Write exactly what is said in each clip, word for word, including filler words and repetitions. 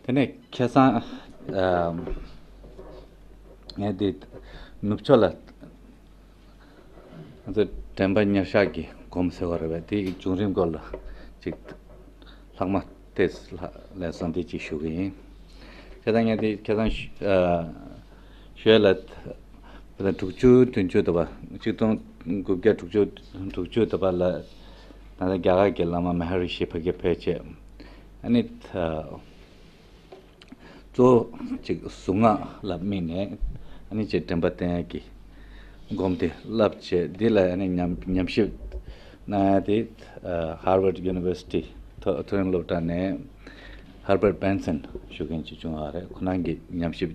དེ་ནས་ཁ་སང་ཨ་ངས་འདི་ནུབ་ཕྱོགས་ལ་ང་ཚོ་དྲན་པ་ཉེར་བཞག་གི་སྒོམ་ཟེར་བ་རེད་པས། དེའི་བྱུང་རིམ་སྐོར་ལ་ཅིག་ལྷག་མ་ཏོག་ཙམ་ལ་ལན་གསལ་འདེབས་ཅིག་ཞུ་གི་ཡིན། ཁ་སང་ངས་འདི་ཁ་སང་ཞུ་ཨ་ཞུ་ཡས་ལ་དྲུག་ཅུ་བདུན་ཅུ་དུ་བ་ཆིག་སྟོང་དགུ་བརྒྱ་དྲུག་ཅུ་དྲུག་ཅུ་དུ་བ་ལ་ད་ལྟ་རྒྱ་གར་གྱི་བླ་མ་མ་ཧ་རི་ཤི་ཕ་གི་ཕེབས་བྱས། ཨ་ནི་ད་གཙོ་བོ་ཅིག་གཟུངས་སྔགས་ལ་དམིགས་ནས་ཨ་ནི་ཅིག་དྲན་པ་བསྟེན་ཡས་ཀྱི་སྒོམ་དེ་བསླབ་བྱས། འདི་ལ་ཨ་ནི་ཉམས་ཉམས་ཞིབ་གནང་ཡ་དེ་Harvard University མཐོ་མཐོ་རིམ་སློབ་གྲྭ་ནས་Herbert Benson ཞུ་མཁན་ཅིག་བྱུང་བ་རེད། ཁོ་རང་གིས་ཉམས་ཞིབ་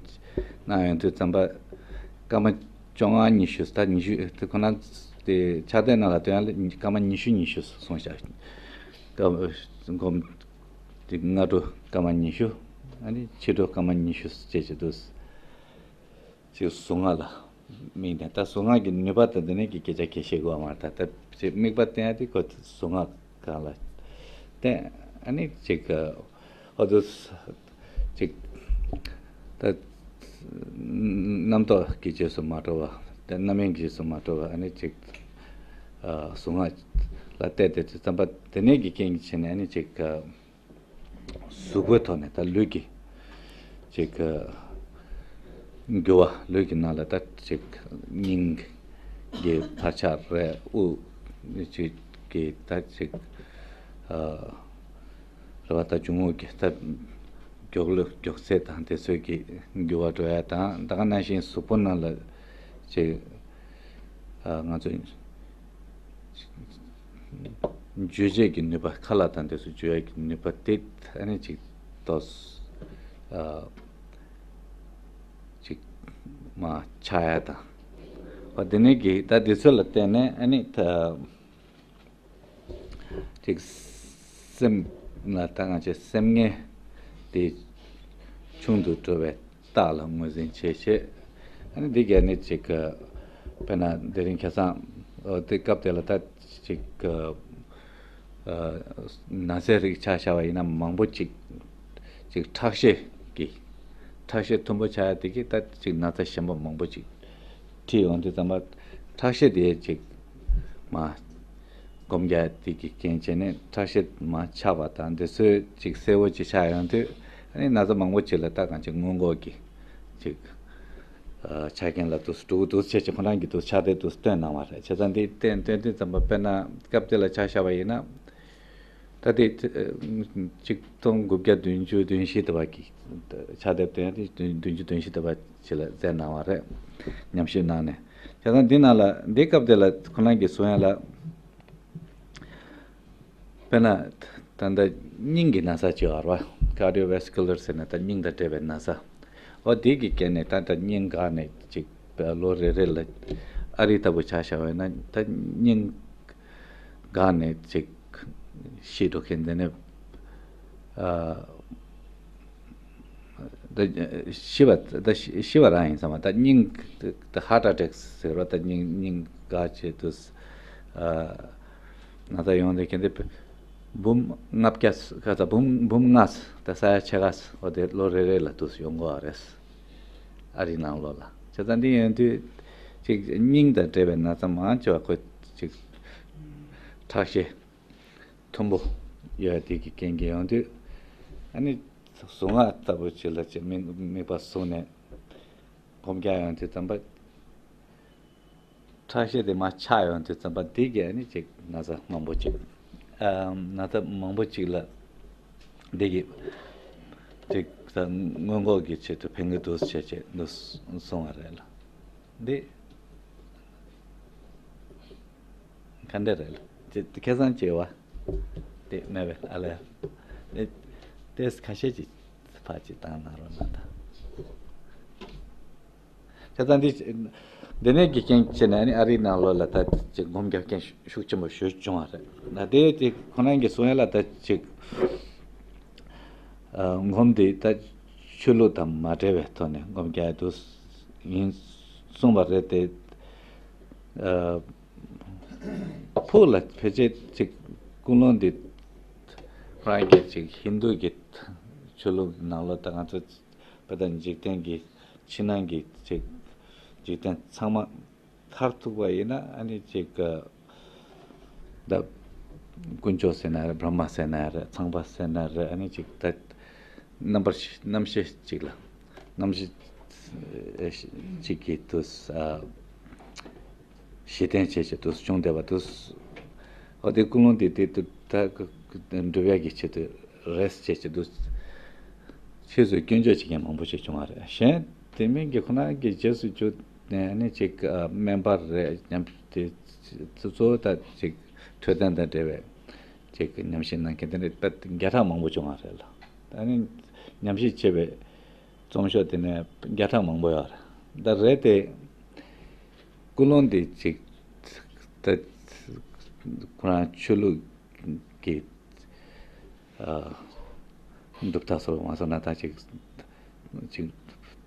གནང་ཡོང་དུས་ཙམ་པ་སྐར་མ་བཅོ་ལྔ་ཉི་ཤུ། ད་ཉི་ཤུ་དེ་ཁོ་རང་དེ་ཕྱག་དེབ་ནང་ལ་སྟོན་ཡ་ལ་སྐར་མ་ཉི་ཤུ་ཉི་ཤུ་སོང་ཤག་སྒོམ་དེ་སྔ་དྲོ་སྐར་མ་ཉི་ཤུ། ཨ་ནི་ཕྱི་དྲོ་སྐར་མ་ཉི་ཤུ་བཅས་བྱེད་དུས་ཅིག་གཟུངས་སྔགས་ལ་དམིགས་ནས། ད་གཟུངས་སྔགས་ཀྱི་ནུས་པ་དང་དེ་ནས་ཀྱི་སྐད་ཆ་གལ་ཆེ་དགོས་མ་རེད། ད་ད་ཅིག་དམིགས་པ་བསྟེན་ཡ་དེ་ཁོ་གཟུངས་སྔགས་སྒང་ལ་བསྟེན། ཨ་ནི་ཅིག་ཨོ་དུ་ཅིག་ད་རྣམ་རྟོག་གི་རྗེས་སུ་མ་འགྲོ་བ། ད་རྣམ་གཡེང་གི་རྗེས་སུ་མ་འགྲོ་བ། ཨ་ནི་ཅིག་ཨ་གཟུངས་སྔགས་ལ་བལྟས་ཏེ་དུས་ཙམ་པ་དེ་ནས་ཀྱི་རྐྱེན་གྱིས་བྱས་ནས་ཨ་ནི་ཅིག་ཨ་གཟུགས་པོའི་ཐོག་ནས་ད་ལུས་ཀྱི་ཅིག་ཨ་འགྱུར་བ། ལུས་ཀྱི་ནང་ལ་ད་ཅིག་སྙིང་གི་བར་ཆ་རེད། དབུགས་ཅིག་གི་ད་ཅིག་ཨ་རེད་པ། ད་འབྱུང་རྔུབ་ཀྱི་ད་མགྱོགས་ལུས་མགྱོགས་ཚད་དང་དེ་ཚོའི་གི་འགྱུར་བ་འགྲོ་ཡ་དང་། ད་ག་ནང་བཞིན་གཟུགས་པོ་ནང་ལ་ཅིག་ཨ་ང་ཚོ་འཇུ་བྱེད་ཀྱི་ནུས་པ། ཁ་ལག་དང་དེ་ཚོ་འཇུ་ཡ་གི་ནུས་པ་དེ་ཨ་ནི་ཅིག་ཏོག་ཙམ་ཨ་ཅིག་མར་ཆག་ཡ་དང་། འོ་དེ་ནས་གི་ད་དེ་ཚོ་ལ་བརྟེན་ནས་ཨ་ནི་ད་ཅིག་སེམས་ལ་ད་ང་ཚོའི་སེམས་ངལ་དེ་ཆུང་དུ་འགྲོ་བའི་རྟགས་ལ་ངོས་འཛིན་བྱེད་བྱེད། ཨ་ནི་འདི་ག་ནི་ཅིག་དཔེར་ན་དེ་རིང་ཁ་སང་འོ་དེ་སྐབས་དེ་ལ་ད་ཅིག་ཨ་ན་ཚའི་རིགས་ཆ་བཞག་པ་ཡིན་ན་མང་པོ་ཅིག་ཅིག་ཁྲག་ཤེད་ཀྱི་ཁྲག་ཤེད་མཐོན་པོ་ཆགས་ཡ་དེ་གིས་ད་ཅིག་ན་ཚ་ཞན་པ་མང་པོ་ཅིག་འཁྲིད་ཡོང་དུས་ཙམ་པ་ཁྲག་ཤེད་དེ་ཅིག་མར་སྒོམ་རྒྱག་དེ་གི་རྐྱེན་བྱས་ནས་ཁྲག་ཤེད་མར་ཆག་པ་དང་དེ་ཚོའི་ཅིག་གསལ་བོ་ཅིག་ཆགས་ཡོང་དུས་ཨ་ནི་ན་ཚ་མང་པོ་ཅིག་ལ་ད་གང་ཅིག་སྔོན་འགོག་གི་ཅིག་ཨ་ཆ་རྐྱེན་ལ་དུས་འགྲོ་གི་འདུག་བྱས་ཅིག་ཁོ་རང་གིས་འདུག་ཕྱག་དེབ་འདུག་སྟོན་གནང་བ་རེད། བྱས་ཙང་འདི་བསྟན་སྟོན་དུས་ཙམ་པ་དཔེར་ན་སྐབས་དེ་ལ་ཆ་བཞག་པ་ཡིན་ན། ད་དེ་ཆིག་སྟོང་དགུ་བརྒྱ་བདུན་ཅུ་བདུན་བཞི་དུ་བ་གི་ཕྱག་དེབ་དེ་དེ་བདུན་བདུན་ཅུ་བདུན་བཞི་དུ་བ་ཅིག་ལ་མཛད་གནང་བ་རེད། ཉམས་ཞིབ་གནང་ནས། བྱས་ཙང་འདི་ནང་ལ་འདི་སྐབས་དེ་ལ་ཁོ་རང་གིས་གསུང་ཡ་ལ། དཔེར་ན་ད་ལྟ་སྙིང་གི་ན་ཚ་ཅིག་ཡོད་རེད་པ། Cardiovascular ཟེར་ན་ད་སྙིང་དང་འབྲེལ་བའི་ན་ཚ། འོ་དེ་གི་རྐྱེན་ནས་ད་ལྟ་སྙིང་འགག་ནས་ཅིག་ལོ་རེ་རེ་ལ་ཨ་རི་ལྟ་བུ་ཆ་བཞག་པ་ཡིན་ན་ད་སྙིང་འགག་ནས་ཅིག་ཤི་འགྲོ་མཁན་དེ་ནས་ཨ་ད་ཤི་བ་ད་ཤི་བ་རང་ཡིན་བསམ་པ། ད་སྙིང་ད་heart attack ཟེར་བ། ད་སྙིང་སྙིང་འགག་བྱེད་དུས་ཨ་ན་ཚ་ཡོང་དེ་མཁན་དེ་འབུམ་ལྔ་བརྒྱ་ཁ་ཚ་འབུམ་འབུམ་ལྔ་ད་ས་ཡ་ཕྱེད་ཀ་འོ་དེ་ལོ་རེ་རེ་ལ་དུས་ཡོང་གི་ཡོད་རེད། ཨ་རི་ནང་ལོགས་ལ། བྱས་ཙང་འདི་ཡིན་དུས་ཅིག་སྙིང་དང་འབྲེལ་བའི་ན་ཚ་མང་ཆེ་བ་ཁོ་ཅིག་ཁྲག་ཤེད་མཐོན་པོ་ཡོད་དེ་གི་རྐྱེན་གྱིས་ཡོང་དུས་ཨ་ནི་གཟུངས་སྔགས་ལྟ་བུ་ཅིག་ལ་ཅིག་དམིགས་དམིགས་པ་བཟུང་ནས་སྒོམ་རྒྱག་ཡོང་དུས་ཙམ་པ། ཁྲག་ཤེད་དེ་མར་ཆག་ཡོང་དུས་ཙམ་པ་འདི་གས་ནི་ཅིག་ན་ཚ་མང་པོ་ཅིག་ཨ་ན་ཚ་མང་པོ་ཅིག་ལ་འདི་གི་ཅིག་ད་སྔོན་འགོག་གི་ཆེད་དུ་ཕན་གི་འདུག་བྱས་བྱས་འདུག་གསུངས་པ་རེད་ལ། འདི་ག་འདྲ་རེད་ལ། དེ་དེ་ཁ་སང་བྱས་པ་དེ་མེད་པས་ཨ་ལས། དེ་ཏེས་ཁ་ཤས་ཅིག་ཕར་ཅིག་བཏང་གནང་རོགས་གནང་དང་། བྱས་ཙང་འདི་འདི་ནས་ཀྱི་རྐྱེན་བྱས་ནས་ནི་ཨ་རིའི་ནང་ལོགས་ལ་ད་ཅིག་སྒོམ་རྒྱག་མཁན་ཤུགས་ཆེན་པོ་ཞེ་པོ་བྱུང་བ་རེད། ད་དེ་དེ་ཁོ་རང་གིས་གསུང་ཡ་ལ་ད་ཅིག་ཨ་སྒོམ་འདི་ད་ཆོས་ལུགས་དང་མ་འབྲེལ་བའི་ཐོག་ནས་སྒོམ་རྒྱག་ཡ་འདུག་ཡིན་གསུངས་པ་རེད་དེ། ཨ་ཕུགས་ལ་ཕལ་ཆེར་ཅིག་ཀུན་སློང་འདི་ཁོ་རང་གིས་ཅིག་ཧིན་རྡུ་གི་ ཆོས་ལུགས་ནང་ལོགས་ད་ང་ཚོ་བོད་དང་འཇིག་རྟེན་གྱི་ཕྱི་ནང་གི་ཅིག་འཇིག་རྟེན་ཚང་མ་མཐར་ཐུག་པ་ཡིན་ན་ཨ་ནི་ཅིག་ད་དཀོན་མཆོག་ཟེར་ན་རེད། བྷྲ་མ་ཟེར་ན་རེད། ཚངས་པ་ཟེར་ན་རེད། ཨ་ནི་ཅིག་ད་རྣམ་པར་རྣམ་ཤེས་ཅིག་ལ་རྣམ་ཤེས་ཅིག་གི་དུས་ཨ། གཞི་རྟེན་བྱས་བྱས་དུས་བྱུང་བསྡད་པ་དུས། འོ་དེ་ཀུན་སློང་དེ་དེ་དུས་ད་འགྲུབ་ཡག་གི་ཆེད་དུ་རེས་བྱས་བྱས་དུས། ཕྱིས་སུ་སྐྱོན་བརྗོད་བྱེད་མཁན་མང་པོ་ཞིག་བྱུང་བ་རེད། གཞན་དེ་མིན་གྱི་ཁོ་ན་གི་རྗེས་སུ་བརྗོད་ནས་ནི་ཅིག་ཨ། སྨན་པ་རེད་སྙམ་དེ་གཙོ་བོ་ད་ཅིག་འཕྲོད་བསྟེན་དང་འབྲེལ་བའི་ཅིག་ཉམས་ཞིབ་གནང་མཁན་དེ་འདྲ་དཔེ་བརྒྱ་ཕྲག་མང་པོ་བྱུང་བ་རེད་ལ། ད་ནི་ཉམས་ཞིབ་བྱས་པའི་རྩོམ་ཤོག་དེ་ནས་བརྒྱ་ཕྲག་མང་པོ་ཡོད་རེད། ད་རེད་དེ། ཀུན་སློང་འདི་ཅིག་ད་ཁོ་རང་ཆོས་ལུགས་ཀྱི་ཨ། གྲུབ་མཐའ་སོགས་མ་སོང་ན་ད་ཅིག་ཅིག་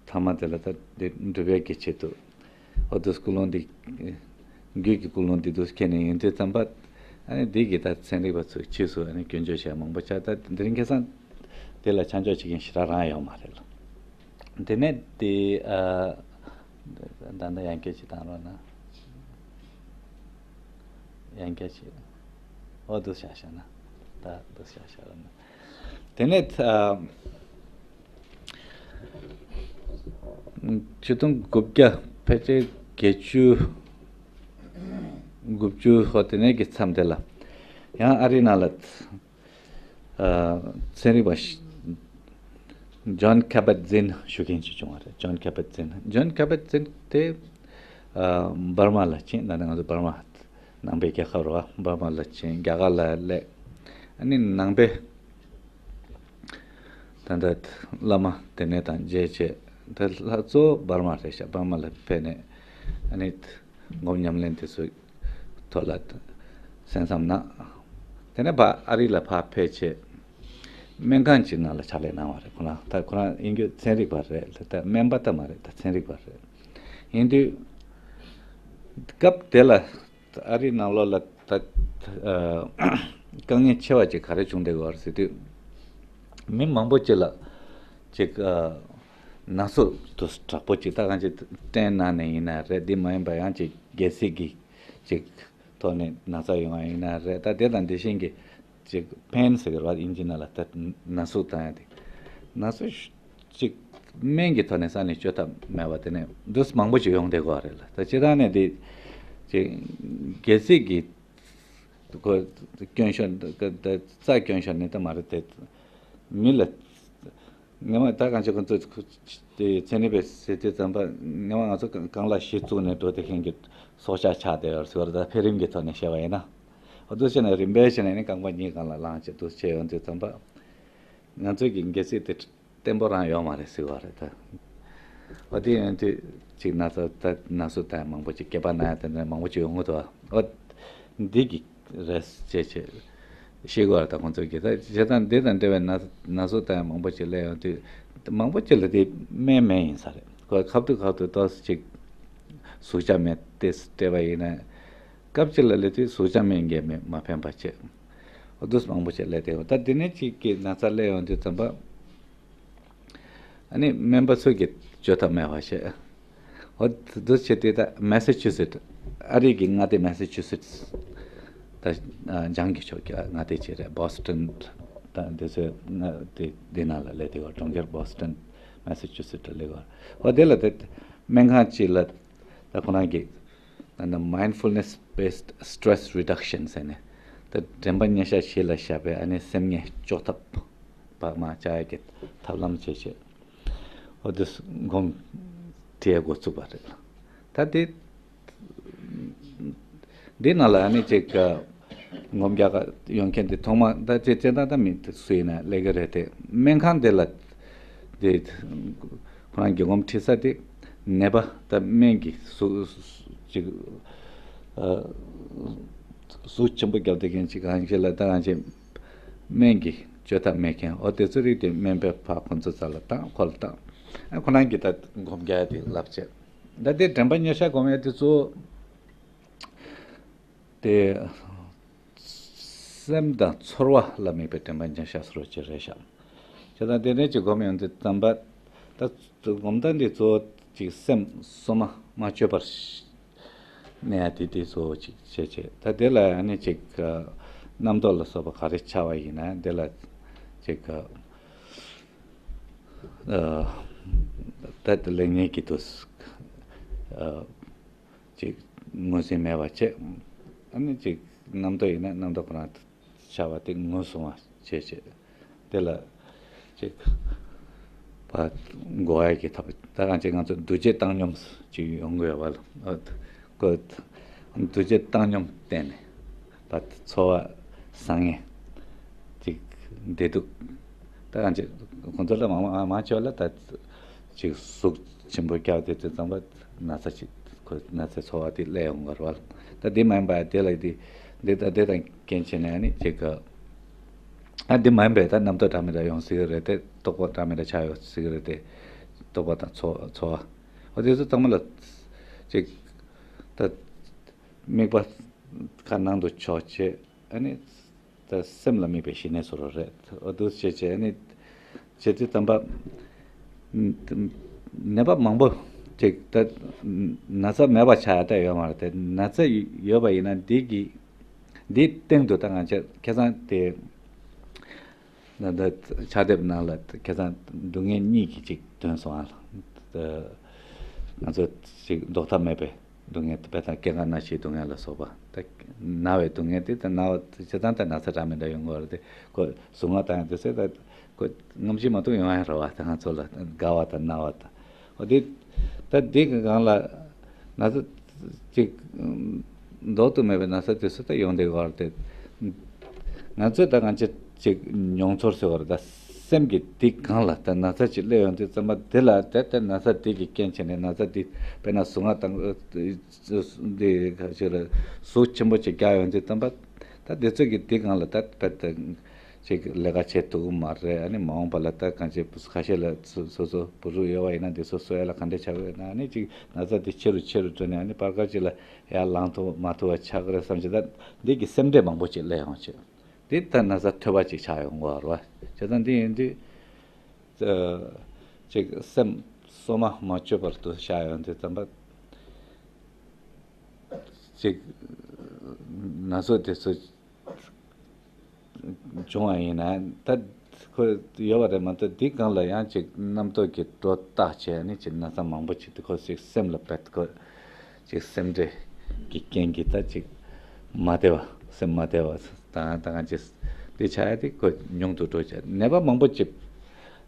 ཐ་མ་དེ་ལ་ད་འདི་འགྲུབ་པའི་གི་ཆེད་དུ་འོ་དུས་ཀུན་སློང་འདི་རྒྱུད་ཀྱི་ཀུན་སློང་འདི་དུས་ཁྱེད་ནས་ཡིན་དུས་ཙམ་པ་ཨ་ནི་འདི་གི་ད་ཚན་རིག་པ་ཚོས་ཕྱིས་སུ་ཨ་ནི་སྐྱོན་བརྗོད་བྱས་མང་པོ་ཆགས། ད་འདི་རིང་ཁ་སང་དེ་ལ་ཆ་འཇོག་བྱེད་མཁན་ཞེ་དྲག་རང་ཡོད་མ་རེད་ལ། དེ་ནས་དེ་ཨ། ད་ལྟ་ཡང་སྐད་ཅིག་བཏང་རོགས་གནང་། ཡང་སྐད་ཅིག་འོ་འདུག་བཞག་བཞག་ན། ད་འདུག་བཞག་བཞག་རོགས་གནང་། དེ་ནས་ཨ། ཆིག་སྟོང་དགུ་བརྒྱ་ཕལ་ཆེར་བརྒྱད་ཅུ་དགུ་བཅུ་ཧོ་དེ་ནས་ཀྱི་མཚམས་དེ་ལ་ཡང་ཨ་རིའི་ནང་ལ། ཨ། ཚན་རིག་པ་ཞིག་ཇོན་ཁ་བད་ཛིན་ཞུ་མཁན་ཅིག་བྱུང་བ་རེད། ཇོན་ཁ་བད་ཛིན། ཇོན་ཁ་བད་ཛིན་དེ་ཨ། འབར་མ་ལ་ཕྱིན། ད་ནི་ང་ཚོ་འབར་མ་ནང་པའི་རྒྱལ་ཁབ་རེད་བ། འབར་མ་ལ་ཕྱིན། རྒྱ་གར་ལ་སླེབས། ཨ་ནི་ནང་པའི་ད་ལྟ་བླ་མ་དེ་ནས་དང་མཇལ་བྱས། ད་ལྷ་གཙོ་བོ་འབར་མ་རེད་ཤག་འབར་མ་ལ་ཕེབས་ནས་ཨ་ནི། སྒོམ་ཉམས་ལེན་དེ་ཚོའི་ཐོག་ལ་གསན་བསམ་གནང་། དེ་ནས་ཕར་ཨ་རི་ལ་ཕར་ཕེབས་བྱས་སྨན་ཁང་ཅིག་ནང་ལ་ཕྱག་ལས་གནང་བ་རེད། ཁོ་རང་ད་ཁོ་རང་ཡིན་རྒྱུ་ཚན་རིག་པ་རེད། ད་སྨན་པ་ད་མ་རེད། ད་ཚན་རིག་པ་རེད། ཡིན་དུས་སྐབས་དེ་ལ་ཨ་རི་ནང་ལོགས་ལ་ད་དཀའ་ངལ་ཆེ་བ་ཅིག་ག་རེ་བྱུང་བསྡད་ཡོད་རེད་ཟེར་དུས། མི་མང་པོ་ཅིག་ལ་ཅིག་ཨ། ན་ཟུག་དུ་དྲག་པོ་ཅིག་ད་གང་ཅིག་སྐྲན་ན་ནས་ཡིན་ན་རེད། འདི་མ་ཡིན་པ་ཡང་ཅིག་རྒྱལ་སྲིད་ཀྱི་ཅིག་ཐོག་ནས་ན་ཚ་ཡོང་བ་ཡིན་ན་རེད། ད་དེ་དང་དེ་བཞིན་གྱི་ཅིག་པེན་ཟེར་གི་རེད་བ། དབྱིན་ཇི་ནང་ལ་ད་ན་ཟུག་བཏང་ཡ་དེ། ན་ཟུག་ཅིག་སྨན་གྱི་ཐོག་ནས་ས་ནས་བཅོས་ཐབས་མེད་པ་དེ་ནས་འདུས་མང་པོ་ཅིག་ཡོང་བསྡད་ཀྱི་ཡོད་རེད་ལ། ད་སྤྱིར་བཏང་ནས་དེ་ཅིག་རྒྱལ་སྲིད་ཀྱི་ཁོ་སྐྱོན་ཤོར་རྩ་སྐྱོན་ཤོར་ནི་ད་མ་རེད་དེ། མི་ལ་ངེས་མ་ད་གང་ཅི་ཁོ་ཚོ་དེ་ཚན་རིག་པས་ཟེར་དུས་ཙམ་པ་ངེས་མ་ང་ཚོ་གང་ལ་གཞི་བཙུགས་ནས་འགྲོ་བསྡད་མཁན་གྱི་སྲོག་ཆགས་ཆགས་བསྡད་ཡོད་ཟེར་བ་རེད། ད་འཕེལ་རིམ་གྱི་ཐོག་ནས་བཤད་པ་ཡིན་ན། འོ་འདུག་བྱས་ནས་རིམ་པས་བྱས་ནས་ནི་རྐང་པ་གཉིས་སྒང་ལ་ལངས་བྱས་འདུག་བྱས་ཡོང་དུས་ཙམ་པ། ང་ཚོའི་གི་རྒྱལ་སྲིད་དེ་བརྟན་པོ་རང་ཡོད་མ་རེད་ཟེར་བ་རེད་ད། འོ་དེ་ཡིན་དུས་ཅིག་ན་ཚ་ད་ན་ཟུག་དང་མང་པོ་ཅིག་སྐེད་པ་ན་ཡ་དེ་འདྲ་མང་པོ་ཅིག་ཡོང་གི་འདུག་འོ་འདི་གི་རེད་ཅེས་བྱས་ཤེས་དགོས་རེད། ད་ཁོང་ཚོ་གི་ད་བྱས་ཙང་འདི་དང་འབྲེལ་བའི་ན་ན་ཟུག་དང་མང་པོ་ཅིག་སླེབས་ཡོང་དུས་མང་པོ་ཅིག་ལ་དེ་སྨན་མེད་ཡིན་ས་རེད། ཁོ་ཁ་ཐུག་ཁ་ཐུག་ཏོག་ཙམ་ཅིག་ཟུག་བཅག་མེད་དེ་སྤྲད་པ་ཡིན་ན། སྐབས་ཅིག་ལ་སླེབས་དུས་ཟུག་བཅག་མེད་མཁན་མེད་མ་ཕན་པ་བྱས། འོ་འདུག་མང་པོ་ཅིག་སླེབས་དེ་འོ་ད་འདི་ནས་ཅིག་གི་ན་ཚ་སླེབས་ཡོང་དུས་ཙམ་པ། ཨ་ནི་སྨན་པ་ཚོས་ཀྱིས་བཅོས་ཐབས་མེད་པ་བྱས། འོ་དེ་འདུག་བྱས་དེ་ད་མེ་སི་ཆུ་སེ་ཊི། ཨ་རི་གི་མངའ་སྡེ་མེ་སི་ཆུ་སེ་ཊི། ད་ཨ་ལྗང་གི་ཕྱོགས་ཀྱི་མངའ་སྡེ་ཅིག་རེད། བྷོ་སི་ཊོན་དང་དེ་ཚོའི་མངའ་སྡེ་འདི་ནང་ལ་སླེབས་དེ་བ། གྲོང་ཁྱེར་བྷོ་སི་ཊོན་མེ་སི་ཆུ་སེ་ཊི་སླེབས་པ། འོ་དེ་ལ་དེ་སྨན་ཁང་ཅིག་ལ་ད་ཁོ་རང་གི་ད་ནི་mindfulness based stress reduction ཟེར་ནས། ད་དྲན་པ་ཉེར་ཤར་གཞི་ལ་བཞག་པའི་ཨ་ནི་སེམས་ངལ་གཅོག་ཐབས་པ་མ་བཅའ་ཡ་གི་ཐབས་ལམ་བྱས་བྱས། འོ་དེ་སྒོམ་བྲིས་འགོ་བཙུགས་པ་རེད། ད་དེ་འདི་ནང་ལ་ཨ་ནི་ཅིག་སྒོམ་རྒྱག་ག་ཡོང་མཁན་དེ་ཐོག་མ་ད་ཅིག་སྤྱིར་བཏང་ད་མི་སུ་ཡིན་ན་སླེབས་ཀྱི་རེད་དེ། སྨན་ཁང་དེ་ལ་དེ་ཁོ་རང་གི་སྒོམ་ཁྲིད་ས་དེ་ནད་པ་ད་སྨན་གྱི་ཟུག་ཅིག་ཨ་ཟུག་ཆེན་པོ་བརྒྱབ་བསྡད་མཁན་ཅིག་གང་ཞིག་ལ་ད་གང་ཞིག་སྨན་གྱི་བཅོས་ཐབས་མེད་མཁན། འོ་དེ་ཚོ་རིགས་དེ་སྨན་པས་ཕར་ཁོ་ཚོ་རྩ་ལ་བཏང་། ཁོ་ལ་བཏང་། ཨ་ཁོ་རང་གིས་ད་སྒོམ་རྒྱག་ཡ་དེ་ལབ་བྱས། ད་དེ་དྲན་པ་ཉེར་ཤར་སྒོམ་ཡ་དེ་ཚོ་དེ་སེམས་དང་ཚོར་བ་ལ་དམིགས་པའི་དྲན་པ་ཉེར་ཤར་ཟེར་བ་ཅིག་རེད་ཤག་བྱས་ཙང་དེ་འདྲ་ཅིག་སྒོམ་ཡོང་དུས་ཙམ་པ། ད་སྒོམ་སྟངས་འདི་གཙོ་བོ་ཅིག་སེམས་སོ་མ་མ་བཅོས་པར་གནས་ཡ་དེ་དེ་གཙོ་བོ་ཅིག་བྱས་བྱས། ད་དེ་ལ་ཨ་ནི་ཅིག་རྣམ་རྟོག་ལ་སོགས་པ་ག་རེ་འཆར་བ་ཡིན་ན་དེ་ལ་ཅིག་ད་དེ་ལེགས་ཉེས་ཀྱི་དུས། ཅིག་ངོས་ཟིན་མེད་པ་བྱས། ཨ་ནི་ཅིག་རྣམ་རྟོག་ཡིན་ན་རྣམ་རྟོག་ཁོ་རང་འཆར་བ་དེ་ངོས་བཟུང་བ་བྱས་བྱས། དེ་ལ་ཅིག་བ་འགོག་ཡ་གི་ཐབས། ད་གང་ཅིག་ང་ཚོ་འདུ་བྱེད་བཏང་སྙོམས་ཅིག་ཡོང་དགོས་པ་ལ། ཨ་ཁོ་འདུ་བྱེད་བཏང་སྙོམས་བསྟན་ནས་བ་ཚོར་བ་བཟང་ངན་ཅིག་བདེ་སྡུག་ད་གང་ཅིག་ཁོང་ཚོ་ལ་མང་མང་མང་ཆེ་བ་ལ་ད་ཅིག་ཟུག་ཆེན་པོ་བཀྱག་དེ་དུས་ཙམ་པ་ན་ཚ་ཅིག་ཁོ་ན་ཚའི་ཚོར་བ་དེ་སླེབས་ཡོང་གི་རེད་བ། ད་དེ་མ་ཡིན་པ་དེ་ལ་དེ་དེ་ད་དེ་དང་རྐྱེན་བྱས་ནས་ནི་ཅིག་ག་ཨ་དེ་མ་ཡིན་པའི་ད་རྣམ་རྟོག་འདྲ་མི་འདྲ་ཡོང་སྲིད་གི་རེད་དེ། རྟོག་པ་འདྲ་མི་འདྲ་ཆགས་ཡོང་སྲིད་གི་རེད་དེ། རྟོག་པ་དང་ཚོར་ཚོར་བ། འོ་དེ་ཚོ་ཚང་མ་ལ་ཅིག་ད་དམིགས་པ་ཁ་ནང་དུ་ཕྱོགས་བྱས། ཨ་ནི་ད་སེམས་ལ་དམིགས་པའི་ཞི་གནས་སུ་རོ་རེད། འོ་འདུག་བྱས་བྱས་ཨ་ནི་བྱེད་དུས་ཙམ་པ། ནད་པ་མང་པོ་ཅིག་ད་ན་ཚ་མེད་པ་ཆགས་ཡ་ད་ཡོད་མ་རེད་དེ། ན་ཚ་ཡོད་པ་ཡིན་ན་འདི་གི་འདིའི་སྟེང་དུ་ད་ང་ཚོ་ཁ་སང་དེ་ད་ད་ཕྱག་དེབ་ནང་ལ་ཁ་སང་སྡུག་བསྔལ་གཉིས་ཀྱི་ཅིག་འདོན་སོང་ཨ། ད་ང་ཚོ་ཅིག་ཟློག་ཐབས་མེད་པའི་སྡུག་བསྔལ་དཔེར་ན་སྐྱེ་རྒ་ན་འཆིའི་སྡུག་བསྔལ་ལ་སོགས་པ། ད་ན་བའི་སྡུག་བསྔལ་དེ་ད་ན་བ་སྤྱིར་བཏང་ད་ན་ཚ་འདྲ་མི་འདྲ་ཡོང་གི་རེད་དེ། ཁོ་གཟུངས་སྔགས་བཏང་ཡང་དེ་ཚོ་ད་ཁོ་སྔ་ཕྱི་མ་གཏོགས་ཡོང་ཡ་རེད་བ། ད་ང་ཚོ་ལ་དགའ་བ་དང་ན་བ་དང་། འོ་དེ་ད་དེ་གི་སྒང་ལ་ན་ཚ་ཅིག་ཟློག་ཏུ་མེད་པའི་ན་ཚ་དེ་ཚོ་ད་ཡོང་བསྡད་ཡོད་རེད་དེ། ང་ཚོས་ད་གང་ཅི་ཅིག་མྱོང་ཚོར་ཟེར་བ་རེད། ད་སེམས་ཀྱི་དེ་སྒང་ལ་ད་ན་ཚ་ཅིག་སླེབས་ཡོང་དུས་ཙམ་པ་དེ་ལ་ད་ད་ན་ཚ་དེ་གི་རྐྱེན་བྱས་ནས་ན་ཚ་དེ་དཔེར་ན་གཟུངས་སྔགས་དང་། འདི་ག་ཅིག་ལ་ཟུག་ཆེན་པོ་ཅིག་རྒྱག་ཡོང་དུས་ཙམ་པ། ད་འདི་ཚོ་གི་དེ་སྒང་ལ་ད་དཔེ་ད་ཅིག་ལས་ཀ་བྱེད་ཐུབ་ཀྱི་མ་རེད། ཨ་ནི་མ་འོངས་པ་ལ་ད་གང་ཅི་ཁ་ཤས་ལ་སོ་སོ་སོ་བུ་ཕྲུག་ཡོད་པ་ཡིན་ན་འདི་ཚོ་གསོ་ཡ་ལ་ག་འདྲ་ཆགས་ཡོད་ན། ཨ་ནི་ཅིག་ན་ཚ་དེ་ཆེ་རུ་ཆེ་རུ་འགྲོ་ནས་ཨ་ནི་བར་སྐབས་ཅིག་ལ་ཡར་ལངས་ཐུབ་མ་ཐུབ་པ་ཆགས་ཀྱི་རེད་བསམ་ཅིག་ད་འདི་གི་སེམས་ཁྲལ་མང་པོ་ཅིག་སླེབས་ཡོང་ཅིག་འདི་ལྟར་ན་ཚ་ཐོས་པ་ཅིག་ཆགས་ཡོང་གི་རེད་བ། བྱས་ཙང་འདི་ཡིན་དུས། ཅིག་སེམས་སོ་མ་མ་བཅོས་པར་དུ་བཞག་ཡོང་དུས་ཙམ་པ། ཅིག་ན་ཚ་དེ་ཚོ་བྱུང་བ་ཡིན་ན་ད་ཁོ་ཡོད་པ་རེད་མ་གཏོགས་འདི་སྒང་ལ་ཡང་ཅིག་རྣམ་རྟོག་གི་སྒྲོ་བཏགས་བྱས་ནས་ཅིག་ན་ཚ་མང་པོ་ཅིག་དེ་ཁོ་ཅིག་སེམས་ལ་བེད་ཁོ། ཅིག་སེམས་ཁྲལ་གྱི་རྐྱེན་གྱིས་ད་ཅིག་མ་བདེ་བ་སེམས་མ་བདེ་བ་དང་ད་གང་ཅི་དེ་ཆགས་ཡ་དེ་ཁོ་ཉུང་དུ་འགྲོ་བྱས་ནད་པ་མང་པོ་ཅིག་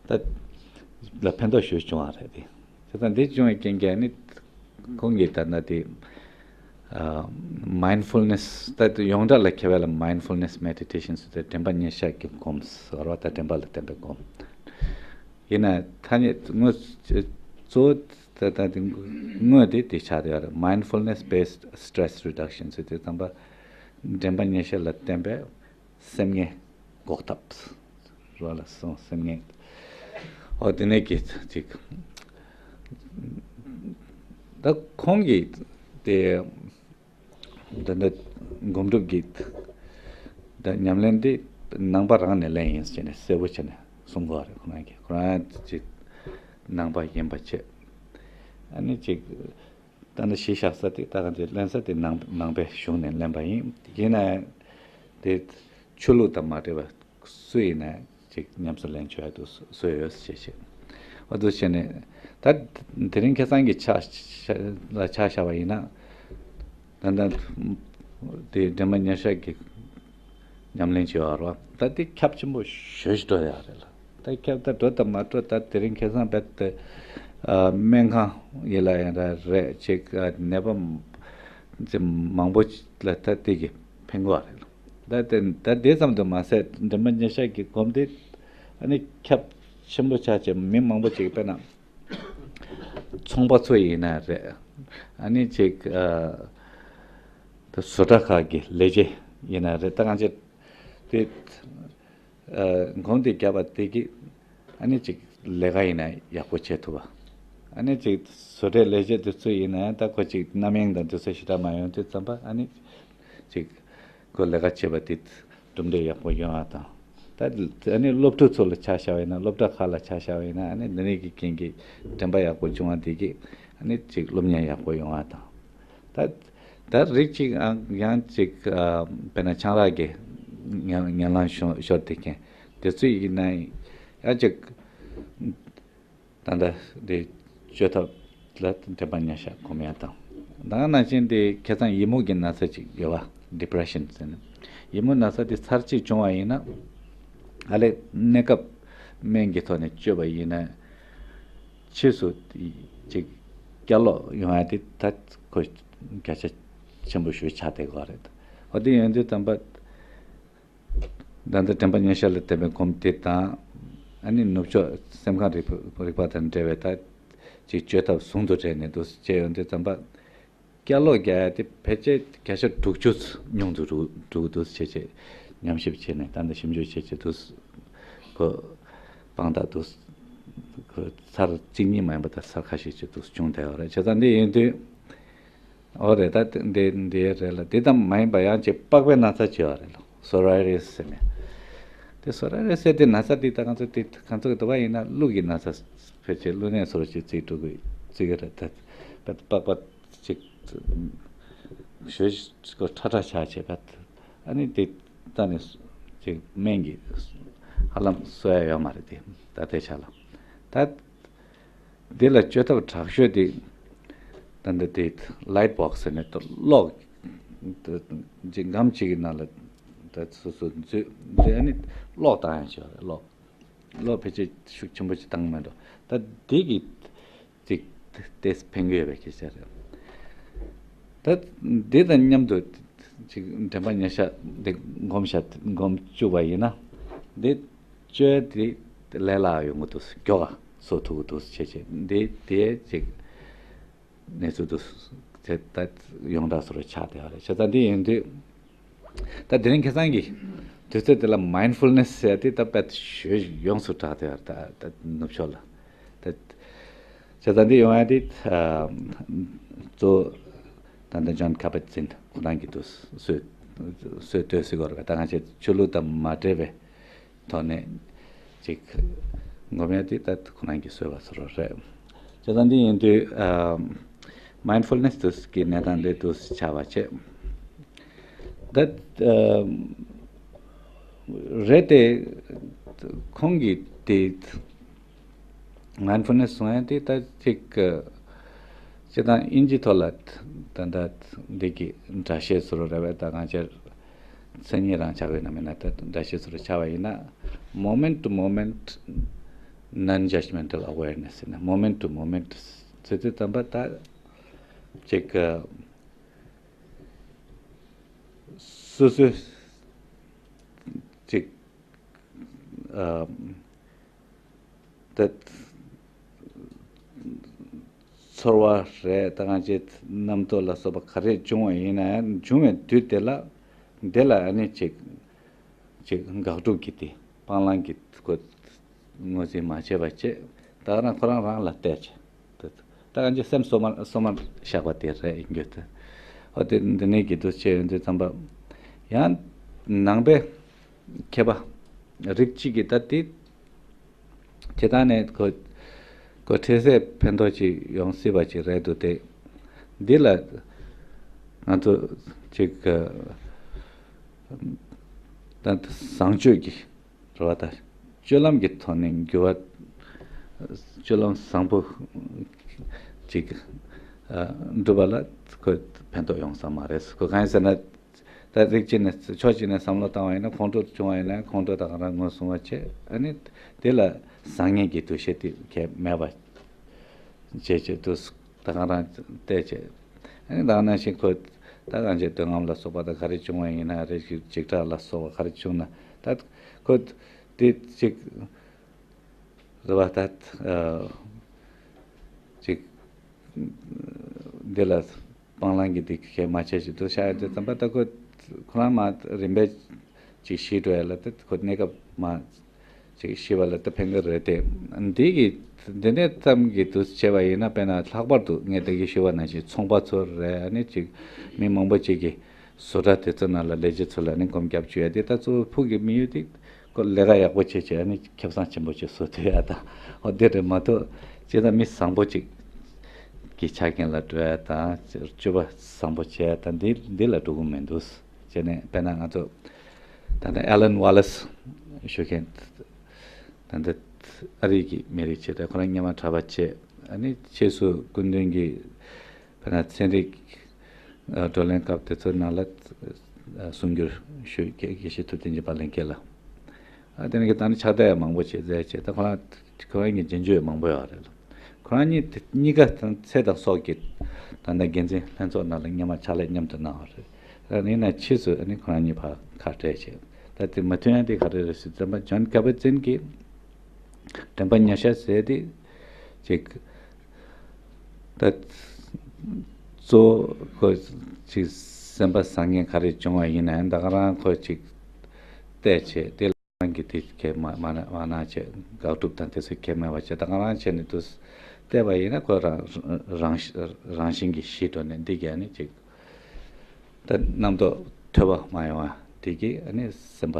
ད་ལ་ཕན་ཐོགས་ཞེ་པོ་བྱུང་བ་རེད་དེ། བྱས་ཙང་འདི་བྱུང་བའི་རྐྱེན་གྱིས་ནི་ཁོང་གིས་ད་ལྟ་དེ་mindfulness ད་ཡོངས་གྲགས་ལ་མཁས་པ་ལ་mindfulness meditation ཟེར་ཏེ་དྲན་པ་ཉེར་བཞག་གི་སྒོམ་ཟེར་བ་ད་དྲན་པ་ལ་བརྟེན་པའི་སྒོམ། ཡིན་ན་ཐ་སྙད་དངོས་གཙོ་བོ་ད་ལྟ་དེ་དངོས་དེ་དེ་ཆགས་བསྡད་ཡོད་རེད། Mindfulness based stress reduction ཟེར་དུས་ཙམ་པ་དྲན་པ་ཉེར་བཞག་ལ་བརྟེན་པའི་སེམས་ངལ་འགོག་ཐབས་རོགས་ལ་སོང་སེམས་ངལ། འོ་དེ་ནས་ཀྱི་ཅིག་ད་ཁོང་གིས་དེ། འདི་འདི་སྒོམ་སྒྲུབ་ཀྱི་ད་ཉམས་ལེན་འདི་ནང་པ་རང་ནས་ལེན་ཡིན་ཟེར་ནས་གསལ་པོ་བྱས་ནས་གསུང་གི་རེད། ཁོ་རང་གིས་ཁོ་རང་ཅིག་ནང་པ་ཡིན་པ་བྱས། ཨ་ནི་ཅིག་ད་ནི་གཞི་བཞག་ས་དེ་ད་ག་འདི་ལེན་ས་དེ་ནང་ནང་པའི་གཞུང་ནས་ལེན་པ་ཡིན། ཡིན་ན་དེ་ཆོས་ལུགས་དང་མ་འབྲེལ་བ། སུ་ཡིན་ན་ཅིག་ཉམས་སུ་ལེན་ཆོག་ཡ་འདུག་སུ་ཡོད་ཞེས་བཤད། འོ་འདུག་བྱས་ནས་ད་དེ་རིང་ཁ་སང་གི་ཆ་ལ་ཆ་བཞག་པ་ཡིན་ན། ད་ལྟ་དེ་དྲན་པ་ཉེར་བཞག་གི་ཉམས་ལེན་བྱེད་པ་རོ། ད་དེ་ཁྱབ་ཆེན་པོ་ཞེ་ཞིག་འགྲོ་ཡ་རེད་ལ། ད་ཁྱབ་ད་འགྲོ་དང་མ་འགྲོ་ད་དེ་རིང་ཁ་སང་རྦད་དེ་སྨན་ཁང་ཡིན་ལ་ཡང་ར་རེད་ཅིག་ནད་པ་མང་པོ་ལ་ད་དེ་གི་ཕན་གོ་བ་རེད་ལ། ད་དེ་ད་དེ་ཙམ་དུ་མ་ཟད་དྲན་པ་ཉེར་བཞག་གི་སྒོམ་དེ་ཨ་ནི་ཁྱབ་ཆེན་པོ་ཆགས་བྱས་མི་མང་པོ་ཅིག་དཔེར་ན་ཚོང་པ་ཚོ་ཡིན་ན་རེད། ཨ་ནི་ཅིག་ཨ་ད་བཟོ་གྲྭ་ཁག་གི་ལས་བྱེད་ཡིན་ན་རེད། ད་གང་ཅི་དེ་ཨ་སྒོམ་དེ་བརྒྱབ་པ་དེ་གི་ཨ་ནི་ཅིག་ལས་ཀ་ཡིན་ན་ཡག་པོ་བྱེད་ཐུབ་པ། ཨ་ནི་ཅིག་བཟོ་གྲྭའི་ལས་བྱེད་དེ་ཚོ་ཡིན་ན་ད་ཁོ་ཅིག་རྣམ་གཡེང་དང་དེ་ཚོ་ཞེ་དྲག་མ་ཡོང་དུས་ཙམ་པ་ཨ་ནི་ཅིག་ཁོ་ལས་ཀ་བྱེད་པ་དེ་གྲུབ་འབྲས་ཡག་པོ་ཡོང་བ་དང་ ད་ཨ་ནི་སློབ་ཕྲུག་ཚོ་ལ་ཆ་བཞག་པ་ཡིན་ན། སློབ་གྲྭ་ཁག་ལ་ཆ་བཞག་པ་ཡིན་ན། ཨ་ནི་འདི་ནས་ཀྱི་རྐྱེན་གྱིས་དྲན་པ་ཡག་པོ་བྱུང་བ་འདི་གིས་ཨ་ནི་ཅིག་སློབ་གཉེར་ཡག་པོ་ཡོང་བ་དང་། ད་ད་རིགས་གཅིག་ཨང་ཡང་ཅིག་ཨ་དཔེར་ན་ཆང་རག་གི་ངན་ངན་ལན་ཤོར་ཤོར་བསྡད་མཁན་དེ་ཚོ་ཡིན་ན་ཡང་ཅིག་ད་ལྟ་འདི་བཅོས་ཐབས་ལ་དྲན་པ་ཉེར་བཞག་སྒོམ་ཡ་དང་། ད་ག་ནང་བཞིན་དེ་ཁ་སང་ཡི་མུག་གི་ན་ཚ་ཅིག་ཡོད་པ། ཌི་པི་རེ་ཤན་ཟེར་ནས། ཡི་མུག་ན་ཚ་དེ་ཚར་གཅིག་བྱུང་བ་ཡིན་ན་ཨ་ལས་གནས་སྐབས་སྨན་གྱི་ཐོག་ནས་བཅོས་པ་ཡིན་ན་ཕྱིས་སུ་ཅིག་བསྐྱར་ལོག་ཡོང་ཡ་དེ་ད་ཁོ་བརྒྱ་ཆ་ཆེན་པོ་ཞིག་ཆགས་བསྡད་ཀྱི་ཡོད་རེད། འོ་དེ་ཡིན་དུས་ཙམ་པ། ད་ལྟ་དྲན་པ་ཉེར་བཞག་ལ་བརྟེན་པའི་སྒོམ་དེ་དང་། ཨ་ནི་ནུབ་ཕྱོགས་སེམས་ཁམས་རིག་པ་རིག་པ་དང་འབྲེལ་བའི་ད་ཅིག་བཅོས་ཐབས་ཟུང་དུ་འབྲེལ་ནས་འདུག་སེ་བྱས་ཡོང་དུས་ཙམ་པ། བསྐྱར་ལོག་རྒྱག་ཡ་དེ་ཕལ་ཆེར་བརྒྱ་ཆ་དྲུག་ཅུ་ཉུང་དུ་འགྲོ་འགྲོ་གི་འདུག་སེ་བྱས་བྱས་ཉམས་ཞིབ་བྱས་ནས། ད་ལྟ་ཞིབ་འཇུག་བྱས་བྱས་འདུག་སེ་གོ་དཔང་རྟགས་འདུག་སེ་གོ་ཚར་གཅིག་གཉིས་མ་ཡིན་པ་ད་ཚར་ཁ་ཤས་ཅིག་འདུག་སེ་བྱུང་བསྡད་ཡོད་རེད། བྱས་ཙང་འདི་ཡིན་དུས། འོ་རེད། ད་འདི་འདི་རེད་ལ། འདི་ཙམ་མ་ཡིན་པ་ཡང་ཅིག་པགས་པའི་ན་ཚ་ཅིག་ཡོད་རེད་ལ། སོ་ར་རི་སི་ཟེར་ནས། དེ་སོ་ར་རི་སི་ཟེར་དེ་ན་ཚ་འདི་ད་ང་ཚོ་དེ་ང་ཚོ་གི་འདུག་པ་ཡིན་ན་ཀླུ་གི་ན་ཚ་ཕལ་ཆེར་ཀླུ་ནད་སོར་ཅིག་བརྩི་འགྲོ་གི་བརྩི་གི་རེད། ད་པགས་པ་ཅིག་ཞོ་ཞིག་ཁྲ་ཁྲ་ཆགས་བྱས་པ། ཨ་ནི་དེ་ད་ནི་ཅིག་སྨན་གྱིས་ཧ་ལམ་གསོ་ཡ་ཡོད་མ་རེད་དེ་ད་ལྟའི་ཆ་ལ། ད། འདི་ལ་བཅོས་ཐབས་དྲག་ཤོས་དེ་ད་འདི་དེ་ལའིཊ་བོག་སི་ཟེར་ནས་ད་གློག་ཅིག་སྒམ་གཅིག་གི་ནང་ལ་ད་སོ་སོ་འཛུལ་འཛུལ། ཨ་ནི་གློག་བཏང་ཡ་ཞིག་རེད། གློག་གློག་ཕལ་ཆེར་ཤུགས་ཆེན་པོ་ཅིག་བཏང་མེད་འགྲོ། ད་འདི་གི་ཅིག་ཏེས་ཕན་གི་ཡོད་པའི་སྐད་ཆ་རེད། ད་འདི་དང་མཉམ་དུ་ཅིག་དྲན་པ་ཉེར་བཞག་འདི་སྒོམ་བཞག་སྒོམ་བཅུག་པ་ཡིན་ན། འདི་བཅོས་དེ་ལས་སླ་ཡོང་གི་འདུག་མགྱོགས་ག་བཟོ་ཐུབ་ཀྱི་འདུག་བྱས་བྱས་འདི་དེ་ཅིག་གནས་ཚུལ་འདུག་དེ་ད་ཡོངས་གྲགས་སུ་ཆགས་བསྡད་པ་རེད། བྱས་ཙང་འདི་ཡིན་དུས། ད་དེ་རིང་ཁ་སང་གི་དུས་ཚོད་དེ་ལ་མའིན་ཌ་ཕུལ་ནེ་སི་ཟེར་དེ་ད་དཔེ་ཞེ་ཡོངས་སུ་གྲགས་བསྡད་པ་རེད། ད་ད་ནུབ་ཕྱོགས་ལ། ད་བྱས་ཙང་འདི་ཡོང་ཡ་དེ་གཙོ་བོ་ད་ལྟ་ཇོན་ཁ་པ་ཅིན་ཁོ་རང་གིས་འདུག་སྲོལ་སྲོལ་གཏོད་སྲིད་ཀྱི་རེད་པ། ད་ང་ཚོའི་ཆོས་ལུགས་དང་མ་འབྲེལ་བའི་ཐོག་ནས་ཅིག་སྒོམ་ཡ་དེ་ད་ཁོ་རང་གིས་བཟོས་པ་བཟོ་འདྲ་རེད། བྱས་ཙང་འདི་ཡིན་དུས་མའིན་ཌ་ཕུལ་ནེ་སི་དུས་ཀྱི་གནས་སྟངས་འདི་འདུག་ཆགས་པ་བྱས། ད་རེད་དེ། ཁོང་གིས་དེ་མའིན་ཌ་ཕུལ་ནེ་སི་གསུང་ཡ་དེ་ད་ཅིག་སྤྱིར་བཏང་དབྱིན་ཇིའི་ཐོག་ལ་ད་ད་འདི་གི་འགྲེལ་བཤད་བཟོ་འདྲ་རེད་པས། ད་ང་ཚོར་མཚན་ཉིད་རང་ཆགས་པའི་ནང་མིན་ན། ད་འགྲེལ་བཤད་བཟོ་འདྲ་ཆགས་པ་ཡིན་ན། Moment to moment non-judgmental awareness ཟེར་ན། Moment to moment ཟེར་དུས་ཙམ་པ་ད་ཅིག་སོ་སོའི་ཅིག་ཨ་ད་ཚོར་བ་རེད། ད་ང་ཚོའི་རྣམ་རྟོག་ལ་སོགས་པ་ག་རེ་བྱུང་བ་ཡིན་ན་ཡང་། བྱུང་བའི་དུས་དེ་ལ་དེ་ལ་ཨ་ནི་ཅིག་ཅིག་དགག་སྒྲུབ་ཀྱི་དེ་སྤང་བླང་གི་སྐོར་ངོས་འཛིན་མ་བྱས་པ་བྱས། ད་རང་ཁོ་རང་རང་ལ་བལྟས་བྱས། ད་ད་གང་ཅི་སེམས་སོ་མ་སོ་མ་བཞག་པ་དེ་རེད་ཡིན་རྒྱུ་དེ། ཨོ་དེ་འདི་ནས་ཀྱི་དུས་ཆེ་ཡོང་དུས་ཙམ་པ། ཡང་ནང་པའི་མཁས་པ་རིགས་གཅིག་གིས་ད་དེ་དེ་དག་ནས་ཁོ་ཁོ་འཕྲལ་སེལ་ཕན་ཐོགས་ཅིག་ཡོང་སྲིད་པ་ཅིག་རེད་འདུག་སྟེ། འདི་ལ་ང་ཚོ་ཅིག་ད་བཟང་སྤྱོད་ཀྱི་རེད་པ། ད་སྤྱོད་ལམ་གྱི་ཐོག་ནས་འགྱུར་བ། སྤྱོད་ལམ་བཟང་པོ་ཅིག་ཨ་འགྲུབ་པ་ལ་ཁོ་ཕན་ཐོགས་ཡོང་ས་མ་རེད། ཁོ་གང་ཡིན་ཟེར་ན། ད་རིགས་གཅིག་ནས་ཕྱོགས་གཅིག་ནས་བསམ་བློ་བཏང་བ་ཡིན་ན། ཁོང་ཁྲོ་བྱུང་བ་ཡིན་ན་ཁོང་ཁྲོ་ད་ག་རང་ངོས་བཟུང་བ་བྱས། ཨ་ནི་དེ་ལ་བཟང་ངན་གྱི་འདུ་ཤེས་དེ་གས་མེད་པ་བྱས་བྱས་དུས་ད་ག་རང་བལྟས་བྱས། ཨ་ནི་ད་ག་ནང་བཞིན་ཁོ་ད་གང་བྱས་འདོད་རྔམ་ལ་སོགས་པ་ད་ག་རེ་བྱུང་བ་ཡིན་ན་རེད། འཇིགས་སྐྲག་ལ་སོགས་པ་ག་རེ་བྱུང་ན་ད་ཁོ་དེ་ཅིག་རེད་པ། ད་ཨ་ཅིག་འདི་ལ་སྤང་བླང་གི་འདི་གས་མ་བྱས་ཅིག་འདུག་བཞག་ཡོད་དུས་ཙམ་པ། ད་ཁོ་ཁོ་རང་མ་རིམ་པས་ཅིག་ཤི་འགྲོ་ཡ་ལ། ད་ཁོ་གནས་སྐབས་མ་ཅིག་ཤི་བ་ལ་ད་ཕན་གི་རེད་དེ། འདི་གི་འདི་ནས་ཙམ་གྱི་འདུག་བྱས་པ་ཡིན་ན། དཔེར་ན་ལྷག་པར་དུ་ངས་ད་གིན་ཞུས་པ་ནང་བཞིན་ཚོང་པ་ཚོ་རེད། ཨ་ནི་ཅིག་མི་མང་པོ་ཅིག་གིས་བཟོ་གྲྭ་དེ་ཚོ་ནང་ལ་ལས་བྱེད་ཚོ་ལ་ནི་སྒོམ་རྒྱབ་བཅུག་ཡ་དེ། ད་གཙོ་བོ་ཕུགས་ཀྱི་དམིགས་ཡུལ་དེ་ ཁོ་ལས་ཀ་ཡག་པོ་བྱེད་བྱས་ནི་ཁེ་བཟང་ཆེན་པོ་ཅིག་བཟོ་ཐུབ་ཡ་དང་། འོ་དེ་རེད་མ་གཏོགས་ཅི་ད་མི་བཟང་པོ་ཅིག་གི་ཆ་རྐྱེན་ལ་འགྲོ་ཡ་དང་། སྤྱོད་པ་བཟང་པོ་བྱེད་ཡ་དང་འདི་འདི་ལ་འགྲོ་གི་མི་འདུག་བྱས་ནས་དཔེར་ན་ང་ཚོ་ད་ལྟ་ཨེ་ལན་ཝ་ལེ་སི་ཞུ་མཁན་ད་ལྟ་ཨ་རི་གི་མི་རིགས་ཆེ་གྲས་ཁོ་རང་སྔོན་མ་གྲྭ་པ་བྱས། ཨ་ནི་ཕྱིས་སུ་སྐུ་མདུན་གྱི་དཔེར་ན་ཚན་རིག་ཨ་བགྲོ་གླེང་སྐབས་དེ་ཚོའི་ནང་ལ་ཨ་གསུང་སྒྱུར་ཞུས། དགེ་དགེ་བཤེས་ཐུབ་བསྟན་གྱི་པ་ལྷན་རྒྱས་ལ། ཨ་དེ་ནས་ད་ནི་ཕྱག་དེབ་མང་པོ་ཅིག་མཛད་བྱས། ད་ཁོ་རང་ཁོ་རང་གི་རྗེས་འཇུག་མང་པོ་ཡོད་རེད་ལ། ཁོ་རང་གཉིས་དེ་གཉིས་ཀ་དང་ཚེ་དང་སྲོག་གི་ད་ལྟ་འགན་འཛིན་ལྷན་ཚོགས་ནང་ལ་སྔོན་མ་ཕྱག་ལས་མཉམ་དུ་གནང་བ་རེད། ཡིན་ན་ཕྱིས་སུ་ཨ་ནི་ཁོ་རང་གཉིས་བར་ཁ་བྲལ་བྱས། ད་དེ་མ་མཐུན་ཡ་དེ་ག་རེ་རེད་ཟེར་ཙམ་པ་ཇོན་ཀ་བ་ཙིན་གྱིས་དྲན་པ་ཉེར་བཞག་ཟེར་དེ་ཅིག་ད་གཙོ་བོ་ཁོ་ཅིག་སེམས་པ་བཟང་ངན་ག་རེ་བྱུང་བ་ཡིན་ན་ཡང་ད་ག་རང་ཁོ་ཅིག་བལྟས་བྱས་དེ་རང་གི་དེ་གས་མ་མ་མ་གནང་བྱས་དགག་སྒྲུབ་དང་དེ་ཚོ་གས་མེད་པ་བྱས། ད་ག་རང་བྱས་ནས་དུ་བལྟས་པ་ཡིན་ན་ཁོ་རང་རང་རང་བཞིན་གྱིས་ཞི་འགྲོ་ནས་འདི་གས་ནི་ཅིག་ད་རྣམ་རྟོག་ཐོས་པ་མ་ཡོང་བ་དེ་གིས་ཨ་ནི་སེམས་པ་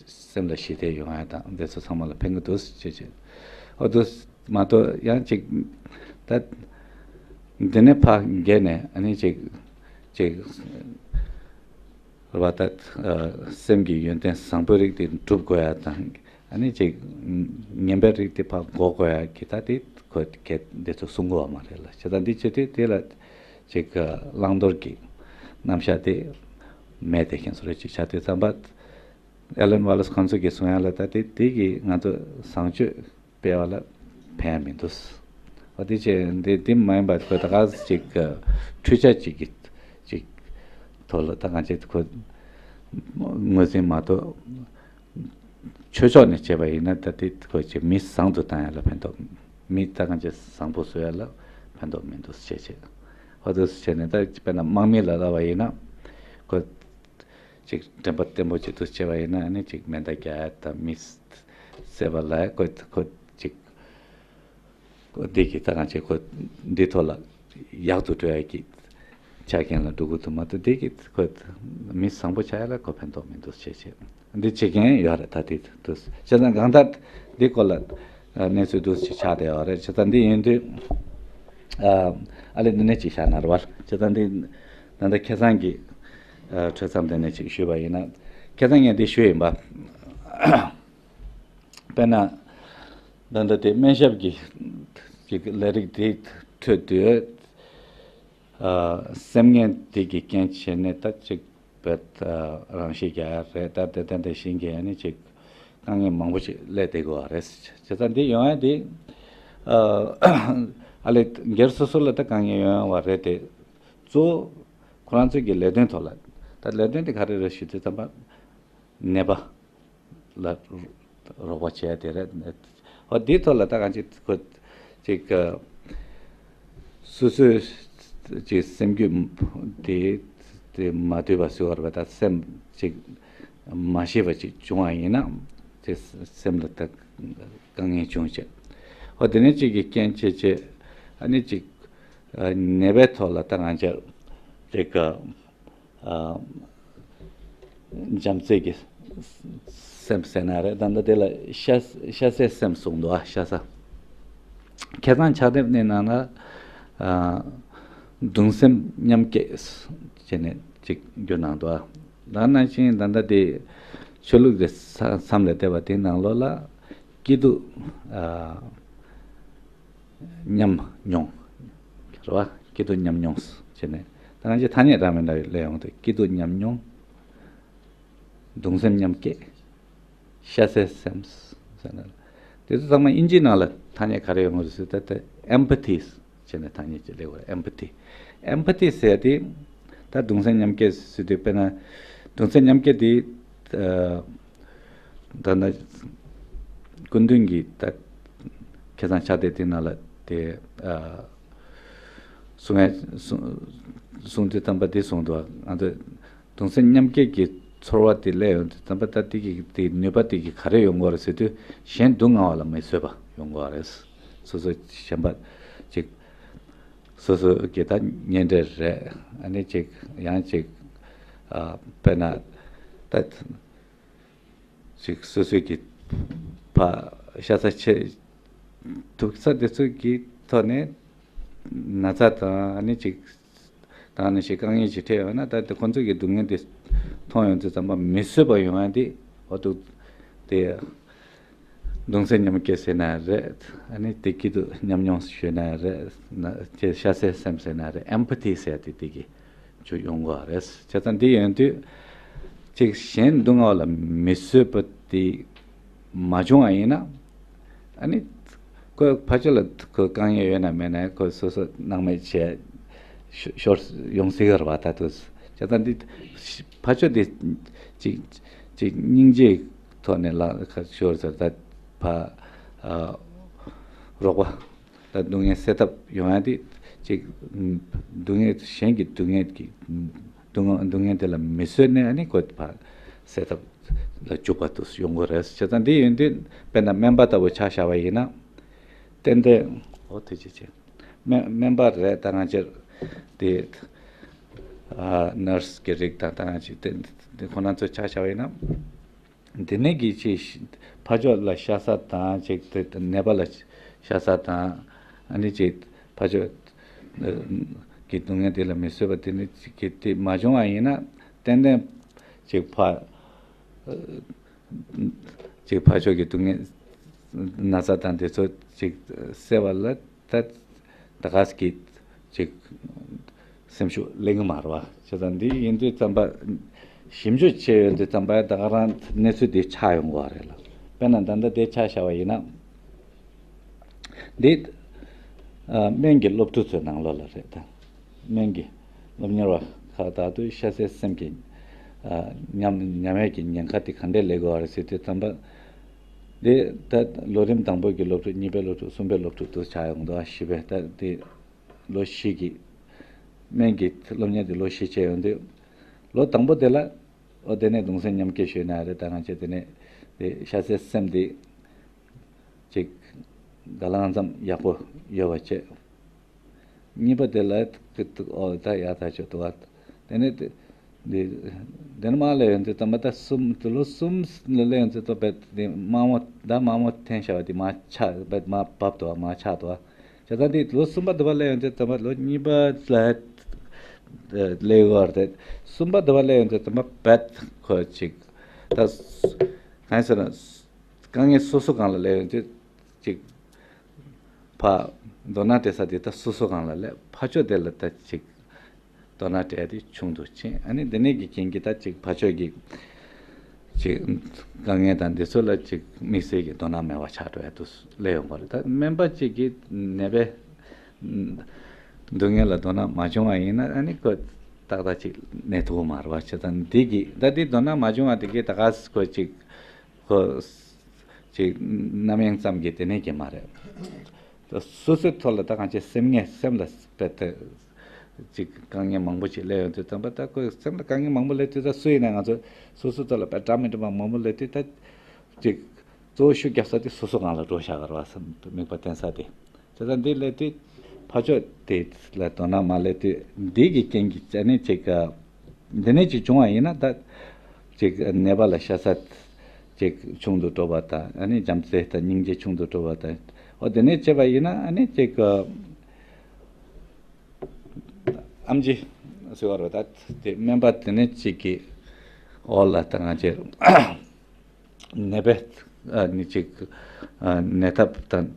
སེམས་ལ་ཞི་བདེ་ཡོང་ཡ་དང་དེ་ཚོ་ཚང་མ་ལ་ཕན་གི་འདུག་ཅེས་བྱས། ཨོ་འདུག་མ་གཏོགས་ཡང་ཅིག་ད་འདི་ནས་ཕར་བརྒལ་ནས་ཨ་ནི་ཅིག་ཅིག་རེད་པ། ད་སེམས་ཀྱི་ཡོན་ཏན་བཟང་པོའི་རིགས་དེ་སྒྲུབ་དགོས་ཡ་དང་། ཨ་ནི་ཅིག་ངན་པའི་རིགས་དེ་ཕར་འགོག་དགོས་ཡ་གི་ད་དེ་ཁོ་གས་འདི་ཚོ་གསུང་གི་ཡོད་མ་རེད་ལ། བྱས་ཙང་འདི་བྱེད་དུས་དེ་ལ་ཅིག་བླང་དོར་གྱི་རྣམ་གཞག་དེ་མེད་དེ་མཁན་སོ་རེ་ཅིག་ཆགས་དུས་ཙམ་པ། ཨེ་ལན་ཝ་ལེ་སི་ཁོང་ཚོ་གིས་གསུང་ཡ་ལ་ད་དེ་དེ་གིས་ང་ཚོ་བཟང་སྤྱོད་སྤེལ་བ་ལ་ཕན་ཡ་མི་འདུག་འོ་དེ་བྱས་འདི་འདི་མ་ཡིན་པ་ཁོ་ད་ག་ཅིག་འཕྲུལ་ཆ་ཅིག་གི་ཅིག་ཐོག་ལ་ད་གང་ཅིག་ཁོ་ངོས་འཛིན་མ་གཏོགས། ཆོས་ཕྱོགས་ནས་བྱས་པ་ཡིན་ན་ད་དེ་ཁོ་ཅིག་མི་བཟང་དུ་བཏང་ཡ་ལ་ཕན་ཐོགས། མི་ད་གང་ཅིག་བཟང་པོ་བཟོ་ཡ་ལ་ཕན་ཐོགས་མི་འདུག་ཅེས་བྱས། འོ་དེ་བྱས་ནས་ད་དཔེར་ན་དམག་མི་ལ་ལབ་པ་ཡིན་ན་ཁོ་ཅིག་དྲན་པ་བརྟན་པོ་ཅིག་ཏུ་བྱས་པ་ཡིན་ན་ཨ་ནི་ཅིག་མེ་མདའ་རྒྱག་ཡ་དང་མི་བསད་པ་ལ་ཁོ་ཁོ་ཅིག་ཁོ་འདི་གི་ད་གང་བྱེད་ཁོ་འདི་ཐོག་ལ་ཡག་ཏུ་འགྲོ་ཡ་གི་ཆ་རྐྱེན་ལ་འགྲོ་གི་འདུག་མ་གཏོགས་འདི་གི་ཁོ་མི་བཟང་པོ་ཆགས་ཡ་ལ་ཁོ་ཕན་ཐོགས་མི་འདུག་ཅེས་བྱས། འདི་བྱེད་མཁན་ཡོད་རེད། ད་དེ་འདུག་བྱས་ཙང་གང་ལྟར་འདི་སྐོར་ལ་གནས་ཚུལ་འདུག་ཅིག་ཆགས་བསྡད་ཡོད་རེད། བྱས་ཙང་འདི་ཡིན་དུས་ཨ་ལས་འདི་ནས་ཅིག་བཞག་ན་རེད་བ། བྱས་ཙང་འདི་ད་ལྟ་ཁ་སང་གི་གྲོས་འཆམ་དེ་ནས་ཅིག་ཞུས་པ་ཡིན་ན། ཁ་སང་ངས་འདི་ཞུས་ཡིན་པ། དཔེར་ན་ད་ལྟ་དེ་སྨན་ཞབས་ཀྱི་ཅིག་ལས་རིགས་དེ་ཐོས་དུས་ཨ་སེམས་ངན་དེ་གི་རྐྱེན་བྱས་ནས་ད་ཅིག་བེད་ཨ་རང་ཤི་རྒྱག་ཡ་རེད། ད་དེ་ལྟ་འདི་བཞིན་གྱི་ཨ་ནི་ཅིག་དཀའ་ངལ་མང་པོ་ཅིག་སླེབས་བསྡད་དགོས་པ་རེད། བྱས་ཙང་འདི་ཡོང་ཡ་དེ་ཨ་ཨ་ལས་སྒེར་སོ་སོ་ལ་ད་དཀའ་ངལ་ཡོང་ཡ་བ་རེད་དེ། གཙོ་བོ་ཁོ་རང་ཚོའི་གི་ལས་དོན་ཐོག་ལ། ད་ལས་དོན་དེ་ག་རེ་རེད་ཞུ་དུས་ཙམ་པ་ནད་པ་ལ་རོགས་པ་བྱས་དེ་རེད། འོ་འདིའི་ཐོག་ལ་ད་གང་ཅིག་ཁོ་ཅིག་སོ་སོའི་ཅིག་སེམས་རྒྱུད་དེ་དེ་མ་འདོད་པ་བཟོས་པ་རེད་པ། ད་སེམས་ཅིག་མ་ཤེས་པ་ཅིག་བྱུང་བ་ཡིན་ན་དེ་སེམས་ལ་ད་དཀའ་ངལ་བྱུང་བྱས། འོ་དེ་ནས་ཅིག་གི་རྐྱེན་བྱས་བྱས་ཨ་ནི་ཅིག་ནད་པའི་ཐོག་ལ་ད་ང་ཅག་ཅིག་ཨ་བྱམས་བརྩེ་གི་སེམས་ཟེར་ན་རེད། ད་ལྟ་དེ་ལ་ཤ་ཤ་ཟའི་སེམས་གསུངས་འདུག་ཨ་ཤ་ཟ། ཁ་སང་ཕྱག་དེབ་ནས་ནང་ལ་ཨ་གདུང་སེམས་མཉམ་སྐྱེད་བྱས་ནས་ཅིག་བསྒྱུར་གནང་འདུག་ཨ་ད་ནང་བཞིན་ད་ལྟ་དེ་ཆོས་ལུགས་དེ་ས་མཚམས་ལས་འདས་པ་དེའི་ནང་ལོགས་ལ་སྐྱིད་སྡུག་ཨ་མཉམ་མྱོང་། རེད་བ། སྐྱིད་སྡུག་མཉམ་མྱོང་བྱས་ནས་ད་ང་ཚོའི་ཐ་སྙད་རང་མི་འདྲ་བའི་སླེབས་ཡོང་དུས་སྐྱིད་སྡུག་མཉམ་མྱོང་། གདུང་སེམས་མཉམ་སྐྱེད། ཤ་ཟའི་སེམས་ཟེར་ན། དེ་ཚོ་ཚང་མ་དབྱིན་ཇིའི་ནང་ལ་ཐ་སྙད་ག་རེ་ཡོང་གི་རེད་ཟེར་ད་ལྟ་empathy་བྱས་ནས་ཐ་སྙད་ཅིག་སླེབས་པ་རེད། empathy། empathy་ཟེར་དེ་ད་གདུང་སེམས་མཉམ་སྐྱེད་ཟེར་དུས་དཔེར་ན་གདུང་སེམས་མཉམ་སྐྱེད་དེ་ཨ། ད་ནི་སྐུ་མདུན་གྱིས་ད་ཁ་སང་ཕྱག་དེབ་དེ་ནང་ལ་དེ་ཨ་གསུང་ཡ་གསུང་གསུང་དུས་ཙམ་པ་དེ་གསུངས་འདུག་ང་ཚོ་གདུང་སེམས་མཉམ་སྐྱེད་ཀྱི་ཚོར་བ་དེ་སླེབས་ཡོང་དུས་ཙམ་པ་ད་དེ་གི་དེ་ནུས་པ་དེ་གི་ག་རེ་ཡོང་གི་ཡོད་རེད་ཟེར་དུས་གཞན་སྡུག་བསྔལ་བ་ལ་མི་བཟོད་པ་ཡོང་གི་ཡོད་རེད། སོ་སོ་གཞན་པ་ཅིག་སོ་སོ་གི་ད་ཉེ་འབྲེལ་རེད། ཨ་ནི་ཅིག་ཡང་ཅིག་ཨ་དཔེར་ན་ད། ཅིག་སོ་སོའི་གི་ཕ་ཤ་ཚ་ཆེ་ཐུག་ས་དེ་ཚོ་གི་ཐོག་ནས་ན་ཚ་དང་ཨ་ནི་ཅིག་དང་ནི་ཞིག་དཀའ་ངལ་ཅིག་འཕྲད་ཡོད་ན། ད་དེ་ཁོང་ཚོ་གི་སྡུག་བསྔལ་དེ་མཐོང་ཡོང་དུས་ཙམ་པ་མི་བཟོད་པ་ཡོང་ཡ་དེ་འོ་འདུག་དེ། གདུང་སེམས་མཉམ་སྐྱེད་ཟེར་ན་རེད། ཨ་ནི་དེ་སྐྱིད་སྡུག་མཉམ་མྱོང་ཞུས་ན་རེད། ན་ཅེས་ཤ་ཚའི་སེམས་ཟེར་ན་རེད། ཨེམ་པ་ཐི་ཟེར་དེ་དེ་གི་ཅུ་ཡོང་གི་རེད། བྱས་ཙང་འདི་ཡོང་དུས་ཅིག་གཞན་སྡུག་བསྔལ་ལ་མི་བཟོད་པ་དེ་མ་བྱུང་བ་ཡིན་ན། ཨ་ནི་ཁོས་ཕར་ཕྱོགས་ལ་ཁོ་དཀའ་ངལ་ཡོད་ན་མེད་ན་ཁོ་སོ་སོ་སྣང་མེད་བྱས་ཤོ་ཤོར་ཡོང་སྲིད་གི་རེད་བ། ད་དུ་བྱས་ཙང་འདི་ཕར་ཕྱོགས་དེ་ཅིག་ཅིག་སྙིང་རྗེའི་ཐོག་ནས་ལ་ཁ་ཤོར་ཟེར། ད་ཕ་ཨ་རོགས་པ་ད་སྡུག་བསྔལ་སེལ་ཐབས་ཡོང་ཡ་དེ་ཅིག་སྡུག་བསྔལ་གཞན་གྱི་སྡུག་བསྔལ་གྱི་སྡུག་བསྔལ་སྡུག་བསྔལ་དེ་ལ་མི་བཟོད་ནས་ཨ་ནི་ཁོ་ཕར་སེལ་ཐབས་ལ་འཇུག་པ་དུ་ཡོང་གི་རེད། བྱས་ཙང་འདི་ཡིན་དུས་དཔེར་ན་སྨན་པ་ལྟ་བུ་ཆ་བཞག་པ་ཡིན་ན། ཏན་ཏན་འོ་དེ་ཅི་བྱེད། སྨན་སྨན་པ་རེད། ད་ང་ཚོར་དེ་ཨ་ནར་སི་གི་རིགས་དང་ད་ང་ཚོ་དེ་དེ་ཁོ་ན་ཚོ་ཆ་བཞག་པ་ཡིན་ན། དེ་ནས་གི་ཅིག་ཕར་ཕྱོགས་ལ་ཤ་ཚ་དང་ཅིག་དེ་ནད་པ་ལ་ཤ་ཚ་དང་ཨ་ནི་ཅིག་ཕར་ཕྱོགས་ཀྱི་སྡུག་བསྔལ་དེ་ལ་མི་བཟོད་པ་དེ་ནི་ཅིག་གི་དེ་མ་བྱུང་བ་ཡིན་ན། ཏན་ཏན་ཅིག་ཕར་ཅིག་ཕར་ཕྱོགས་ཀྱི་སྡུག་བསྔལ་ན་ཚ་དང་དེ་ཚོ་ཅིག་སེལ་བ་ལ་ད་ད་ག་ཟེ་གི་ཅིག་སེམས་ཤུགས་ལེན་གི་མ་རེད་བ། བྱས་ཙང་འདི་ཡིན་དུས་ཙམ་པ་ཞིབ་འཇུག་བྱས་ཡོད་དུས་ཙམ་པ་ད་ག་རང་གནས་ཚུལ་འདི་ཆགས་ཡོང་གི་རེད་ལ། དཔེར་ན་ད་ལྟ་དེ་ཆ་བཞག་པ་ཡིན་ན། འདི་ཨ་སྨན་གྱི་སློབ་ཕྲུག་ཚོའི་ནང་ལོགས་ལ་རེད་ད། སྨན་གྱི་སློབ་གཉེར་བ་ཁག་དག་ཏུ་ཤ་ཚའི་སེམས་ཀྱི་ཨ་ཉམས་ཉམས་ཡས་ཀྱི་ཉེན་ཁ་དེ་ག་འདྲས་སླེབས་ཀྱི་རེད་ཟེར་དུས་ཙམ་པ། འདི་ད་ལོ་རིམ་དང་པོ་གི་སློབ་ཕྲུག་གཉིས་པའི་སློབ་ཕྲུག་གསུམ་པའི་སློབ་ཕྲུག་ཏུ་ཆགས་ཡོང་འདུག་བཞི་པའི་ད་དེ་ལོ་བཞི་གི་སྨན་གྱི་སློབ་གཉེར་དེ་ལོ་བཞི་བྱས་ཡོང་དུས། ལོ་དང་པོ་དེ་ལ་ཨོ་དེ་ནས་གདུང་སེམས་མཉམ་སྐྱེད་ཞུས་ན་རེད། ད་ང་ཚོས་དེ་ནས་དེ་ཤ་ཚའི་སེམས་དེ་ཅིག་ག་ལ་གང་འཚམ་ཡག་པོ་ཡོད་པ་བྱས། གཉིས་པ་དེ་ལ་ཨོ་ད་ཡག་ཐག་ཆོད་འདུག་བ། དེ་ནས་དེ་དེ་དེ་ནས་མར་སླེབས་ཡོང་དུས་ཙམ་པ་ད་གསུམ་དེ་ལོ་གསུམ་ལ་སླེབས་ཡོང་དུས་ཙམ་པ་དེ་དམར་མོ་ད་དམར་མོ་འཐེན་བཞག་པ་དེ་མར་ཆག་པ་མར་བབས་འདུག་བ། མར་ཆག་འདུག་བ། བྱས་ཙང་དེ་ལོ་གསུམ་པ་དུ་བ་སླེབས་ཡོང་དུས་ཙམ་པ་ལོ་གཉིས་པ་ལ་སླེབས་ཡོད་རེད། གསུམ་པ་དུ་བ་སླེབས་ཡོང་དུས་ཙམ་པ་བད་ཁོ་ཅིག་ད་གང་ཟེར་ན་དཀའ་ངལ་སོ་སོ་སྒང་ལ་སླེབས་ཡོང་དུས་ཅིག་ཕ་མདོར་ན་སྤྲད་ས་དེ་ད་སོ་སོ་སྒང་ལ་སླེབས། ཕར་ཕྱོགས་དེ་ལ་ད་ཅིག་མདོར་ན་སྤྲད་དེ་ཆུང་དུ་ཕྱིན། ཨ་ནི་འདི་ནས་ཀྱི་རྐྱེན་གྱིས་ད་ཅིག་ཕར་ཕྱོགས་ཀྱི་ཅིག་དཀའ་ངལ་དང་འདི་ཚོ་ལ་ཅིག་དམིགས་བསལ་གྱི་དོ་སྣང་མེད་པ་ཆགས་འགྲོ་ཡ་དུ་སླེབས་ཡོང་བ་རེད། ད་སྨན་པ་ཅིག་གིས་ནད་པའི་སྡུག་བསྔལ་ལ་དོ་སྣང་མ་བྱུང་བ་ཡིན་ན་ཨ་ནི་ཁོ་ཏག་ཏག་ཅིག་གནས་ཐུབ་ཀྱི་མ་རེད་བ། བྱས་ཙང་འདི་གི་ད་འདི་དོ་སྣང་མ་བྱུང་བ་དེ་གིས་ད་ག་ཁོ་ཅིག་ཁོ་ཅིག་རྣམ་གཡེང་ཙམ་གྱིས་དེ་ནས་ཀྱི་མ་རེད། ད་སོ་སོའི་ཐོག་ལ་ད་གང་ཅི་སེམས་ངལ་སེམས་ལ་དཔེ་ད་ཅིག་དཀའ་ངལ་མང་པོ་ཅིག་སླེབས་ཡོང་དུས་ཙམ་པ་ད་ཁོའི་སེམས་ལ་དཀའ་ངལ་མང་པོ་སླེབས་དུས་ད་སུ་ཡིན་ན་ང་ཚོ་སོ་སོའི་ཐོག་ལ་དཔེ་འདྲ་མི་འདྲ་བ་མང་པོ་སླེབས་དུས་ད་ཅིག་གཙོ་བོ་ཤུགས་རྒྱབ་ས་དེ་སོ་སོ་སྒང་ལ་འགྲོ་བཞག་ག་རེད་བ། སེམས་དམིགས་པ་བསྟེན་ས་དེ། དེ་ལྟར་འདི་སླེབས་དུས་ཕར་ཕྱོགས་དེ་ལ་དོ་སྣང་མ་སླེབས་དུས་འདི་གི་རྐྱེན་གྱིས་ཨ་ནི་ཅིག་འདི་ནས་ཅིག་བྱུང་བ་ཡིན་ན་ད་ཅིག་ནད་པ་ལ་ཤ་ཚ་ཅིག་ཆུང་དུ་འགྲོ་བ་དང་ཨ་ནི་བྱམས་བརྩེ་དང་སྙིང་རྗེ་ཆུང་དུ་འགྲོ་བ་དང་། འོ་དེ་ནས་བྱས་པ་ཡིན་ན་ཨ་ནི་ཅིག་ཨམ་ཆི་ཟེར་བ་རེད། ད་དེ་སྨན་པ་དེ་ནས་ཅིག་གི་འོག་ལ་ད་ང་ཚོས་ནད་པའི་ཨ་ནི་ཅིག་ཨ་ནད་ཐབས་དང་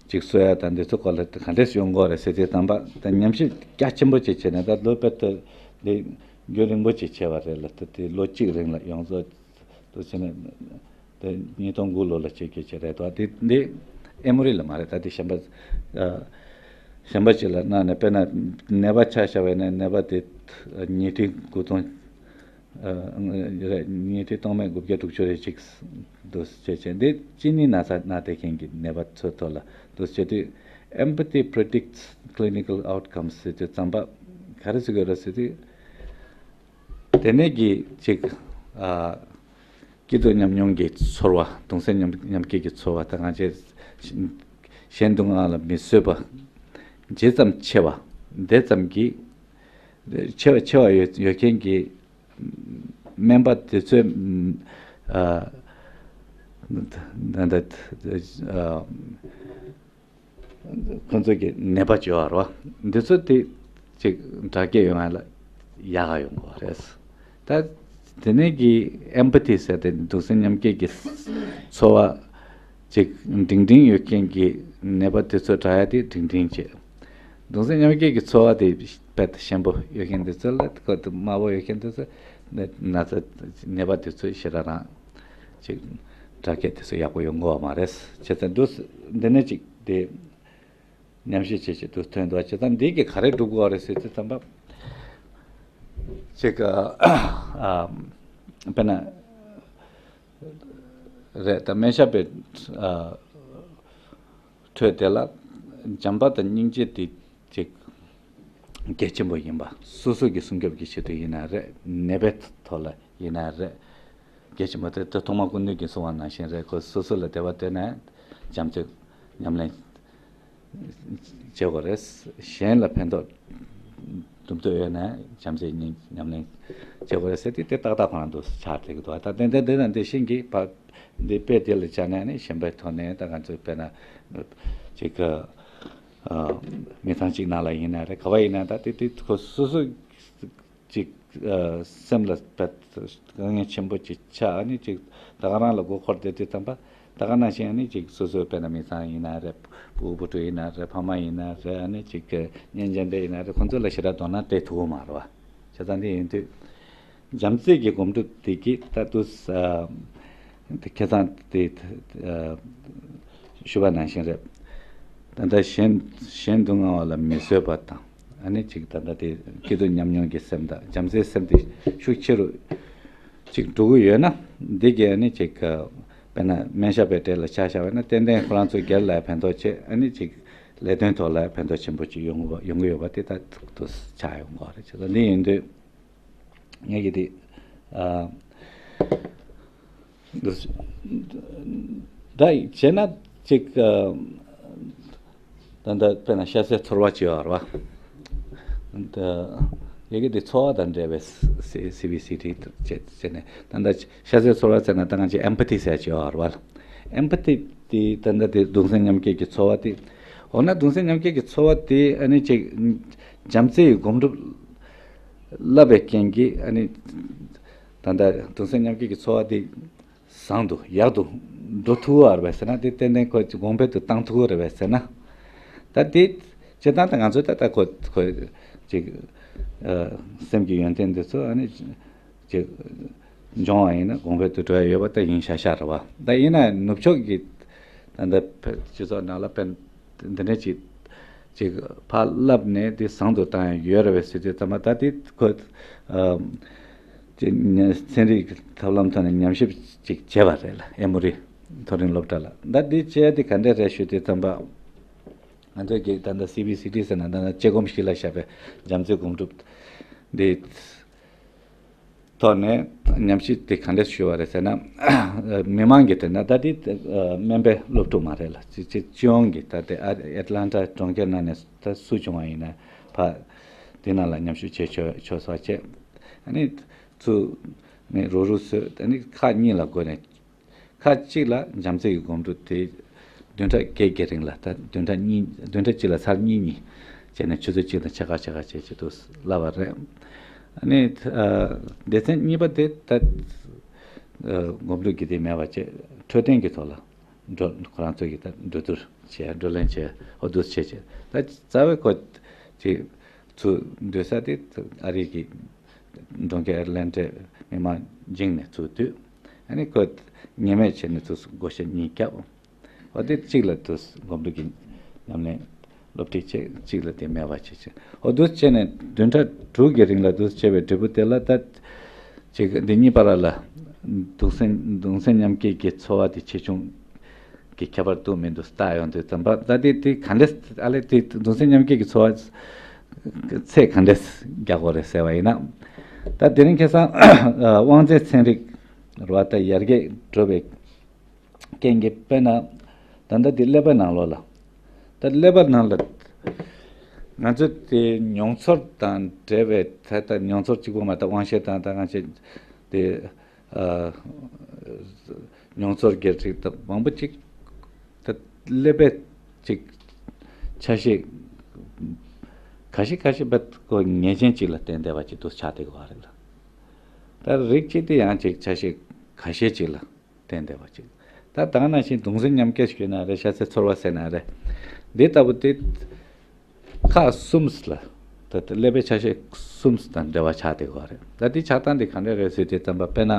ཅིག་གསོ་ཡ་དང་འདི་ཚོ་སྐོར་ལ་ག་འདྲས་ཡོང་དགོས་རེད་ཟེར་དུས་ཙམ་པ་ད་ཉམས་ཞིབ་རྒྱ་ཆེན་པོ་ཅིག་བྱས་ནས་ད་ལོ་དཔེ་ད་འདི་རྒྱུན་རིང་པོ་ཅིག་བྱས་པ་རེད་ལ། ད་དེ་ལོ་གཅིག་རིང་ལ་ཡོངས་རྫོགས་དུ་བྱས་ནས་དེ་ཉིས་སྟོང་དགུ་ལོ་ལ་བྱེད་དགོས་ཀྱི་རེད་དོ། དེ་འདི་ཨེ་མོ་རི་ལ་མ་རེད། ད་དེ་གཞན་པ་ཨ་གཞན་པ་ཅིག་ལ་གནང་ནས་དཔེར་ན་ནད་པ་ཆ་བཞག་པ་ཡིན་ན་ནད་པ་དེ་ཉིས་ཁྲི་དགུ་སྟོང་ཨ་རེད། ཉིས་ཁྲི་སྟོང་མེད་དགུ་བརྒྱ་དྲུག་ཅུ་རེ་གཅིག་འདུག་ཟེར་བྱས་བྱས། འདི་གཅིན་སྙི་ན་ཚ་ན་བསྡད་མཁན་གྱི་ནད་པ་ཚོའི་ཐོག་ལ་འདུག་ཟེར་དུས། Empathy predicts clinical outcomes ཟེར་དུས་ཙམ་པ་ག་རེ་ཟེར་དགོས་རེད་ཟེར་དུས། དེ་ནས་ཀྱི་ཅིག་ཨ་སྐྱིད་སྡུག་མཉམ་མྱོང་གི་ཚོར་བ། གདུང་སེམས་མཉམ་མཉམ་སྐྱེད་ཀྱི་ཚོར་བ་དང་། ང་ཚོས་གཞན་སྡུག་བསྔལ་ལ་མི་བཟོད་པ་ཇི་ཙམ་ཆེ་བ་དེ་ཙམ་གྱིས་ཆེ་བ་ཆེ་བ་ཡོད་ཡོད་མཁན་གྱི་སྨན་པ་དེ་ཚོས་ཨ་ ད་ད་ཨ་ཁོང་ཚོ་གི་ནད་པ་བཅོས་པ་རེད་བ། འདི་ཚོ་དེ་ཅིག་དྲག་སྐྱེད་ཡོང་ཡ་ལ་ཡག་ག་ཡོང་གི་རེད། ད་དེ་ནས་ཀྱི་ཨེམ་པ་ཐི་ཟེར་ཏེ་གདུང་སེམས་མཉམ་སྐྱེད་ཀྱི་ཚོར་བ་ཅིག་འབྲིང་འབྲིང་ཡོད་མཁན་གྱི་ནད་པ་དེ་ཚོ་དྲག་ཡ་དེ་འབྲིང་འབྲིང་བྱེད། གདུང་སེམས་མཉམ་སྐྱེད་ཀྱི་ཚོར་བ་དེ་དཔེ་ཞན་པོ་ཡོད་མཁན་དེ་ཚོ་ལ་ཁོ་དམའ་པོ་ཡོད་མཁན་དེ་ཚོ་ན་ཚ་ནད་པ་དེ་ཚོ་ཞེ་དྲག་རང་ཅིག་དྲག་སྐྱེད་དེ་ཚོ་ཡག་པོ་ཡོང་གི་ཡོད་མ་རེད། བྱས་ཙང་འདུག་འདི་ནས་ཅིག་དེ་ཉམས་ཞིབ་བྱེད་ཆེད་དུ་ཐོན་འདུག་བྱས་ཙང་འདི་གི་ག་རེ་སྒྲུབ་དགོས་རེད་ཟེར་དུས་ཙམ་པ། ཅིག་ཨ་དཔེར་ན་རེད་ད། སྨན་ཞབས་པའི་ཨ་ཁྲོད་དེ་ལ་བྱམས་པ་དང་སྙིང་རྗེ་དེ་ཅིག་གལ་ཆེན་པོ་ཡིན་པ། སོ་སོ་གི་སྲུང་སྐྱོབ་ཀྱི་ཆེད་དུ་ཡིན་ན་རེད། ནད་པའི་ཐོག་ལ་ཡིན་ན་རེད། གལ་ཆེན་པོ་དེ་ད་ཐོག་མར་སྐུ་མདུན་གྱིས་གསུངས་པ་ནང་བཞིན་རེད། ཁོ་སོ་སོ་ལ་དད་པ་བཏོན་ནས་བྱམས་བརྩེ་ཉམས་ལེན་བྱེད་དགོས་རེད། གཞན་ལ་ཕན་ཐོགས་གྲུབ་འདོད་ཡོད་ན་བྱམས་བརྩེ་ཉིད་ཉམས་ལེན་བྱེད་དགོས་རེད་ཟེར་ཏེ་དེ་ཏག་ཏག་ཁོ་རང་དུ་ཆགས་བསྡད་ཀྱི་འདུག་ད་ཏན་ཏན་དེ་དང་དེ་བཞིན་གྱི་བར་འདི་དཔེ་དེ་ལ་བྱས་ནས་ནི་གཞན་པའི་ཐོག་ནས་ད་ང་ཚོས་དཔེར་ན་ཅིག་མི་ཚང་གཅིག་ནང་ལ་ཡིན་ན་རེད། ག་བ་ཡིན་ན་ད་དེ་དེ་ཁོ་སོ་སོ་ཅིག་ཨ་སེམས་ལ་དཀའ་ངལ་ཆེན་པོ་ཅིག་ཆགས། ཨ་ནི་ཅིག་ད་ག་རང་ལ་མགོ་འཁོར་བསྡད་དུས་ཙམ་པ་ད་ག་ནང་བཞིན་ཨ་ནི་ཅིག་སོ་སོའི་དཔེར་ན་མི་ཚང་ཡིན་ན་རེད། སྤུ་གུ་བུ་ཕྲུག་ཡིན་ན་རེད། ཕ་མ་ཡིན་ན་རེད། ཨ་ནི་ཅིག་གཉེན་ཉེ་འབྲེལ་ཡིན་ན་རེད། ཁོང་ཚོ་ལ་ཞེ་དྲག་དོ་སྣང་སྤྲད་ཐུབ་ཀྱི་མ་རེད་བ། བྱས་ཙང་འདི་ཡིན་དུས་བྱམས་བརྩེ་གི་སྒོམ་སྒྲུབ་དེ་གི་ད་དུ་ཁ་སང་དེ་ཞུ་བ་ནང་བཞིན་རེད། ད་ལྟ་གཞན་གཞན་སྡུག་བསྔལ་བ་ལ་མི་བཟོད་པ་དང་། ཨ་ནི་ཅིག་ད་ལྟ་དེ་སྐྱིད་སྡུག་མཉམ་མྱོང་གི་སེམས་དང་བྱམས་བརྩེའི་སེམས་དེ་ཤུགས་ཆེ་རུ་ཅིག་འགྲོ་གི་ཡོད་ན། འདི་གས་ནི་ཅིག་དཔེར་ན་སྨན་ཞབས་པའི་གྲས་ལ་ཆ་བཞག་པ་ན་ཏན་ཏན་ཁོ་རང་ཚོ་སྒེར་ལ་ཕན་ཐོགས་ཆེ། ཨ་ནི་ཅིག་ལས་དོན་ཐོག་ལ་ཕན་ཐོགས་ཆེན་པོ་ཅིག་ཡོང་གི་ཡོང་གི་ཡོད་པ་དེ་ད་ཐུག་ཏུ་ཆགས་ཡོང་གི་རེད། བྱས་ཙང་འདི་ཡིན་དུས་ངས་ཀྱི་དེ་ཨ། ད་བྱས་ན་ཅིག་ཨ་ད་ལྟ་དཔེར་ན་ཤ་ཚའི་ཚོར་བ་བྱེད་ཡོད་རེད་བ། ད་ཡ་གི་དེ་ཚོར་བ་དང་འབྲེལ་བའི་སི་སི་བི་སི་ཊི་བྱས་བྱས་ནས་ད་ལྟ་ཤ་ཚའི་ཚོར་བ་ཟེར་ན་ད་ང་ཚོས་ཨེམ་པ་ཐི་ཟེར་བྱེད་ཡོད་རེད་བ། ཨེམ་པ་ཐི་དེ་ད་ལྟ་དེ་གདུང་སེམས་མཉམ་སྐྱེད་ཀྱི་ཚོར་བ་དེ། འོ་ན་གདུང་སེམས་མཉམ་སྐྱེད་ཀྱི་ཚོར་བ་དེ་ཨ་ནི་ཅིག་བྱམས་བརྩེ་ཡི་སྒོམ་སྒྲུབ་བསླབ་པའི་རྐྱེན་གྱིས་ཨ་ནི་ད་ལྟ་གདུང་སེམས་མཉམ་སྐྱེད་ཀྱི་ཚོར་བ་དེ་བཟང་དུ་ཡག་ཏུ་འགྲོ་ཐུབ་པ་རེད་པས་ཟེར་ན། དེ་ཏན་ཏན་ཁོ་གོང་འཕེལ་དུ་བཏང་ཐུབ་ཀྱི་རེད་པས་ཟེར་ན། ད་དེ་སྤྱིར་བཏང་ད་ང་ཚོ་ད་ལྟ་ཁོ་ཁོ་ཅིག་ཨ་སེམས་ཀྱི་ཡོན་ཏན་འདི་ཚོ་ཨ་ནི་ཅིག་སྦྱོང་བ་ཡིན་ན་གོང་འཕེལ་དུ་འགྲོ་ཡ་ཡོད་པ་ད་ཡིན་ཤག་ཤག་རེད་བ། ད་ཡིན་ན་ནུབ་ཕྱོགས་ཀྱི་ད་ལྟ་སྤྱི་ཚོགས་ནང་ལ་དཔེ་འདི་འདྲ་ཅིག་ཅིག་ཕར་བསླབས་ནས་དེ་བཟང་དུ་བཏང་ཡ་ཡོད་རེད་པས་ཟེར་དུས་ཙམ་པ་ད་དེ་ཁོ་ཨ་ཅིག་ཚན་རིག་ཐབས་ལམ་ཐོག་ནས་ཉམས་ཞིབ་ཅིག་བྱས་པ་རེད་ལ། ཨེ་མོ་རི་མཐོ་རིམ་སློབ་གྲྭ་ལ། ད་འདི་བྱས་ཏེ་ག་འདྲ་རེད་ཞུ་དུས་ཙམ་པ། ང་ཚོ་གི་ད་ལྟ་སི་བི་སི་ཊི་ཟེར་ན་ད་ལྟ་དཔྱད་སྒོམ་གཞི་ལ་བཞག་པའི་བྱམས་བརྩེ་སྒོམ་སྒྲུབ་འདི་ཐོག་ནས་ཉམས་ཞིབ་དེ་ག་འདྲ་ཞུ་བ་རེད་ཟེར་ན། མི་མང་གི་དེ་ན་ད་དེ་སྨན་པའི་སློབ་ཕྲུག་མ་རེད་ལ། སྤྱི་སྤྱི་སྤྱི་ཡོངས་ཀྱི་ད་ལྟ་ཨ་ཨེ་ཊ་ལན་ཊ་གྲོང་ཁྱེར་ནང་ནས་ད་སུ་བྱུང་བ་ཡིན་ན་ཕ་དེ་ནང་ལ་ཉམས་ཞིབ་བྱེད་ཆོག་ཆོག་ས་བྱས། ཨ་ནི་ཚུར་ནས་རུག་རུག་བཟོས། ཨ་ནི་ཁག་གཉིས་ལ་བགོས་ནས། ཁག་གཅིག་ལ་བྱམས་བརྩེ་གི་སྒོམ་སྒྲུབ་དེ་བདུན་ཕྲག་བརྒྱད་བརྒྱད་རིང་ལ། ད་བདུན་ཕྲག་གཉིས་བདུན་ཕྲག་གཅིག་ལ་ཚར་གཉིས་གཉིས་བྱས་ནས་ཆུ་ཚོད་གཅིག་དང་ཕྱེད་ཀ་ཕྱེད་ཀ་བྱས་བྱས་འདུག་བསླབས་པ་རེད། ཨ་ནི་ཨ་སྡེ་ཚན་གཉིས་པ་དེ་ད་ཨ་སྒོམ་སྒྲུབ་ཀྱི་དེ་མེད་པ་བྱས། འཕྲོད་བསྟེན་གྱི་ཐོག་ལ་འགྲོ་ཁོ་རང་ཚོ་གིས་ད་འགྲོ་བསྡུར་བྱས། བགྲོ་གླེང་བྱས། འོ་འདུག་བྱས་བྱས། ད་རྩ་བའི་ཁོ་ཅིག་ཚུར་སྡོད་ས་དེ་ཨ་རི་གི་གྲོང་ཁྱེར་ཨེཊ་ལན་ཊའི་མི་མང་བྱིངས་ནས་ཚུར་བསྡུས། ཨ་ནི་ཁོ་ཉེས་མེད་བྱས་ནས་ཚུར་བགོ་བཤའ་གཉིས་བརྒྱབ། འོ་དེ་གཅིག་ལ་དུ་སྒོམ་སྒྲུབ་ཀྱི་ཉམས་ལེན་སློབ་ཁྲིད་བྱས། གཅིག་ལ་དེ་མེད་པ་བྱས་བྱས། འོ་འདུག་བྱས་ནས་བདུན་ཕྲག་དྲུག་གི་རིང་ལ་འདུག་བྱས་པའི་འབྲས་བུ་དེ་ལ་ད་ཅིག་འདི་གཉིས་བར་ལ་གདུང་སེམས་གདུང་སེམས་མཉམ་སྐྱེད་ཀྱི་ཚོར་བ་དེ་ཆེ་ཆུང་གི་ཁྱད་པར་འདུག་མི་འདུག་བལྟ་ཡོང་དུས་ཙམ་པ། ད་དེ་དེ་ག་འདྲས་ཨ་ལས་དེ་གདུང་སེམས་མཉམ་སྐྱེད་ཀྱི་ཚོར་བ་ཚད་ག་འདྲས་རྒྱག་དགོས་རེད་ཟེར་བ་ཡིན་ན། ད་དེ་རིང་ཁ་སང་དབང་རྩའི་ཚན་རིག་རེད་བ། ད་ཡར་རྒྱས་འགྲོ་བའི་རྐྱེན་གྱིས་དཔེར་ན་ད་ལྟ་འདི་ཀླད་པའི་ནང་ལོགས་ལ། ད་ཀླད་པའི་ནང་ལ་ང་ཚོ་དེ་མྱོང་ཚོར་དང་འབྲེལ་བའི་ད་ལྟ་མྱོང་ཚོར་གཅིག་པོ་མ་གཏོགས་དབང་ཤེས་དང་ད་ང་ཚོ་དེ་ཨ་ མྱོང་ཚོར་གྱི་རིགས་དང་མང་པོ་ཅིག་ད་ཀླད་པའི་ཅིག་ཆ་ཤས་ཁ་ཤས་ཁ་ཤས་པ་ཁོ་ངེས་ཅན་ཅིག་ལ་བརྟེན་བསྡད་པ་ཅིག་ཏུ་ཆགས་བསྡད་ཀྱི་ཡོད་རེད་ལ། ད་རིགས་གཅིག་དེ་ཡང་ཅིག་ཆ་ཤས་ཁ་ཤས་ཅིག་ལ་བརྟེན་བསྡད་པ་ཅིག་ད་ད་ག་ནང་བཞིན་གདུང་སེམས་མཉམ་སྐྱེད་ཞུས་ན་རེད། ཤ་ཚའི་ཚོར་བ་ཟེར་ན་རེད། འདི་ལྟ་བུ་དེ་ཁག་གསུམ་ལ་ད་ལྟ་ཀླད་པའི་ཆ་ཤས་གསུམ་དང་འབྲེལ་བ་ཆགས་བསྡད་ཀྱི་ཡོད་རེད། ད་འདི་ཆགས་སྟངས་འདི་ག་འདྲ་རེད་ཟེར་དུས་ཙམ་པ་དཔེར་ན།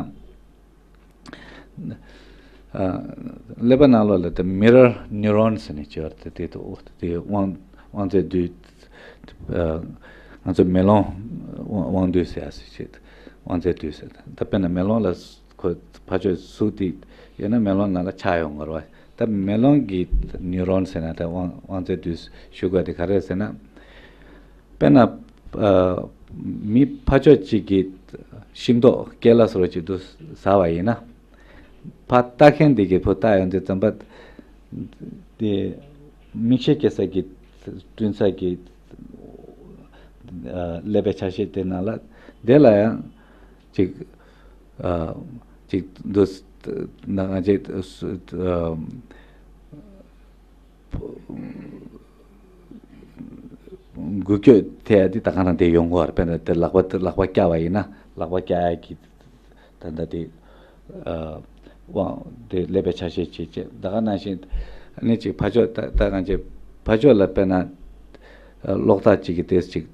ཀླད་པ་ནང་ལོགས་ལ་དེ་mirror neurons ཟེར་ནས་བྱས་པ་དེ་དེ་དེ་དབང་དབང་རྩའི་འདུས། ང་ཚོ་མེ་ལོང་དབང་དབང་འདུས་ཟེར་ཡ་ཟེར་བྱས། དབང་རྩའི་འདུས་ཟེར་ད་དཔེར་ན་མེ་ལོང་ལ་ཁོ་ཕར་ཕྱོགས་ཟུག་དེ་ཡོད་ན་མེ་ལོང་ནང་ལ་ཆགས་ཡོང་གི་རེད་བ། ད་མེ་ལོང་གི་neurons ཟེར་ན་ད་དབང་དབང་རྩའི་འདུས་ཞུ་དགོས་དེ་ག་རེ་ཟེར་ན། དཔེར་ན། ཨ། མི་ཕར་ཕྱོགས་གཅིག་གིས་ཤིང་ཏོག་ཀེ་ལ་སོགས་ཅིག་ཏུ་ཟ་བ་ཡིན་ན། ཕར་ལྟ་མཁན་དེ་གིས་ཕར་ལྟ་ཡོང་དུས་ཙམ་པ། དེ་མིག་ཤེལ་སྐྱེ་ས་ཀྱི་བསྐྲུན་ས་ཀྱི། ཨ། ཀླད་པའི་ཆ་ཤས་དེ་ནང་ལ་དེ་ལ་ཡང་ཅིག་ཨ། ཅིག་འདུག་ན་ཅིག་ཨ། འགུལ་སྐྱོད་ཐེབས་ཡ་དེ་ད་ག་རང་དེ་ཡོང་གི་ཡོད་རེད། དཔེར་ན་དེ་ལག་པ་ལག་པ་བཀྱག་པ་ཡིན་ན་ལག་པ་བཀྱག་ཡ་གི་ད་ལྟ་དེ་ཨ། དབང་དེ་ཀླད་པའི་ཆ་ཤས་བྱེད་བྱེད་ད་ག་ནང་བཞིན་ཨ་ནི་ཅིག་ཕར་ཕྱོགས་ད་ད་གང་ཅིག་ཕར་ཕྱོགས་ལ་དཔེར་ན་གློག་ཐག་ཅིག་གིས་དེ་ཅིག་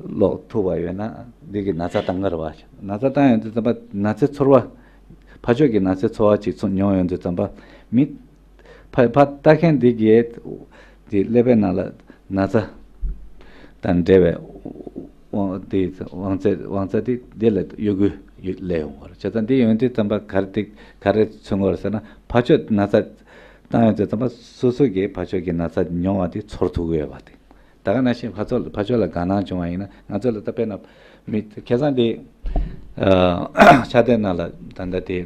ལོག་ཐུག་པ་ཡོད་ན་འདི་གི་ན་ཚ་བཏང་གི་རེད་བ། ན་ཚ་བཏང་ཡོང་དུས་ཙམ་པ་ན་ཚའི་ཚོར་བ། ཕར་ཕྱོགས་ཀྱི་ན་ཚའི་ཚོར་བ་ཅིག་ཚོ་མྱོང་ཡོང་དུས་ཙམ་པ་མི། ཕ་ཕ་ལྟ་མཁན་འདི་གིས་དེ་ཀླད་པའི་ནང་ལ་ན་ཚ་དང་འབྲེལ་བའི་དབང་དེ་དབང་རྩ་དབང་རྩ་དེ་དེ་ལ་གཡོ་འགུལ་སླེབས་ཡོང་བ་རེད། བྱས་ཙང་འདི་ཡོང་དུས་ཙམ་པ་ག་རེ་དེ་ག་རེ་མཚོན་གྱི་ཡོད་རེད་ཟེར་ན་ཕར་ཕྱོགས་ན་ཚ་བཏང་ཡོང་དུས་ཙམ་པ་སོ་སོ་གིས་ཕར་ཕྱོགས་ཀྱི་ན་ཚ་མྱོང་བ་དེ་ཚོར་ཐུབ་ཀྱི་ཡོད་པ་དེ། ད་ག་ནང་བཞིན་ཕར་ཚུར་ཕར་ཕྱོགས་ལ་དགའ་སྣང་བྱུང་བ་ཡིན་ན་ང་ཚོ་ལ་ད་དཔེར་ན་མི་ཁ་སང་དེ་ཕྱག་དེབ་ནང་ལ་ད་ལྟ་དེ་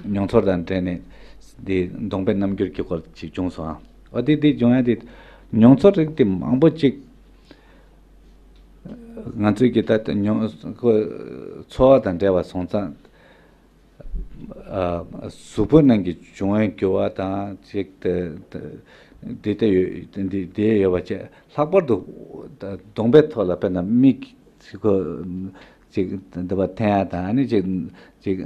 མྱོང་ཚོར་དང་འབྲེལ་ནས་དེ་གདོང་པའི་རྣམ་འགྱུར་གྱི་སྐོར་ཅིག་བྱུང་སོང་ཨ། འོ་དེ་དེ་བྱུང་ཡ་དེ་མྱོང་ཚོར་རིགས་དེ་མང་པོ་ཅིག་ང་ཚོས་ཀྱི་ད་མྱོང་ཁོ་ཚོར་བ་དང་འབྲེལ་བ་སོང་ཙང་། ཨ། གཟུགས་པོ་ནང་གི་འབྱུང་བའི་འགྱུར་བ་དང་ཅིག་དེ་དེ་དེ་ཡོད་དེ་དེ་ཡོད་པ་བཅས་ལྷག་པར་དུ་གདོང་པའི་ཐོག་ལ་དཔེར་ན་མིག་ཅིག་གོ་ཅིག་འདི་པ་འཐེན་ཡ་དང་ཨ་ནི་ཅིག་ཅིག་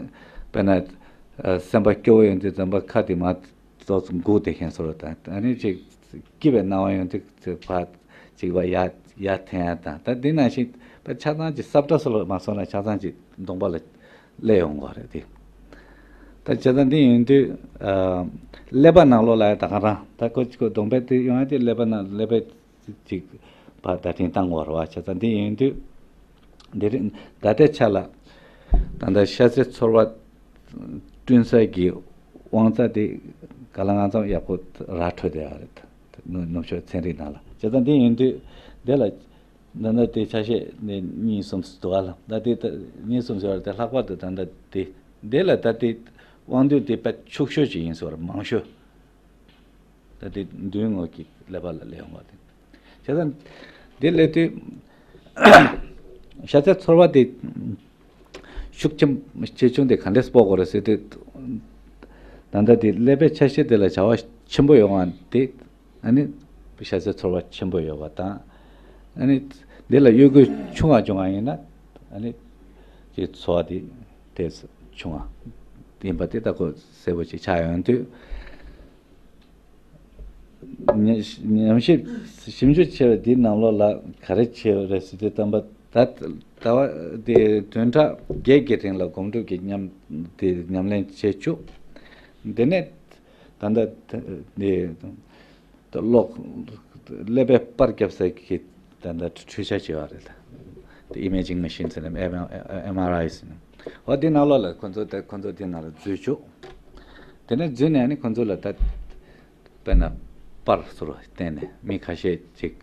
དཔེར་ན་ཨ་སེམས་པ་སྐྱོ་བོ་ཡོང་དུས་ཙམ་པ་ཁ་དེ་མར་ཙོག་ཙོག་འགུག་དེ་མཁན་བཟོ་འདྲ་དང་ཨ་ནི་ཅིག་སྐྱིད་པའི་སྣང་བ་ཡོང་དུས་ཅིག་ཕར་ཅིག་པ་ཡར་ཡར་འཐེན་ཡ་དང་ད་འདི་ནང་བཞིན་པ་ཆ་ཚང་ཅིག་སྲབ་འདྲ་སོགས་ལ་མ་སོང་ན་ཆ་ཚང་ཅིག་གདོང་པ་ལ། སླེབས་ཡོང་གི་རེད་དེ། ད་བྱས་ཙང་འདི་ཡིན་དུས་ཨ་ཀླད་པ་ནང་ལོགས་ལ་ཡང་ད་ག་རང་ད་ཁོ་ཁོ་གདོང་པའི་དེ་ཡོང་ཡ་དེ་ཀླད་པ་ནང་ཀླད་པའི་ཅིག་བར་བརྡ་འཕྲིན་བཏང་དགོས་རེད་བ། བྱས་ཙང་འདི་ཡིན་དུས་འདི་རིང་ད་ལྟའི་ཆ་ལ་ད་ལྟ་ཤ་ཚའི་ཚོར་བ་བསྐྲུན་ས་གི་དབང་རྩ་དེ་ག་ལ་གང་འཚམ་ཡག་པོ་ར་འཕྲོད་བསྡད་ཡོད་རེད། ནུབ་ཕྱོགས་ཚན་རིག་ནང་ལ་བྱས་ཙང་འདི་ཡིན་དུས་འདི་ལ། ད་ལྟ་དེ་ཆ་ཤས་ནི་གཉིས་གསུམ་འདུག་ཨ་ལ། ད་དེ་ད་གཉིས་གསུམ་ཟེར་བ་དེ་ལྷག་པར་དུ་ད་ལྟ་དེ་དེ་ལ་ད་དེ་དབང་སྡུད་དེ་དཔེ་ཕྱུག་ཤོས་ཅིག་ཡིན་ཟེར་བ་མང་ཤོས་ད་དེ་མདུན་ངོས་ཀྱི་ཀླད་པ་ལ་སླེབས་ཡོང་བ་དེ། བྱས་ཙང་དེ་སླེབས་དུས་ཤ་ཚའི་ཚོར་བ་དེ་ཤུགས་ཆེན་ཆེ་ཆུང་དེ་ག་འདྲས་སྤོ་དགོས་རེད་ཟེར་དུས་ད་ལྟ་དེ་ཀླད་པའི་ཆ་ཤས་དེ་ལ་བྱ་བ་ཆེན་པོ་ཡོང་བ་དེ། ཨ་ནི་ཤ་ཚའི་ཚོར་བ་ཆེན་པོ་ཡོད་པ་དང་། ཨ་ནི་འདི་ལ་གཡོ་འགུལ་ཆུང་བ་བྱུང་བ་ཡིན་ན་ཨ་ནི་ཅིག་ཚོར་བ་དེ་ཏོག་ཙམ་ཆུང་བ་ཡིན་པ་དེ་ད་གོ་གསལ་པོ་ཅིག་ཆགས་ཡོང་དུས། ཉམས་ཉམས་ཞིབ་ཞིབ་འཇུག་བྱས་པ་འདིའི་ནང་ལོགས་ལ་ག་རེ་བྱས་པ་རེད་ཟེར་དུས་ཙམ་པ་ད་ད་བ་དེ་བདུན་ཕྲག་བརྒྱད་ཀྱི་རིང་ལ་སྒོམ་སྒྲུབ་ཀྱི་ཉམས་དེ་ཉམས་ལེན་བྱས་བཅུག་འདི་ནས་ད་ལྟ་དེ། ད་གློག་ཀླད་པའི་པར་བརྒྱབ་ས་ཀྱི་ད་ལྟ་འཕྲུལ་ཆས་བྱས་པ་རེད། དེ་ཨི་མེ་ཇིང་མེ་ཤིན་ཟེར་ནས་ཨེམ་ཨེམ་ཨར་ཨའི་ཟེར་ནས། འོ་དེ་ནང་ལོགས་ལ་ཁོ་ཚོ་དེ་ཁོ་ཚོ་དེ་ནང་ལ་འཛུལ་བཅུག་དེ་ནས་འཛུལ་ནས་ནི་ཁོ་ཚོ་ལ་ད་དཔེར་ན་པར་ཚུར་བསྟན་ནས་མི་ཁ་ཤས་ཅིག་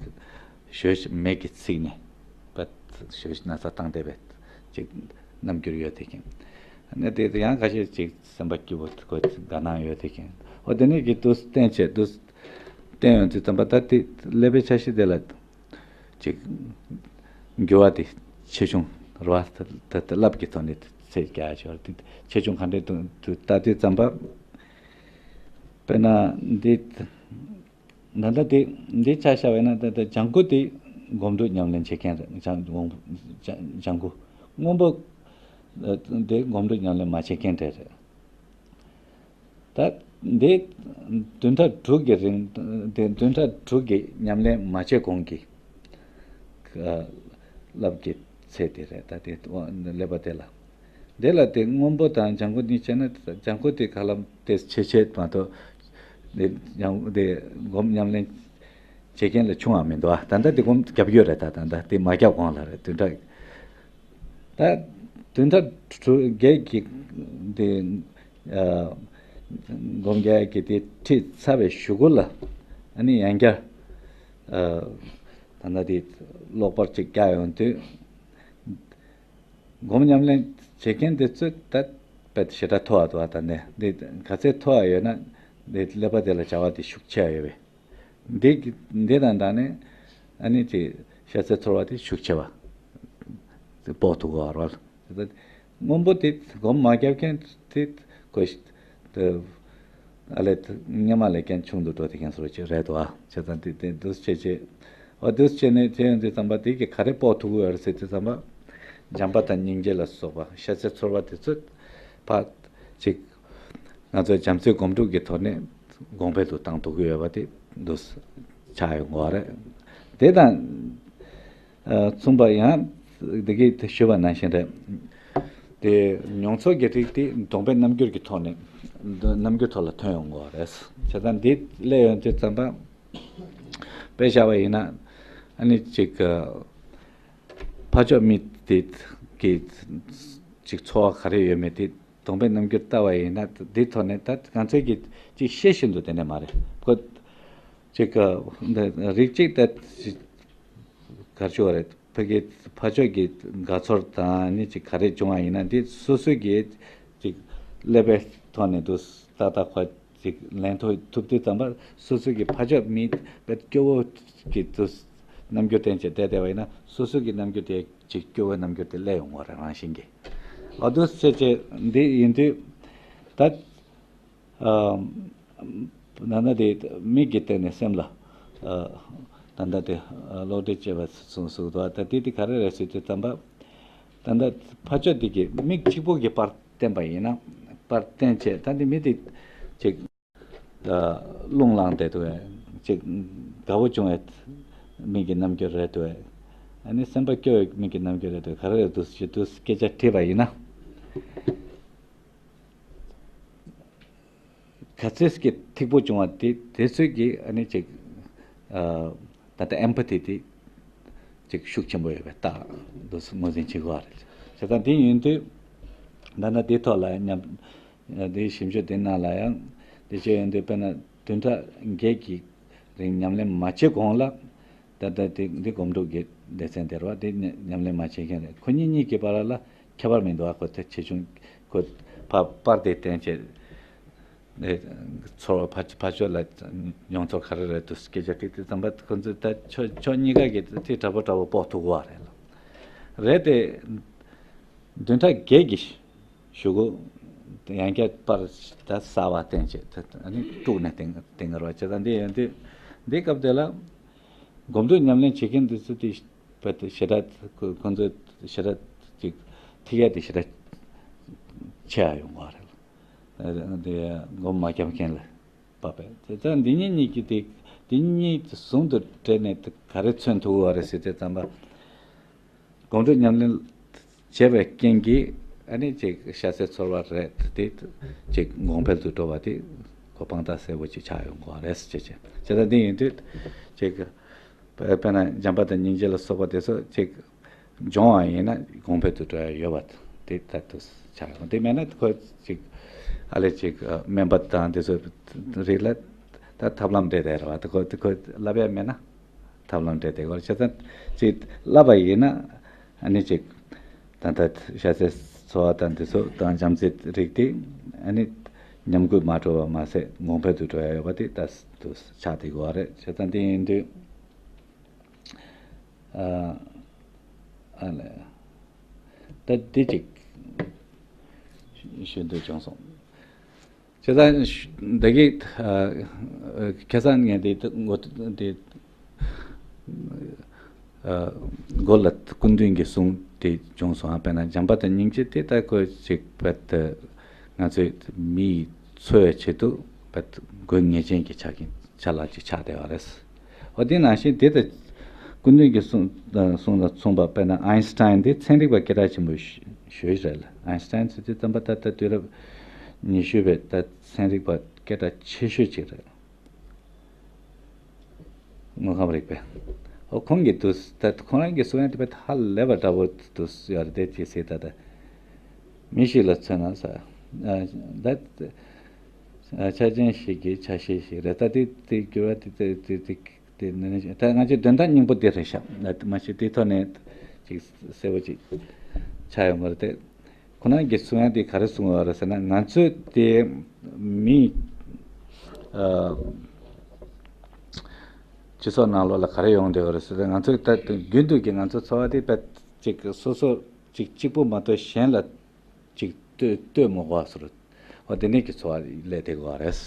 ཞོ་མེ་གི་ཚིག་ནས་པ་ཞོ་ན་ཚ་བཏང་བསྡད་པའི་ཅིག་རྣམ་འགྱུར་ཡོད་དེ་ཀྱང་། ནི་དེ་ཡང་ཁ་ཤས་ཅིག་སེམས་པ་སྐྱིད་པོ་ཁོ་དགའ་སྣང་ཡོད་དེ་ཀྱང་། འོ་དེ་ནས་ཀྱི་དུས་བསྟན་བྱས་དུས། བསྟན་ཡོང་དུས་ཙམ་པ་ད་དེ་ཀླད་པའི་ཆ་ཤས་དེ་ལ་ཅིག་འགྱུར་བ་དེ་ཆེ་ཆུང་རེད་བ། ད་ད་རླབས་ཀྱི་ཐོག་ནས་ཚད་བརྒྱ་ཆེ་བ་དེ་ཆེ་ཆུང་ག་འདྲས་འདུག་འདུག་ལྟ་དུས་ཙམ་པ་ དཔེར་ན་འདི། ད་ལྟ་དེ་འདི་ཆ་བཞག་པ་ཡིན་ན། ད་ལྟ་ལྗང་ཁུ་དེ་སྒོམ་སྒྲུབ་ཉམས་ལེན་བྱེད་མཁན་རེད། ལྗང་ལྗང་ལྗང་ཁུ། སྔོན་པོ་དེ་སྒོམ་སྒྲུབ་ཉམས་ལེན་མ་བྱེད་མཁན་དེ་རེད། ད་འདི་བདུན་ཕྲག་དྲུག་གི་རིང་། དེ་བདུན་ཕྲག་དྲུག་གི་ཉམས་ལེན་མ་བྱས་གོང་གི་ཨ་རླབས་ཀྱི་ཚད་དེ་རེད། ད་དེ་ཀླད་པ་དེ་ལ། དེ་ལ་དེ་སྔོན་པོ་དང་ལྗང་ཁུ་གཉིས་བྱས་ན། ལྗང་ཁུ་དེ་ཁ་ལམ་དེ་ཆེ་ཆེ་མ་གཏོགས། དེ་ལྗང་དེ་སྒོམ་ཉམས་ལེན་བྱེད་མཁན་ལ་ཆུང་བ་མི་འདུག་ཨ། ད་ལྟ་དེ་སྒོམ་རྒྱབ་ཡོད་རེད། ད་ད་ལྟ་དེ་མ་རྒྱབ་གོང་ལ་རེད། བདུན་ཕྲག་ད་བདུན་ཕྲག་དྲུག་བརྒྱད་ཀྱི་དེ་ཨ་སྒོམ་རྒྱག་གི་དེ་ཁྲིད་ཚར་བའི་གཞུག་གུ་ལ། ཨ་ནི་ཡང་བསྐྱར་ཨ་ད་ལྟ་དེ་ཀློག་པར་ཅིག་བརྒྱབ་ཡོང་དུས། སྒོམ་ཉམས་ལེན་བྱེད་མཁན་དེ་ཚོས་ད་དཔེ་ཞེ་དྲག་མཐོ་བ་འདུག་ཨ། ད་ནས་འདི་ག་ཚད་མཐོ་བ་ཡོད་ན་འདི་ཀླད་པ་དེ་ལ་བྱ་བ་དེ་ཤུགས་ཆེ་བ་ཡོད་པས། འདི་འདི་དང་འདྲ་ནས་ཨ་ནི་ཅིག་ཤ་ཚའི་ཚོར་བ་དེ་ཤུགས་ཆེ་བ་དེ་དཔོག་ཐུབ་ཀྱི་ཡོད་རེད། སྔོན་པོ་དེ་སྒོམ་མ་རྒྱབ་མཁན་དེ་ཁོ་དེ་ཨ་ལས་སྔོན་མ་ལས་ཀྱང་ཆུང་དུ་འགྲོ་དེ་མཁན་སོགས་ཅིག་རེད་དོ། ཨ་བྱས་ཙང་དེ་དེ་འདུས་བྱས་བྱས། འོ་འདུས་བྱས་ནས་བྱས་ཡོང་དུས་ཙམ་པ་དེ་གི་ག་རེ་དཔོག་ཐུབ་ཀྱི་ཡོད་རེད་ཟེར་དུས་ཙམ་པ། བྱམས་པ་དང་སྙིང་རྗེ་ལ་སོགས་པ་ཤ་ཚའི་ཚོར་བ་དེ་ཚོ་ཕར་ཅིག་ང་ཚོས་བྱམས་བརྩེའི་སྒོམ་སྒྲུབ་ཀྱི་ཐོག་ནས་གོང་འཕེལ་དུ་བཏང་ཐུབ་ཀྱི་ཡོད་པ་དེ་འདུ་ཆགས་ཡོང་གི་ཡོད་རེད། དེ་དང་མཚུངས་པ་ཡང་འདི་གའི་ཞུས་པ་ནང་བཞིན་རེད། དེ་མྱོང་ཚོར་གྱི་རིགས་དེ་གདོང་པའི་རྣམ་འགྱུར་གྱི་ཐོག་ནས། རྣམ་འགྱུར་ཐོག་ལ་ཐོན་ཡོང་གི་ཡོད་རེད། བྱས་ཙང་འདི་སླེབས་ཡོང་དུས་ཙམ་པ། དཔེ་བཞག་པ་ཡིན་ན། ཨ་ནི་ཅིག་ཕར་ཕྱོགས་མི་དེ་གི་ཅིག་ཚོར་བ་ག་རེ་ཡོད་མེད་དེ་གདོང་པའི་རྣམ་འགྱུར་ལྟ་བ་ཡིན་ན། འདི་ཐོག་ནས་ད་ང་ཚོས་ཀྱི་ཅིག་ཤེས་བཞིན་དུ་དེ་འདྲ་མ་རེད། ཁོ་ཅིག་འདི་རིགས་གཅིག་ད་ག་རེ་ཞུ་བ་རེད། ཕ་གི་ཕར་ཕྱོགས་ཀྱི་དགའ་ཚོར་དང་ནི་ཅིག་ག་རེ་བྱུང་བ་ཡིན་ན། འདི་སོ་སོ་གི་ཅིག་ཀླད་པའི་ཐོག་ནས་དུ་ཏག་ཏག་ཁོ་ཅིག་ལེན་ཐུབ་ཐུབ་དུས་ཙམ་པ། སོ་སོ་གི་ཕར་ཕྱོགས་མི་དཔེ་སྐྱོ་བོ་གི་དུ་རྣམ་འགྱུར་བསྟན་བྱས་བསྡད་བསྡད་པ་ཡིན་ན། སོ་སོ་གི་རྣམ་འགྱུར་དེ་ཅིག་སྐྱོ་བོའི་རྣམ་འགྱུར་དེ་སླེབས་ཡོང་བ་རེད། རང་བཞིན་གྱིས། འོ་འདུག་སེ་བྱས་བྱས་འདི་ཡིན་དུས་ད། ཨ། ད་ལྟ་དེ་མིག་གི་སྟེང་ནས་སེམས་ལ། ཨ། ད་ལྟ་དེ་ཨ་གློག་འདྲེན་བྱས་པ་གསུངས་གསུངས་འདུག་ད་དེ་དེ་ག་རེ་རེད་ཟེར་དུས་ཙམ་པ། ད་ལྟ་ཕར་ཕྱོགས་དེ་གི་མིག་གཅིག་པོ་གི་པར་བསྟན་པ་ཡིན་ན། པར་བསྟན་བྱས། ད་འདི་མི་དེ་ཅིག་ཨ་རླུང་ལངས་བསྡད་འདུག་པས། ཅིག་དགའ་བོ་བྱུང་བའི་མིག་གི་རྣམ་འགྱུར་རེད་འདུག་པས། ཨ་ནི་སེམས་པ་སྐྱོ་བའི་མིག་གི་རྣམ་འགྱུར་རེད་འདུག་ག་རེ་རེད་འདུག་ཟེར་དུས་སྐད་ཆ་དྲིས་པ་ཡིན་ན། ག་ཚོད་ཀྱི་ཐིག་པོ་བྱུང་བ་དེ་དེ་ཚོད་ཀྱི་ཨ་ནི་ཅིག་ཨ་ད་ལྟ་ཨེམ་པ་ཐི་དེ་ཅིག་ཤུགས་ཆེན་པོ་ཡོད་པའི་རྟགས་འདུག་ངོས་འཛིན་བྱེད་དགོས་པ་རེད། བྱས་ཙང་དེ་ཡིན་དུས་ད་ལྟ་དེ་ཐོག་ལ་ཉམས་དེ་ཞིབ་འཇུག་དེ་ནང་ལ་ཡང་དེ་བྱས་ཡོང་དུས། དཔེར་ན་བདུན་ཕྲག་བརྒྱད་ཀྱི་རིང་ཉམས་ལེན་མ་བྱས་གོང་ལ། ད་ལྟ་དེ་འདི་སྒོམ་སྒྲུབ་ཀྱི་སྡེ་ཚན་དེ་རེད་པ། དེ་ཉམས་ལེན་མ་བྱེད་མཁན་རེད། ཁོ་གཉིས་གཉིས་ཀྱི་བར་ལ་ཁྱད་པར་མི་འདུག་པ། ཁོ་དེ་ཆེ་ཆུང་ཁོ་ཕར་པར་དེ་བསྟན་བྱས། ཚོར་བ་ཕར་ཕར་ཕྱོགས་ལ་མྱོང་ཚོར་ག་རེ་རེད་འདུག་སྐད་ཆ་དྲིས་དུས་ཙམ་པ། ཁོ་ཚོས་ད་ཕྱོགས་ཕྱོགས་གཉིས་ཀ་གི་དེ་འདྲ་པོ་འདྲ་པོ་དཔོག་ཐུབ་ཀྱི་ཡོད་རེད་ལ། རེད་དེ། བདུན་ཕྲག་བརྒྱད་ཀྱི་གཞུག་གུ་ཡང་བསྐྱར་པར་ད་གསར་པ་བསྟན་བྱས། ད་ཨ་ནི་དཀྲུགས་ནས་བསྟན་བསྟན་གྱི་རེད་པ། བྱས་ཙང་འདི་ཡིན་དུས་འདི་སྐབས་དེ་ལ་སྒོམ་སྒྲུབ་ཉམས་ལེན་བྱེད་མཁན་འདི་ཚོ་དེ་དཔེ་དེ་ཞེ་དྲག་ཁོ་ཁོ་ཚོ་ཞེ་དྲག་ཅིག་ཐིག་ཡ་དེ་ཞེ་དྲག་ཆེ་ཡ་ཡོང་གི་རེད། དེ་སྒོམ་མ་རྒྱབ་མཁན་ལ་དཔག་པས། དེ་ལྟར་འདི་གཉིས་གཉིས་ཀྱི་དེ་འདི་གཉིས་ཟུང་དུ་འབྲེལ་ནས་ག་རེ་མཚོན་ཐུབ་ཀྱི་ཡོད་རེད་ཟེར་དུས་ཙམ་པ། སྒོམ་སྒྲུབ་ཉམས་ལེན་བྱས་པའི་རྐྱེན་གྱིས་ཨ་ནི་ཅིག་ཤ་ཚའི་ཚོར་བ་རེད་དེ་ཅིག་གོང་འཕེལ་དུ་འགྲོ་བ་དེ་གོ་འཕང་དང་གསལ་པོ་ཅིག་ཆགས་ཡོང་གི་ཡོད་རེད་ཟེར་བྱས། བྱས་ཙང་འདི་ཡིན་དུས་ཅིག་དཔེར་ན་བྱམས་པ་དང་སྙིང་རྗེ་ལ་སོགས་པ་དེ་ཚོ་ཅིག་སྦྱོང་བ་ཡིན་ན་གོང་འཕེལ་དུ་འགྲོ་ཡ་ཡོད་པ་དེ་ལྟར་དུ་ཆགས་ཡོང་། དེ་མེད་ན་ཁོ་ཅིག་ཨ་ལས་ཅིག་སྨན་པ་དང་དེ་ཚོ་རིགས་ལ་ད་ཐབས་ལམ་འདྲ་དེ་རེད་པ། དེ་ཁོ་དེ་ཁོ་བསླབ་ཡ་མེད་ན་ཐབས་ལམ་འདྲ་དེ་གོ་བྱས་ཙང་ཅིག་བསླབ་པ་ཡིན་ན་ཨ་ནི་ཅིག་ད་ལྟ་ཤ་ཚའི་ཚོར་བ་དང་དེ་ཚོ་དང་བྱམས་བརྩེའི་རིགས་དེ་ཨ་ནི་ཉམས་རྒུད་མ་འགྲོ་བ་མ་ཟད་གོང་འཕེལ་དུ་འགྲོ་ཡ་ཡོད་པ་དེ་ལྟར་དུ་ཆགས་བསྡད་ཀྱི་ཡོད་རེད། བྱས་ཙང་དེ་ཡིན་དུས། ཨ་ཨ་ལས། ད་འདི་གཅིག་ཞུ་འདོད་བྱུང་སོང་། བྱས་ཙང་ད་གི་ཁ་སང་ངས་དེ་ངོ་དེ་མགོ་ལ་སྐུ་མདུན་གྱི་གསུང་དེ་བྱུང་སོང་། དཔེར་ན་བྱམས་པ་དང་སྙིང་རྗེ་དེ་ད་ཁོ་ཅིག་བེད་ང་ཚོའི་མིའི་འཚོ་བའི་ཆེད་དུ་བེད་དགོས་ངེས་ཅན་གྱི་ཆ་རྐྱེན་ཆ་ལག་ཅིག་ཆགས་བསྡད་པ་རེད། འོ་དེ་ནང་བཞིན་དེ་ད་སྐུ་མདུན་གྱི་གསུང་གསུང་དང་མཚུངས་པ། དཔེར་ན་ཨའིན་སི་ཊའིན་དེ་ཚན་རིག་པ་སྐད་གྲགས་ཆེན་པོ་ཞིག་རེད། ཨའིན་སི་ཊའིན་ཟེར་དུས་ཙམ་པ་ད་ལྟ་དུས་རབས་ཉི་ཤུ་པའི་ད་ཚན་རིག་པ་སྐད་གྲགས་ཆེ་ཤོས་ཅིག་རེད། དངོས་ཁམས་རིག་པའི། འོ་ཁོང་གིས་དུས་ད་ཁོང་རང་གི་གསུང་ཡ་དེ་བེད་ཧ་ལས་པ་འདྲ་པོ་དུས་ཡོད་རེད་དེ་ཅི་ཟེར་ད་ད་མི་ཞིག་ལ་མཚོན་ན་ས་ད། ཆ་ཅན་ཞིག་གི་ཆ་ཤས་ཤིག་རེད། ད་དེ་དེ་འགྱུར་བ་དེ་དེ་དེ་དེ་དེ་ནི་ད་ང་ཚོའི་དོན་དག་སྙིང་པོ་དེ་རེད་ཤག་མ་གཞི་དེ་ཐོག་ནས་ཅིག་གསལ་པོ་ཅིག་ཆགས་ཡོང་གི་རེད་དེ། ཁོ་རང་གིས་གསུང་ཡ་དེ་ག་རེ་གསུང་ཡོད་རེད་ཟེར་ན། ང་ཚོས་དེ་མི་སྤྱི་ཚོགས་ནང་ལོགས་ལ་ག་རེ་ཡོང་བསྡད་ཡོད་རེད་ཟེར་ན། ང་ཚོས་ད་རྒྱུན་དུ་གི་ང་ཚོ་འཚོ་བ་དེ་བེད་ཅིག་སོ་སོ་ཅིག་གཅིག་པུ་མ་གཏོགས་གཞན་ལ་ཅིག་ལྟོས་ལྟོས་མི་དགོས་པ་བཟོ་འདྲ། འོ་དེ་ནས་ཀྱི་འཚོ་བ་ལས་བསྡད་དགོས་པ་རེད། བྱས་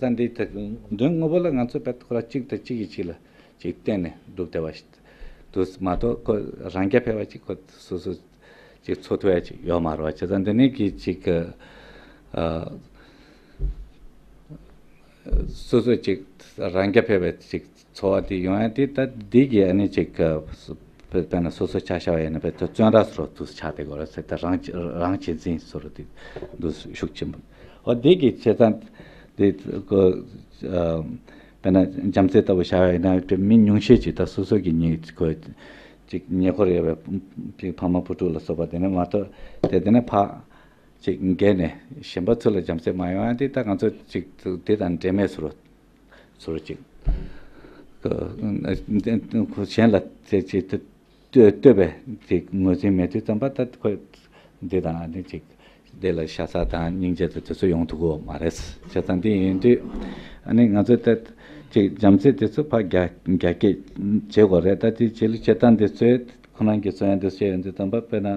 ཙང་འདི་ད་དོན་དངོས་པོ་ལ་ང་ཚོ་བེད་ཁོ་ར་གཅིག་དང་གཅིག་གིས་གཅིག་ལ་ཅིག་བརྟེན་ནས་འདུག་བསྡད་པ་ཞིག་འདུག་མ་གཏོགས་ཁོ་རང་རྐྱ་འཕེར་བ་ཅིག་ཁོ་སོ་སོ་ཅིག་འཚོ་ཐུབ་ཡ་ཅིག་ཡོད་མ་རེད་བ། བྱས་ཙང་འདི་ནས་ཀྱི་ཅིག་ཨ། སོ་སོ་ཅིག་རང་རྐྱ་འཕེར་བའི་ཅིག་འཚོ་བ་དེ་ཡོང་ཡ་དེ་ད་འདི་གི་ཨ་ནི་ཅིག་དཔེར་ན་སོ་སོ་ཆ་བཞག་པ་ཡིན་ན་བེད་བཙོན་ར་བཟོ་འདྲ་དུ་ཆགས་བསྡད་ཡོད་རེད་ཟེར། ད་རང་རང་གཅེས་འཛིན་བཟོ་འདྲ་དེ་འདུ་ཤུགས་ཆེན་པོ། འོ་འདི་གི་བྱས་ཙང་དེ་ཁོ་དཔེར་ན་བྱམས་བརྩེ་ལྟ་བུ་བཞག་པ་ཡིན་ན་མི་ཉུང་ཤས་ཅིག་ད་སོ་སོ་གི་ཉེ་ཁོ་ཅིག་ཉེ་འཁོར་ཡོད་པའི་ཕ་མ་བུ་ཕྲུག་ལ་སོགས་པ་དེ་ནས་མ་གཏོགས་དེ་དེ་ནས་ཕ། ཅིག་འགལ་ནས་གཞན་པ་ཚུར་ལ་བྱམས་བརྩེ་མ་ཡོང་ཡ་དེ་ད་ང་ཚོ་ཅིག་དེ་དང་འབྲེལ་མེད་བཟོ་འདྲ་ཚུར་ཅིག་གཞན་ལ་ཅིག་ལྟོས་ལྟོས་པའི་ཅིག་ངོས་འཛིན་མེད་དུས་ཙམ་པ་ད་ཁོ་འདི་དང་ཨ་ནི་ཅིག་དེ་ལ་ཤ་ཚ་དང་སྙིང་རྗེ་དང་དེ་ཚོ་ཡོང་ཐུབ་ཀྱི་ཡོད་མ་རེད། བྱས་ཙང་དེ་ཡིན་དུས་ཨ་ནི་ང་ཚོ་ད་ཅིག་བྱམས་བརྩེ་དེ་ཚོ་ཕར་རྒྱ་རྒྱ་སྐྱེད་བྱེད་དགོས་རེད། ད་དེ་བྱེད་ལུགས་བྱེད་སྟངས་དེ་ཚོས་ཁོ་རང་གི་བརྩོན་ཡ་དེ་བྱས་ཡོང་དུས་ཙམ་པ་དཔེར་ན།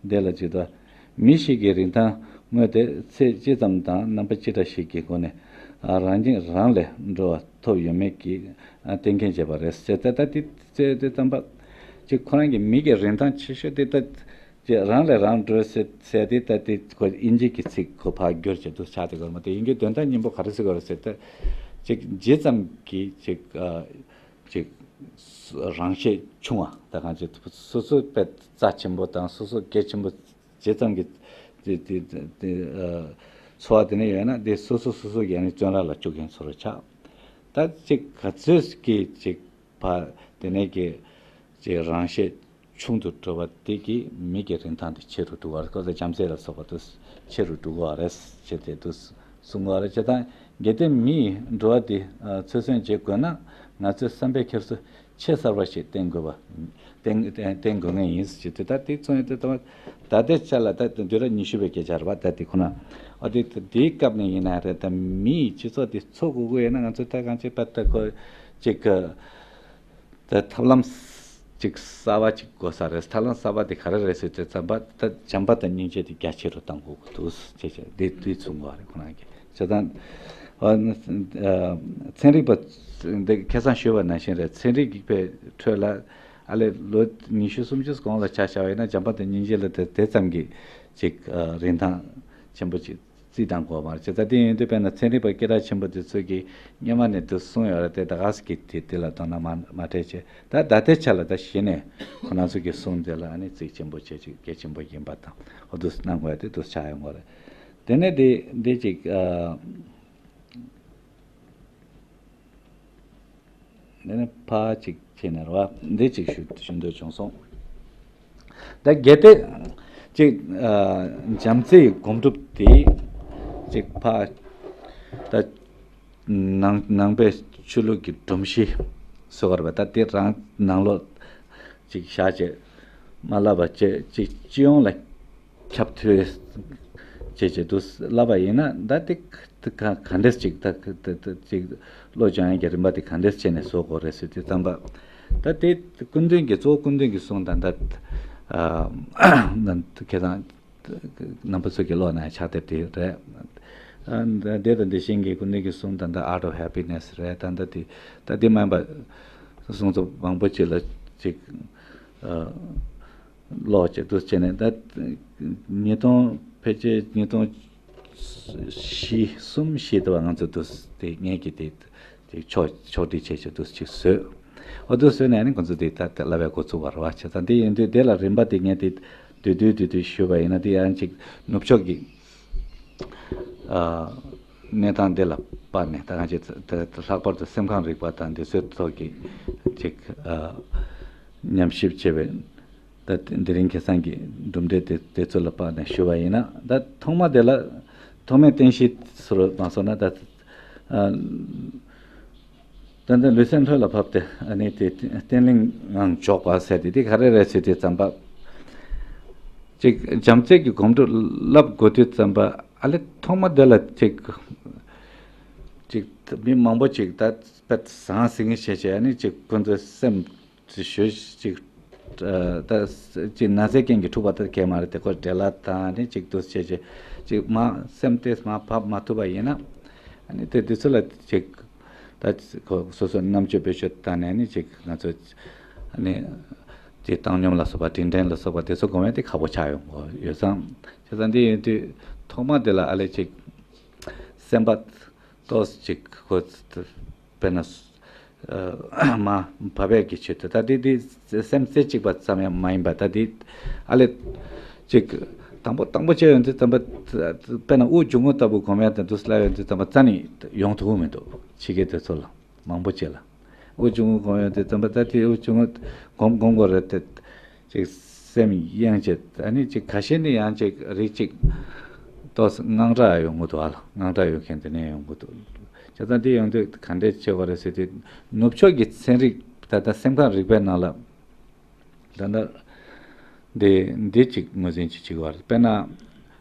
འདི་ལ་ཅིག་ད། མི་ཞིག་གི་རིན་ཐང་དངོས་དེ་ཚེ་ཇི་ཙམ་དང་རྣམ་པ་ཅི་འདྲ་ཞིག་གི་སྒོ་ནས་རང་བཞིན་རང་ལས་འགྲོ་བ་ཐོབ་ཡོད་མེད་ཀྱི་གཏན་འཁེལ་བྱས་པ་རེད་ཟེར་ཏེ། ད་དེ་ཚེ་དེ་ཙམ་པ་ཅིག་ཁོ་རང་གི་མི་གི་རིན་ཐང་ཆེ་ཤོས་དེ་ད་ཅིག་རང་ལས་རང་འགྲོ་ཟེར་ཟེར་དེ་ད་དེ་ཁོ་དབྱིན་ཇི་གི་ཚིག་ཁོ་ཕར་བསྒྱུར་བྱས་འདུག་ཆགས་དེ་གོར་མ་དེ་ཡིན་གྱི་དོན་དག་སྙིང་པོ་ག་རེ་ཟེར་དགོས་རེད་ཟེར་ཏེ། ཅིག་ཇི་ཙམ་གྱི་ཅིག་ཅིག་རང་ཤེད་ཆུང་བ་དང་གང་ཅི་སོ་སོ་དཔེ་རྩ་ཆེན་པོ་དང་སོ་སོ་གལ་ཆེན་པོ་ཇི་ཙམ་གྱི་དེ་དེ་དེ་ཨ་འཚོ་བ་དེ་ནས་ཡོད་ན་དེ་སོ་སོ་སོ་སོ་གི་ཨ་ནི་བཙོན་ར་ལ་བཅུག་མཁན་ཚོ་རུ་ཆགས། ད་ཅིག་ག་ཚོད་ཀྱི་ཅིག་ཕ་དེ་ནས་ཀྱི་ཅིག་རང་ཤེད་ཆུང་དུ་འགྲོ་བ་དེ་གིས་མི་གི་རིན་ཐང་དེ་ཆེ་རུ་འགྲོ་བ་རེད། ཁོ་ཚོ་བྱམས་བརྩེ་ལ་སོགས་པ་དེ་ཆེ་རུ་འགྲོ་བ་རེད་ཅེས་དེ་དུས་གསུང་བ་རེད། བྱས་ཙང་གལ་ཏེ་མིའི་འགྲོ་བ་འདི་འཚོ་སོན་བྱེད་དགོས་ན་ང་ཚོས་བསམ་པའི་འཁྱེར་སོ་ཆེས་གསར་པ་ཞིག་བསྟེན་དགོས་པ་བསྟེན་བསྟེན་བསྟེན་དགོས་ངེས་ཡིན་ཞེས་དེ། ད་དེ་ཚོ་ཡིན་དུས་ད་ད་ལྟའི་ཆ་ལ་ད་དུས་རབས་ཉི་ཤུ་པའི་སྐད་ཆ་རེད་པ། ད་དེ་ཁོ་ན་ཨ་དེ་དེའི་སྐབས་ནས་ཡིན་ན་རེད། ད་མིའི་སྤྱི་ཚོགས་དེ་འཚོ་དགོས་ཀྱི་ཡོད་ན་ང་ཚོ་ད་གང་ཅི་པ་ད་ཁོ་ཅིག་གི་ད་ཐབས་ལམ་ཅིག་གསར་བ་ཅིག་དགོས་ས་རེད། ཐབས་ལམ་གསར་བ་དེ་ག་རེ་རེད་ཟེར་དུས་ཙམ་པ་ད་བྱམས་པ་དང་སྙིང་རྗེ་དེ་རྒྱ་ཆེ་རུ་གཏང་དགོས་ཀྱི་འདུག་ཅེས་བྱས་འདི་འདི་གསུང་གི་ཡོད་རེད་ཁོ་རང་གིས། བྱས་ཙང་ཨ་ཚན་རིག་པ་འདི་ཁ་སང་ཞུས་པ་ནང་བཞིན་རེད། ཚན་རིག་གི་པའི་ཁྲོད་ལ་ཨ་ལས་ལོ་ཉི་ཤུ་སུམ་ཅུ་གོང་ལ་ཆ་བཞག་པ་ཡིན་ན་བྱམས་པ་དང་སྙིང་རྗེ་ལ་དེ་དེ་ཙམ་གྱི་ཅིག་ཨ་རིན་ཐང་ཆེན་པོ་ཅིག་རྩིས་བཏང་དགོས་མ་རེད། བྱས་ཙང་དེ་ཡིན་དུས་དཔེར་ན་ཚན་རིག་པ་སྐད་གྲགས་ཆེན་པོ་དེ་ཚོ་གིས་སྔོན་མ་ནས་དེ་གསུངས་ཡོད་རེད་དེ། ད་ག་ཟེ་གི་དེ་དེ་ལ་དོ་སྣང་མ་མ་སྤྲད་བྱས། ད་ད་ལྟའི་ཆ་ལ་ད་གཞི་ནས་ཁོ་རང་ཚོ་གི་གསུང་དེ་ལ་ཨ་ནི་རྩིས་ཆེན་པོ་བྱས་ཅིག་གལ་ཆེན་པོ་ཡིན་པ་དང་། འོ་དུ་གནང་དགོས་ཡ་དེ་དུ་ཆགས་ཡོང་གི་རེད། དེ་ནས་དེ་འདི་ཅིག་ཨ། འདི་ནི་ཕར་ཅིག་བྱས་ནས་རེད་བ། འདི་ཅིག་ཞུ་ཞུ་འདོད་བྱུང་སོང་། ད་གལ་ཏེ་ཅིག་ཨ་བྱམས་བརྩེའི་སྒོམ་སྒྲུབ་དེ་ཅིག་ཕར་ད་ནང་ནང་པའི་ཆོས་ལུགས་ཀྱི་སྒྲོམ་གཞི་བཟོ་གར་བ་ད་དེ་རང་ནང་ལོགས་ཅིག་བཞག་བྱས་མ་ལབ་པ་བྱས་ཅིག་སྤྱི་ཡོངས་ལ་ཁྱབ་ཐུབ་བྱས་བྱས་འདུག་ལབ་པ་ཡིན་ན། ད་དེ་ག་ག་འདྲས་ཅིག་ད་ད་ཅིག་བློ་སྦྱོང་ཡག་གི་རིམ་པ་དེ་ག་འདྲས་བྱས་ནས་བཟོ་དགོས་རེད་ཟེར་དུས་ཙམ་པ། ད་དེ་སྐུ་མདུན་གྱི་གཙོ་བོ་སྐུ་མདུན་གྱི་གསུང་དང་ད་ཨ་ཁྱེད་རང་རྣམ་པ་ཚོ་གི་ཀློག་གནང་ཕྱག་དེབ་དེ་རེད། ཨ་འདི་དང་འདི་བཞིན་གྱི་སྐུ་མདུན་གྱི་གསུང་ད་ལྟ་Art of Happiness རེད། ད་ལྟ་དེ་ད་འདི་མ་ཡིན་པ་གསུང་ཚོ་མང་པོ་ཅིག་ལ་ཅིག་ཨ་ཀློག་ཅིག་འདུག་བྱས་ནས། ད་ཉིས་སྟོང་ཕལ་ཆེར་ཉིས་སྟོང་བཞི་གསུམ་བཞི་དུ་བ་ང་ཚོ་འདུག་དེ་ངས་ཀྱི་དེ་དེ་ཕྱོགས་ཕྱོགས་སྒྲིག་བྱས་བྱས་འདུག་ཅིག་བཟོས། འོ་འདུག་བཟོས་ནས་ནི་ཁོ་ཚོ་དེ་ད་ལྟ་བསླབ་པའི་འགོ་ཚུགས་པ་རེད་བ། བྱས་ཙང་དེ་ཡིན་དུས་དེ་ལ་རིམ་པ་དེ་ངས་དེ་བསྡུས་བསྡུས་བསྡུས་བསྡུས་ཞུས་པ་ཡིན་ན། དེ་ཡང་ཅིག་ནུབ་ཕྱོགས་ཀྱི་ཨ་གནས་སྟངས་འདི་ལ་དཔག་ནས། ད་གང་ཅི་ད་ལྷག་པར་དུ་སེམས་ཁམས་རིག་པ་དང་འདི་ཚོའི་ཐོག་གི་ཅིག་ཨ་ཉམས་ཞིབ་བྱས་པའི་ད་དེ་རིང་ཁ་སང་གི་གྲུབ་འབྲས་དེ་དེ་ཚོ་ལ་དཔག་ནས་ཞུ་བ་ཡིན་ན། ད་ཐོག་མ་དེ་ལ་ཐོག་མའི་རྟེན་གཞི་ཚུར་མ་སོང་ན། ད་ཨ་ད་ལྟ་ལུས་སེམས་ལྷོད་ལ་བབས་ཏེ། ཨ་ནི་དེ་བརྟན་བརླིང་ངང་འཇོག་པ་ཟེར་དེ་དེ་ག་རེ་རེད་ཟེར་དུས་ཙམ་པ། ཅིག་བྱམས་བརྩེ་གི་སྒོམ་སྒྲུབ་བསླབ་དགོས་དུས་ཙམ་པ། ཨ་ལེ་ཐོག་མ་དེ་ལ་ཅིག་ཅིག་མི་མང་པོ་ཅིག་ད་དཔེ་ཟང་ཟིང་བྱས་བྱས། ཨ་ནི་ཅིག་ཁོ་ཚོའི་སེམས་ཅིག་ཞོད་ཅིག་ཨ་ད་ཅིག་ན་ཚའི་རྐྱེན་གྱིས་འཁྲུགས་པ་ད་གས་མ་རེད་དེ། ཁོ་འདྲེ་ལ་དང་ཨ་ནི་ཅིག་འདུག་བྱས་བྱས་ཅིག་མ་སེམས་དེ་མ་བབས་མ་ཐུབ་པ་ཡིན་ན། ཨ་ནི་དེ་དུས་ཚོད་ལ་ཅིག་ད་ཁོ་སོ་སོ་རྣམ་དཔྱོད་བེད་སྤྱོད་བཏང་ནས་ནི་ཅིག་ང་ཚོ་ནི་ཅིག་བཏང་སྙོམས་ལ་སོགས་པ་དྲིན་དྲན་ལ་སོགས་པ་དེ་ཚོ་སྒོམ་ཡ་དེ་ཁག་པོ་ཆགས་ཡོང་གི་ཡོད་ཙང་། བྱས་ཙང་འདི་ཡིན་དུས་ཐོག་མ་དེ་ལ་ཨ་ལེ་ཅིག་སེམས་པ་ཏོག་ཙམ་ཅིག་ཁོ་དཔེར་ན་ཨ་མ་བབས་པའི་གི་ཆེད་དུ། ད་འདི་འདི་སེམས་རྩེ་གཅིག་པ་ཙམ་ཡང་མ་ཡིན་པ། ད་འདི་ཨ་ལེ་ཅིག་དང་པོ་དང་པོ་བྱས་ཡོང་དུས་ཙམ་པ། དཔེར་ན་དབུགས་འབྱུང་རྔུབ་ལྟ་བུ་སྒོམ་ཡ་དང་འདུག་སེ་ལབ་ཡོང་དུས་ཙམ་པ་རྩ་ནས་ཡོང་ཐུབ་ཀྱི་མི་འདུག་ཕྱི་རྒྱལ་དེ་ཚོ་ལ། མང་པོ་ཅིག་ལ་དབུགས་འབྱུང་རྔུབ་སྒོམ་ཡོང་དུས་ཙམ་པ། ད་དེ་དབུགས་འབྱུང་རྔུབ་སྒོམ་སྒོམ་དགོས་རེད་དེ། ཅིག་སེམས་གཡེང་བྱས། ཨ་ནི་ཅིག་ཁ་ཤས་ནི་ཡང་ཅིག་རིགས་ཅིག་ཏོག་ཙམ་དངངས་སྐྲག་ཡོང་གི་འདུག་ཨ་ལ། དངངས་སྐྲག་ཡོད་མཁན་དེ་ནས་ཡོང་གི་འདུག་བྱས་ཙང་དེ་ཡོང་དུས་ག་འདྲས་བྱེད་དགོས་རེད་ཟེར་དུས། ནུབ་ཕྱོགས་ཀྱི་ཚན་རིག་ད་ལྟ་སེམས་ཁམས་རིག་པའི་ནང་ལ་ད་ལྟ་འདི་འདི་ཅིག་ངོས་འཛིན་ཅིག་བྱེད་དགོས་རེད། དཔེར་ན།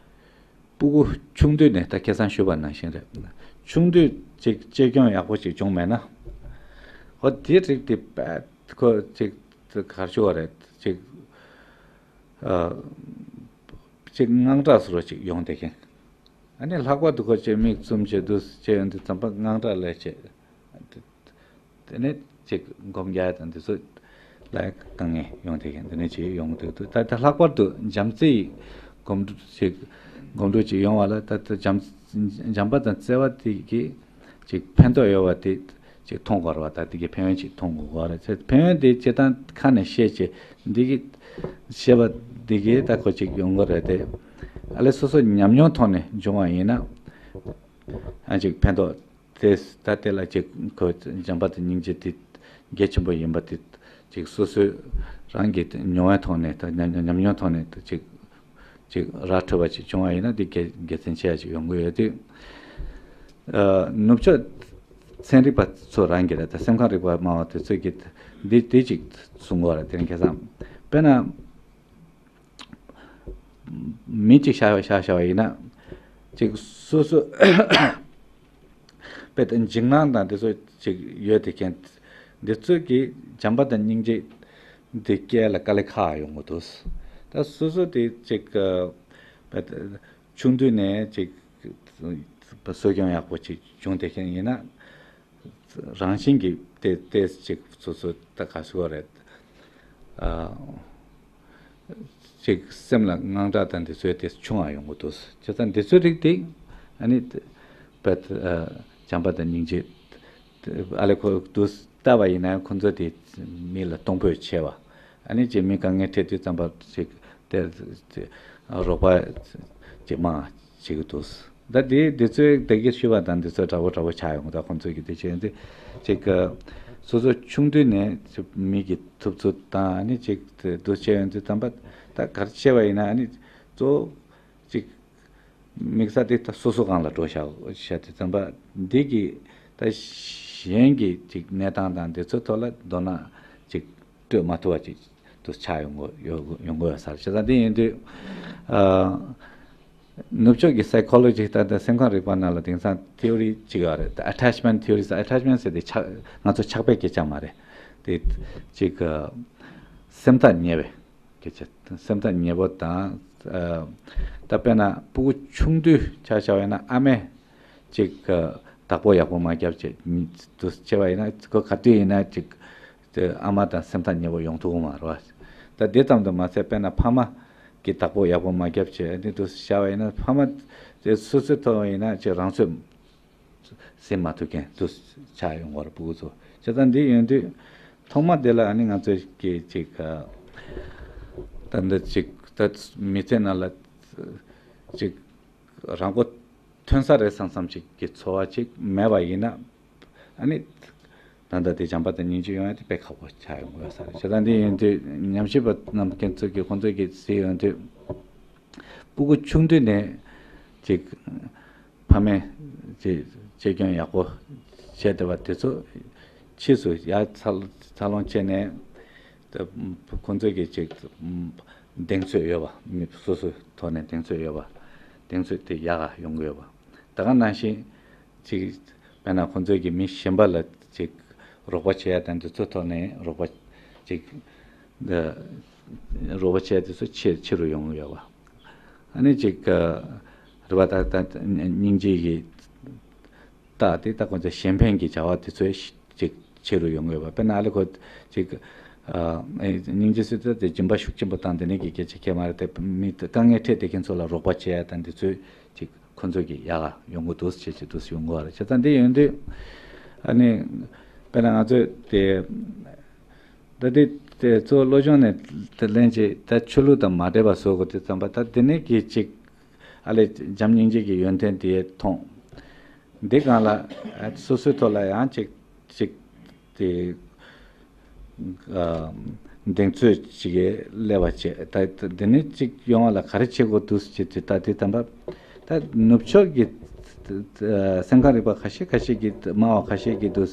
སྤུ་གུ་ཆུང་དུས་ནས། ད་ཁ་སང་ཞུས་པ་ནང་བཞིན་རེད། ཆུང་དུས་ཅིག་གཅེས་སྐྱོང་ཡག་པོ་ཅིག་བྱུང་མེད་ན། ཧོ་དེ་རིགས་དེ་པད་ཁོ་ཅིག་གར་ཞུ་བ་རེད། ཅིག་ཨ་ཅིག་དངངས་སྐྲག་བཟོ་འདྲ་ཅིག་ཡོང་བསྡད་མཁན། ཨ་ནི་ལྷག་པར་དུ་ཁོ་ཅིག་མིག་བཙུམ་བྱས་འདུག་བྱས་ཡོང་དུས་ཙམ་པ་དངངས་སྐྲག་ལས་བྱེད། དེ་ནས་ཅིག་སྒོམ་རྒྱག་དང་དེ་ཚོ་ལ་དཀའ་ངལ་ཡོང་བསྡད་མཁན་དེ་ནས་ཅིག་ཡོང་གི་འདུག་ད་ད་ལྷག་པར་དུ་བྱམས་བརྩེ་ཡི་སྒོམ་སྒྲུབ་ཅིག་སྒོམ་སྒྲུབ་ཅིག་ཡོང་བ་ལ། ད་ད་བྱམས་བྱམས་པ་དང་བརྩེ་བ་དེ་གིས་ཅིག་ཕན་ཐོགས་ཡོད་པ་དེ་ཅིག་མཐོང་དགོས་རེད་བ། ད་དེ་གི་ཕན་ཡོན་ཅིག་མཐོང་དགོས་རེད། ཚེ་ཕན་ཡོན་དེ་སྤྱིར་བཏང་ཁ་ནས་བཤད་བྱས་འདི་གི་བཤད་པ་འདི་གིས་ད་ཁོ་ཅིག་ཡོང་གི་རེད་དེ། ཨ་ལེ་སོ་སོ་ཉམས་མྱོང་ཐོག་ནས་བྱུང་བ་ཡིན་ན། ཨ་ཅིག་ཕན་ཐོགས། དེ་ད་དེ་ལ་ཅིག་ཁོ་བྱམས་པ་དང་སྙིང་རྗེ་དེ་གལ་ཆེན་པོ་ཡིན་པ་དེ་ཅིག་སོ་སོའི་རང་གི་མྱོང་བའི་ཐོག་ནས། ད་ཉམས་ཉམས་མྱོང་ཐོག་ནས་ད་ཅིག་ཅིག་ར་འཕྲོད་པ་ཅིག་བྱུང་བ་ཡིན་ན། དེ་དགེ་དགེ་མཚན་ཆེ་བ་ཅིག་ཡོང་གི་ཡོད་དུས། ཨ་ནུབ་ཕྱོགས་ཚན་རིག་པ་ཚོ་རང་གིས་རེད། ད་སེམས་ཁམས་རིག་པ་སྨྲ་བ་དེ་ཚོས་ཀྱིས་འདི་འདི་ཅིག་གསུང་གི་ཡོད་རེད། དེ་རིང་ཁ་སང་དཔེར་ན། མི་གཅིག་བཞག་བཞག་བཞག་པ་ཡིན་ན། ཅིག་སོ་སོ་དཔེ་ད་འཇིགས་སྣང་དང་དེ་ཚོ་ཅིག་ཡོད་དེ་མཁན། འདི་ཚོས་ཀྱིས་བྱམས་པ་དང་སྙིང་རྗེ་འདི་སྐྱེ་ལ་དཀའ་ལས་ཁག་ཡོང་གི་འདུག་ད་སོ་སོ་དེ་ཅིག་དཔེ་ད་ཆུང་དུས་ནས་ཅིག་གསོ་སྐྱོང་ཡག་པོ་ཅིག་བྱུང་བསྡད་མཁན་ཡིན་ན། རང་བཞིན་གྱིས་དེ་དེ་ཅིག་སོ་སོ་ད་ག་ཟེར་བ་རེད། ཨ་ཅིག་སེམས་ལ་དངངས་སྐྲག་དང་འདི་ཚོའི་དེ་ཆུང་བ་ཡོང་གི་འདུག་བྱས་ཙང་འདི་ཚོའི་རིགས་དེ་ཨ་ནི་དཔེ་ཨ་བྱམས་པ་དང་སྙིང་རྗེ། ཨ་ལེ་ཁོ་འདུག་ལྟ་བ་ཡིན་ན་ཁོ་ཚོ་དེ་མི་ལ་གཏོང་ཕོད་ཆེ་བ། ཨ་ནི་ཅིག་མི་དཀའ་ངལ་འཕྲད་དུས་ཙམ་པ་ཅིག་དེར་ཅིག་རོགས་པ་ཅིག་མང་བྱེད་ཀྱི་འདུག་ད་དེ་འདི་ཚོའི་བདག་གིར་ཞུས་པ་དང་འདི་ཚོ་འདྲ་པོ་འདྲ་པོ་ཆགས་ཡོང་གི། ད་ཁོང་ཚོས་ཀྱི་དེ་བྱས་ཏེ་ཅིག་སོ་སོ་ཆུང་དུས་ནས་ཅིག་མི་གི་ཐུབ་ཚོད་དང་ཨ་ནི་ཅིག་འདུག་བྱས་ཡོང་དུས་ཙམ་པ། ད་ག་རེ་བྱས་པ་ཡིན་ན་ཨ་ནི་གཙོ་བོ་ཅིག་དམིགས་ས་དེ་ད་སོ་སོ་སྒང་ལ་འགྲོ་བཞག་བཞག་དུས་ཙམ་པ། འདི་གི་ད་གཞན་གྱི་ཅིག་གནས་སྟངས་དང་འདི་ཚོའི་ཐོག་ལ་མདོར་ན་ཅིག་སྤྲོད་མ་ཐུབ་པ་ཅིག་ཏུ་ཆགས་ཡོང་གི་ཡོད་ཡོང་གི་ཡོད་ས་རེད། བྱས་ཙང་དེ་ཡིན་དུས་ཨ་ནུབ་ཕྱོགས་ཀྱི་སའི་ཁོ་ལོ་ཇི་དང་དེ་སེམས་ཁམས་རིག་པ་ནང་ལ་དེང་སང་ཐེའོ་རི་གཅིག་ཡོད་རེད། ད་ཨ་ཊེཆ་མེན་ཊི་ཐེའོ་རི་ཟེར། ཨ་ཊེཆ་མེན་ཊི་ཟེར་དེ་ཆགས་ང་ཚོ་ཆགས་པའི་སྐད་ཆ་མ་རེད། དེ་ཅིག་ཨ་སེམས་ཐག་ཉེ་བའི་སྐད་ཆ། སེམས་ཐག་ཉེ་པོ་དང་། ཨ་ད་དཔེར་ན་སྤུ་གུ་ཆུང་དུས་ཆ་བཞག་པ་ཡིན་ན་ཨ་མས་ ཅིག་བདག་པོ་ཡག་པོ་མ་བརྒྱབ་བྱས་དུ་བྱས་པ་ཡིན་ན་ཁོ་ག་དུས་ཡིན་ན་ཅིག་ཨ་མ་དང་སེམས་ཐག་ཉེ་པོ་ཡོང་ཐུབ་ཀྱི་མ་རེད་བ། ད་དེ་ཙམ་དུ་མ་ཟད་དཔེར་ན་ཕ་མ་གི་བདག་པོ་ཡག་པོ་མ་བརྒྱབ་བྱས་ནི་དུ་བྱས་པ་ཡིན་ན་ཕ་མ་དེ་སོ་སོའི་ཐོག་ཡིན་ན་ཅིག་རང་ཚོད་ཟིན་མ་ཐུབ་མཁན་དུ་ཆགས་ཡོང་བ་རེད་སྤུ་གུ་ཚོ། བྱས་ཙང་འདི་ཡིན་དུས་ཐོག་མ་དེ་ལ་ཨ་ནི་ང་ཚོས་ཀྱི་ཅིག་ད་འདི་ཅིག་ད་མི་ཚེ་ནང་ལ་ཅིག་རང་མགོ་ཐོན་ས་རེད་བསམ་བསམ་ཅིག་གི་ཚོར་བ་ཅིག་མེད་པ་ཡིན་ན་ཨ་ནི་ད་ལྟ་དེ་བྱམས་པ་དང་སྙིང་རྗེ་ཡོང་ཡ་དེ་དཔེ་ཁག་པོ་ཆགས་ཡོང་གི་ཡོད་ས་རེད། བྱས་ཙང་འདི་ཡིན་དུས་ཉམས་ཞིབ་པ་རྣམས་ཀྱིས་ཚོས་ཀྱི་ཁོང་ཚོས་ཀྱི་གཟིགས་ཡོང་དུས་སྤུ་གུ་ཆུང་དུས་ནས་ཅིག་ཕ་མས་ཅིག་གཅེས་སྐྱོང་ཡག་པོ་བྱས་བསྡད་པ་དེ་ཚོ་ཕྱིས་སུ་ཡར་འཚར་འཚར་ལོངས་བྱས་ནས་ད་ཁོང་ཚོས་ཀྱི་ཅིག་གདེང་ཚོད་ཡོད་པ། མི་སོ་སོའི་ཐོག་ནས་གདེང་ཚོད་ཡོད་པ། གདེང་ཚོད་དེ་ཡག་ག་ཡོང་གི་ཡོད་པ། ད་ག་ནང་བཞིན་ཅིག་དཔེར་ན་ཁོང་ཚོས་ཀྱི་མི་གཞན་པ་ལ་ཅིག་རོགས་པ་བྱེད་ཡ་དང་དེ་ཚོའི་ཐོག་ནས་རོགས་པ་ཅིག་ཨ་རོགས་པ་བྱེད་ཡ་དེ་ཚོ་ཆེ་ཆེ་རུ་ཡོང་གི་ཡོད་པ། ཨ་ནི་ཅིག་ཨ་རེད་པ། ད་ད་སྙིང་རྗེ་གི་རྟགས་དེ་ད་ཁོང་ཚོ་གཞན་ཕན་གྱི་བྱ་བ་དེ་ཚོ་ཅིག་ཆེ་རུ་ཡོང་གི་ཡོད་པ། དཔེར་ན་ཨ་ལེ་ཁོ་ཅིག་ཨ་སྙིང་རྗེ་ཟེར་དུས་དེ་སྦྱིན་པ་ཤུགས་ཆེན་པོ་བཏང་དེ་ནས་ཀྱི་སྐད་ཆ་ཁྱད་མ་རེད་དེ། མི་དཀའ་ངལ་འཕྲད་དེ་ཁྱེད་ཚོ་ལ་རོགས་པ་བྱེད་ཡ་དང་དེ་ཚོའི་ཅིག་ཁོ་ཚོ་གི་ཡག་ག་ཡོང་གི་འདུག་ཅེས་ཅིག་འདུག་ཡོང་གི་ཡོད་རེད། བྱས་ཙང་འདི་ཡོང་དུས་ཨ་ནི་དཔེར་ན་ང་ཚོས་དེ་ད་དེ་དེ་གཙོ་བོ་བློ་སྦྱོང་ནས་དེ་ལེན་ཅིག་ད་ཆོས་ལུགས་དང་མ་འདྲེས་པ་བཟོ་དགོས་དུས་ཙམ་པ་ད་དེ་ནས་ཀྱི་ཅིག་ཨ་ལེ་བྱམས་སྙིང་རྗེ་གི་ཡོན་ཏན་དེ་མཐོང་། འདི་སྒང་ལ་ཨ་སོ་སོའི་ཐོག་ལ་ཡང་ཅིག་ཅིག་དེ་ཨ་གདེང་ཚོད་ཅིག་གི་སླེབས་པ་བྱས། ད་འདི་ནས་ཅིག་ཡོང་བ་ལ་ག་རེ་བྱེད་དགོས་འདུག་ཅེས་ཅིག་ད་དེ་དམ་པ་ད་ནུབ་ཕྱོགས་ཀྱི་ཨ་སེམས་ཁམས་རིག་པ་ཁ་ཤས་ཁ་ཤས་ཀྱིས་སྨྲ་བ་ཁ་ཤས་ཀྱིས་འདུག་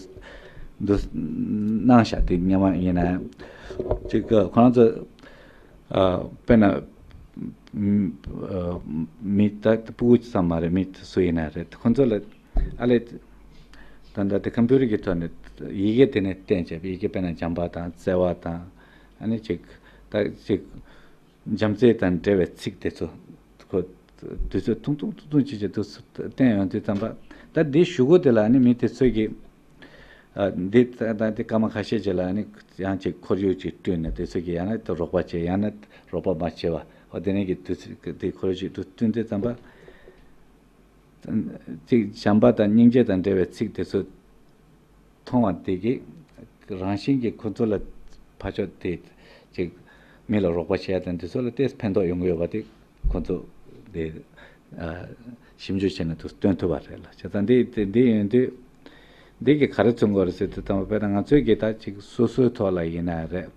འདུག་གནང་བཞག་དེ་སྔོན་མ་ཡིན་ན་ཅིག་ཁོ་རང་ཚོ་ཨ་དཔེར་ན་མི་ད་སྤུ་གུ་ཙམ་མ་རེད། མི་སུ་ཡིན་ན་རེད། ཁོ་ཚོ་ལ་ཨ་ལེ་ད་ད་དེ་ཀམ་པུ་ཊར་གྱི་ཐོག་ནས་ཡི་གེ་དེ་ནས་བསྟན་བྱས་པའི་ཡི་གེ་དཔེར་ན་བྱམས་པ་དང་བརྩེ་བ་དང་ཨ་ནི་ཅིག་ད་ཅིག་བྱམས་བརྩེ་དང་འབྲེལ་བའི་ཚིག་དེ་ཚོ་ཁོ་དུས་ཚོད་ཐུང་ཐུང་ཐུང་ཐུང་ཅིག་ཅིག་དུས་སུ་བསྟན་ཡོང་དུས་ཙམ་པ་ད་འདི་ཞུ་སྒོ་དེ་ལ་ནི་མི་དེ་ཚོས་ཀྱིས་ཨ་འདི་ད་ད་འདི་སྐར་མ་ཁ་ཤས་ཅིག་ལ་ནི་ཡང་ཅིག་ཁོར་ཡུག་ཅིག་བསྐྲུན་ནས་དེ་ཚོས་ཀྱིས་ཡང་ན་དེ་རོགས་པ་བྱེད་ཡང་ན་རོགས་པ་མ་བྱེད་པ་ཨོ་དེ་ནས་ཀྱི་དུས་ཚོད་དེ་ཁོར་ཡུག་ཅིག་ཏུ་བསྐྲུན་དུས་ཙམ་པ། ཅིག་བྱམས་པ་དང་སྙིང་རྗེ་དང་འབྲེལ་བའི་ཚིག་དེ་ཚོ་མཐོང་བ་དེ་གིས་རང་བཞིན་གྱིས་ཁོ་ཚོ་ལ་ཕར་ཕྱོགས་དེ་ཅིག་མི་ལ་རོགས་པ་བྱེད་ཡ་དང་དེ་ཚོ་ལ་ཏོག་ཙམ་ཕན་ཐོགས་ཡོང་གི་ཡོད་པ་དེ་ཁོ་ཚོ་དེ་ཨ་ཞིབ་འཇུག་བྱས་ནས་དུ་སྟོན་ཐུབ་པ་རེད་ལ། བྱས་ཙང་འདི་འདི་ཡིན་དུས་འདི་གིས་ག་རེ་མཚོན་གྱི་ཡོད་རེད་ཟེར་དུས་ཙམ་པ་དཔེར་ན་ང་ཚོའི་གི་ད་ཅིག་སོ་སོའི་ཐོག་ལ་ཡིན་ན་རེད།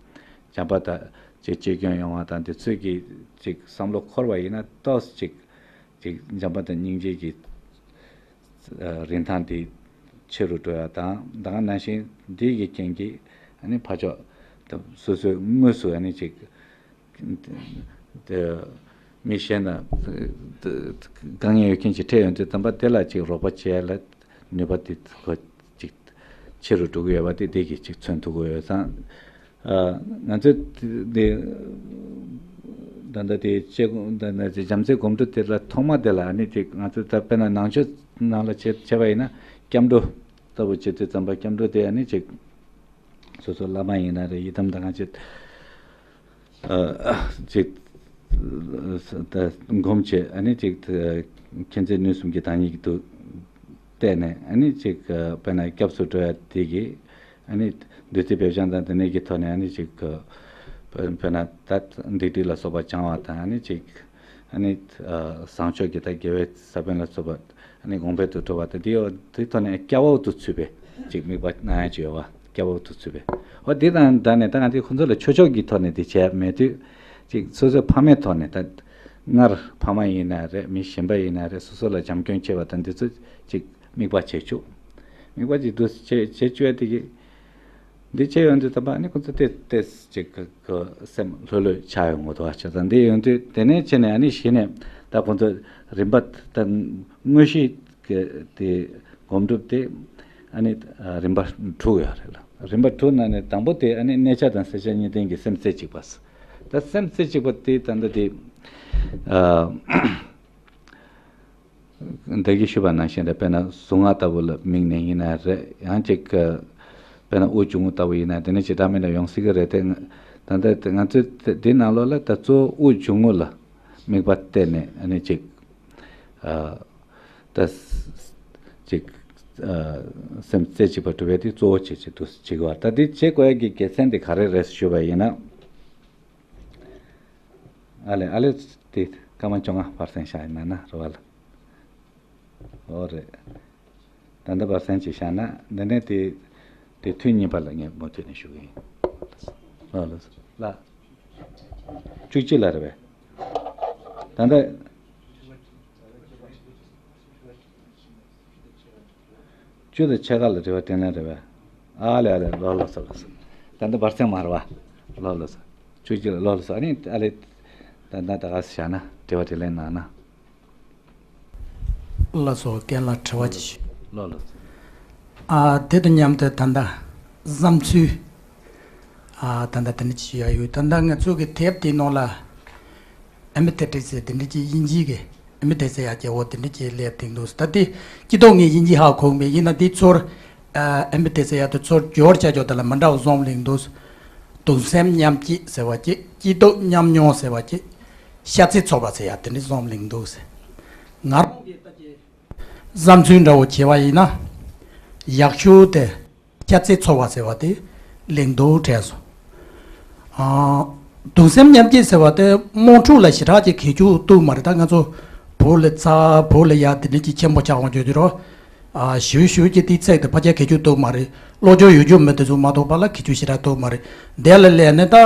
བྱམས་པ་དང་ཅིག་གཅེས་སྐྱོང་ཡོང་བ་དང་དེ་ཚོའི་གི་ཅིག་བསམ་བློ་འཁོར་བ་ཡིན་ན་ཏོག་ཙམ་ཅིག་ཅིག་བྱམས་པ་དང་སྙིང་རྗེ་གི་ཨ་རིན་ཐང་དེ་ཆེ་རུ་འགྲོ་ཡ་དང་། ད་ག་ནང་བཞིན་འདི་གི་རྐྱེན་གྱིས་ཨ་ནི་ཕར་ཕྱོགས་དང་སོ་སོའི་དངོས་སུ་ཨ་ནི་ཅིག་དེ་མི་གཞན་དང་དཀའ་ངལ་ཡོད་མཁན་ཅིག་འཕྲད་ཡོང་དུས་ཙམ་པ་དེ་ལ་ཅིག་རོགས་པ་བྱེད་ཡ་ལ་ནུས་པ་དེ་ཁོ་ཅིག་ཆེ་རུ་འགྲོ་གི་ཡོད་པ་དེ་དེ་གིས་ཅིག་མཚོན་ཐུབ་ཀྱི་ཡོད་ཙང་། ཨ་ང་ཚོས་དེ་ད་ལྟ་དེ་བྱེད་ད་ལྟ་དེ་བྱམས་བརྩེའི་སྒོམ་སྒྲུབ་དེ་ལ་ཐོག་མ་དེ་ལ་ཨ་ནི་དེ་ང་ཚོས་ད་དཔེར་ན་ནང་ཆོས་ནང་ལ་བྱེད་བྱས་པ་ཡིན་ན་སྐྱབས་འགྲོ་ལྟ་བུ་བྱེད་དུས་ཙམ་པ་སྐྱབས་འགྲོ་དེ་ཨ་ནི་ཅིག་སོ་སོ་བླ་མ་ཡིན་ན་རེད། ཡི་དམ་དང་གང་བྱེད་ཨ་ཅིག་ད་སྒོམ་བྱེད་ཨ་ནི་ཅིག་མཁྱེན་བརྩེ་ནུས་གསུམ་གྱི་བདག་ཉིད་ཀྱི་དུ་བལྟས་ནས་ཨ་ནི་ཅིག་དཔེར་ན་སྐྱབས་སུ་འགྲོ་ཡ་དེ་གི་ཨ་ནི་བདུད་རྩི་སྦས་བྱང་དང་དེ་ནས་ཀྱི་ཐོག་ནས་ཨ་ནི་ཅིག་དཔེར་ན་ད་སྡིག་སྒྲིབ་ལ་སོགས་པ་བྱང་བ་དང་ཨ་ནི་ཅིག་ཨ་ནི་བཟང་སྤྱོད་ཀྱི་ད་དགེ་བའི་ས་བོན་ལ་སོགས་པ་ཨ་ནི་གོང་འཕེལ་དུ་འགྲོ་བ་དང་དེ་ཡོད་དེ་ཐོག་ནས་སྐྱབས་འོག་ཏུ་ཚུད་པའི་ཅིག་དམིགས་པ་གནང་ཡ་ཅིག་ཡོད་པ། སྐྱབས་འོག་ཏུ་ཚུད་པའི་འོ་དེ་དང་འདྲ་ནས་ད་ང་ཚོས་ཁོང་ཚོ་ལ་ཆོས་ཕྱོགས་ཀྱི་ཐོག་ནས་དེ་བྱས་མེད་དུས་ཅིག་སོ་སོའི་ཕ་མའི་ཐོག་ནས་ད་སྔར་ཕ་མ་ཡིན་ན་རེད། མི་གཞན་པ་ཡིན་ན་རེད། སོ་སོ་ལ་བྱམས་སྐྱོང་བྱེད་པ་དང་འདི་ཚོ་ཅིག་དམིགས་པ་བྱེད་ཆོག་དམིགས་པ་ཅིག་འདུག་བྱེད་བྱེད་བཅུག་ཡ་དེ་གི་འདི་བྱས་ཡོང་དུས་ད་ཕར་ནི་ཁོ་ཚོ་ཏོག་ཙམ་ཅིག་གི་གི་སེམས་ལྷོད་ལྷོད་ཆགས་ཡོང་གི་འདུག་བ། བྱས་ཙང་འདི་ཡོང་དུས་དེ་ནས་བྱས་ནས་ཨ་ནི་གཞི་ནས་ད་ཁོ་ཚོ་རིམ་པ་ད་དངོས་གཞི་གི་དེ་སྒོམ་སྒྲུབ་དེ་ཨ་ནི་རིམ་པ་དྲུག་ཡོད་རེད་ལ། རིམ་པ་དྲུག་ནང་ནས་དང་པོ་དེ་ཨ་ནི་གནས་ཆ་དང་སེལ་ཆ་གཉིས་ལྡན་གྱི་སེམས་རྩེ་གཅིག་པ། ད་སེམས་རྩེ་གཅིག་པ་དེ་ད་ལྟ་དེ་ཨ། ད་གིན་ཞུས་པ་ནང་བཞིན་རེད། དཔེར་ན་གཟུངས་སྔགས་ལྟ་བུ་ལ་དམིགས་ནས་ཡིན་ན་རེད། ཡང་ཅིག་དཔེར་ན་དབུགས་འབྱུང་རྔུབ་ལྟ་བུ་ཡིན་ན་དེ་ནས་ཇི་ལྟར་མིན་ལ་ཡོང་སྲིད་ཀྱི་རེད་དེ། ད་ལྟ་ང་ཚོས་དེ་ནང་ལོགས་ལ་ད་གཙོ་བོ་དབུགས་འབྱུང་རྔུབ་ལ་དམིགས་པ་གཏད་ནས་ཨ་ནི་ཅིག་ད་ཅིག་སེམས་རྩེ་གཅིག་པ་གྲུབ་པའི་དེ་གཙོ་བོ་བྱེད་ཅིག་ཏུ་བྱེད་དགོས་པ། ད་དེ་བྱེད་དགོས་ཡ་གི་དགེ་མཚན་དེ་ག་རེ་རེད་ཞུས་པ་ཡིན་ན། ཨ་ལས་ཨ་ལས། དེ་སྐར་མ་བཅོ་ལྔ་བར་གསེང་བཞག་ཡིན་ན་ན་རེ་བ་ལ། ཨོ་རེད། ད་ལྟ་བར་གསེང་ཅིག་བཞག་ན་འདི་ནས་དེ་དེ་ཐུན་གཉིས་པ་ལ་ངས་མུ་མཐུད་ནས་ཞུ་གི་ཡིན། ལགས་ལགས་ལགས། བཅུ་གཅིག་ལ་རེད་པས། ད་ལྟ། བཅུ་དང་ཕྱེད་ཀ་ལ་དྲི་བ་དྲིས་ལན་རེད་པས། ཨ་ལེ་ཨ་ལེ། ལགས་ལགས་སོ་ལགས་སོ། ད་ལྟ་བར་གསེང་མ་རེད་པ། ལགས་ལགས་སོ། བཅུ་གཅིག་ལ། ལགས་ལགས་སོ། ཨ་ནི་ཨ་ལེ། ད་ལྟ་ད་ག་ས་བཞག་ན་དྲི་བ་དྲིས་ལན་གནང་ན། ལགས་སོ། རྒན་ལགས་དྲི་བ་ཅིག་ཞུ། ལགས་ལགས་སོ། ཨ་དེ་དང་མཉམ་དུ་ད་ལྟ་བསམ་ཚུལ། ཨ་ད་ལྟ་དེ་འདྲ་ཅིག་ཡོད། ད་ལྟ་ང་ཚོ་གི་དེབ་དེའི་ནང་ལ་ཨེ་མི་ཐེ་ཏྲི་ཟེར་དེ་འདྲ་ཅིག་དབྱིན་ཇིའི་གི་ཨེ་མི་ཐེ་ཟེར་ཡ་སྐྱེ་བོ་དེ་འདྲ་ཅིག་སླེབས་དེ་འདུག་ད་དེ་སྤྱི་ཐོག་ངས་དབྱིན་ཇི་ཧ་གོ་མེད། ཡིན་ན་དེ་ཚུར་ཨ་ཨེ་མི་ཐེ་ཟེར་ཡ་དེ་ཚུར་སྦྱོར་བྱ་རྒྱུ་དེ་ལ་མི་འདྲ་བ་གསུམ་གླེང་འདུག་གདུང་སེམས་མཉམ་སྐྱེད་ཟེར་བ་གཅིག་སྐྱིད་སྡུག་མཉམ་མྱོང་ཟེར་བ་གཅིག་ཤ་ཚའི་ཚོར་བ་ཟེར་ཡ་དེ་འདྲ་གསུམ་གླེང་འདུག་ང་རང་གི་ད་ཅི་བསམ་ཚུལ་འདྲ་བོ་བྱས་པ་ཡིན་ན། ཡག་ཤོས་དེ་ཤ་ཚའི་ཚོར་བ་ཟེར་བ་དེ་གླེང་འདུག་དྲན་སོང་། ཨ་གདུང་སེམས་མཉམ་སྐྱེད་ཟེར་བ་དེ་དམངས་ཁྲོད་ལ་ཞེ་དྲག་ཅིག་གྱེས་ཁྱུག་འདུག་མ་རེད། ད་ང་ཚོ་བོད་ལ་ཚ་བོད་ལ་ཡ་དེ་འདྲ་ཅིག་ཆེན་པོ་ཆགས་འོང་རྒྱུ་དེ་རོ། ཨ་ཞུ་ཞུ་ཅིག་དེའི་ཚིག་དེ་ཕལ་ཆེར་གྱེས་ཁྱུག་འདུག་མ་རེད། བློ་སྦྱོང་ཡོད་རྒྱུ་མི་དེ་ཚོ་མ་གཏོགས་པ་ལ་གྱེས་ཁྱུག་ཞེ་དྲག་འདུག་མ་རེད། དེ་ལ་སླེབས་ནས་ད་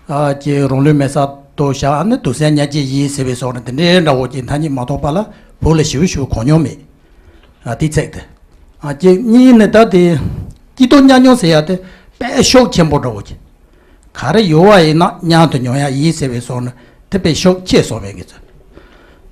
ཨ་ཅིག་རང་ལུས་མེ་སྲེག་གཏོང་བཞག་ཨ་ནི་གདུང་སེམས་མཉམ་སྐྱེད་ཡིན་ཟེར་བའི་སོགས་ནི་དེ་འདྲའི་འདྲ་བོ་ཅིག་ཐ་སྙད་མ་གཏོགས་པ་ལ་བོད་ལ་ཞེ་པོ་ཞེ་པོ་གོ་མྱོང་མེད། ཨ་དེའི་ཚིག་དེ། ཨ་ཅིག་གཉིས་ནི་ད་དེ་སྐྱིད་སྡུག་མཉམ་མྱོང་ཟེར་ཡ་དེ་དཔེ་ཤུགས་ཆེན་པོ་འདྲ་བོ་ཅིག་ག་རེ་ཡོད་པ་ཡིན་ན་མཉམ་དུ་མྱོང་ཡ་ཡིན་ཟེར་བའི་སོགས་ནི་དེ་དཔེ་ཤུགས་ཆེ་སོང་བའི་གི་ཚོད།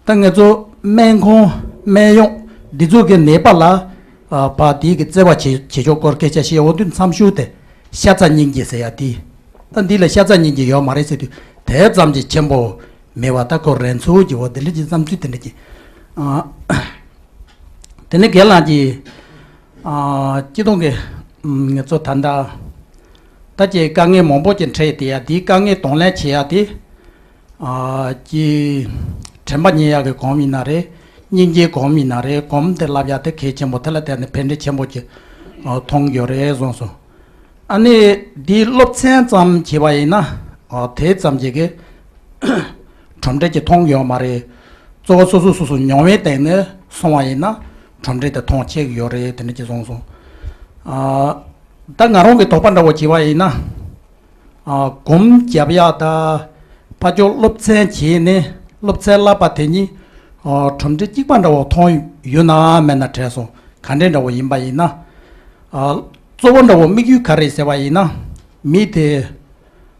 ད་ང་ཚོ་སྨན་ཁང་སྨན་གཡོག་འདི་ཚོ་གི་ནད་པ་ལ་ཨ་ཕར་དེའི་གི་བརྩེ་བ་བྱེད་བྱེད་ཕྱོགས་སྐོར་སྐད་ཆ་བཤད་འོང་དུས་མཚམས་ཤུགས་དེ་ཤ་ཚ་སྙིང་རྗེ་ཟེར་ཡ་དེ། ད་འདི་ལ་ཤ་ཚ་སྙིང་རྗེ་ཡོད་མ་རེད་ཟེར་དུས་དེ་ཙམ་གྱི་ཆེན་པོ་མེད་པ། ད་ཁོ་རང་ཚོ་གི་འོ་དེ་འདྲ་གྱི་བསམ་ཚུལ་དེ་འདྲ་གྱི་ཨ། དེ་ནས་རྒན་ལགས་ཀྱིས་ཨ་སྤྱི་བཏང་གི་ཨམ་ང་ཚོ་ད་ལྟ་ད་ཅིག་དཀའ་ངལ་མང་པོ་ཅིག་འཕྲད་དེ་ཡ་དེའི་དཀའ་ངལ་གདོང་ལེན་བྱེད་ཡ་དེ་ཨ་ཅིག་དྲན་པ་ཉེ་ཡ་གི་གོམས་ཡིན་ན་རེད། སྙིང་རྗེའི་གོམས་ཡིན་ན་རེད། གོམས་དེ་བསླབ་ཡ་དེ་གལ་ཆེན་པོ། དེ་ལ་བརྟེན་ནས་ཕན་འབྲས་ཆེན་པོ་ཅིག་ཨ་མཐོང་ཡོད་རེད་གསུངས་སོང་། ཨ་ནི་འདིའི་སློབ་ཚན་ཙམ་བྱས་པ་ཡིན་ན་ཨ་དེ་ཙམ་ཅིག་གི་གྲུབ་འབྲས་ཀྱི་མཐོང་ཡོད་མ་རེད། གཙོ་བོ་སོ་སོ་སོ་སོ་མྱོང་བའི་སྟེང་ནས་སོང་བ་ཡིན་ན་གྲུབ་འབྲས་དེ་མཐོང་ཆེ་གི་ཡོད་རེད། དེ་འདྲ་ཅིག་གསུངས་སོང་། ཨ་ད་ང་རང་གི་དོགས་པ་འདྲ་བོ་བྱས་པ་ཡིན་ན་ཨ་སྒོམ་རྒྱབ་ཡག་ད་ཕར་ཕྱོགས་སློབ་ཚན་བྱས་ནས་སློབ་ཚན་བསླབ་པ་དེ་གཉིས་ཨ་གྲུབ་འབྲས་གཅིག་པ་འདྲ་བོ་མཐོང་ཡོད་ན་མེད་ན་དྲན་སོང་། ག་འདྲས་འདྲ་བོ་ཡིན་པ་ཡིན་ན་ཨ་གཙོ་བོ་འདྲ་བོ་དམིགས་ཡུལ་ག་རེ་ཟེར་བ་ཡིན་ན་མི་དེ།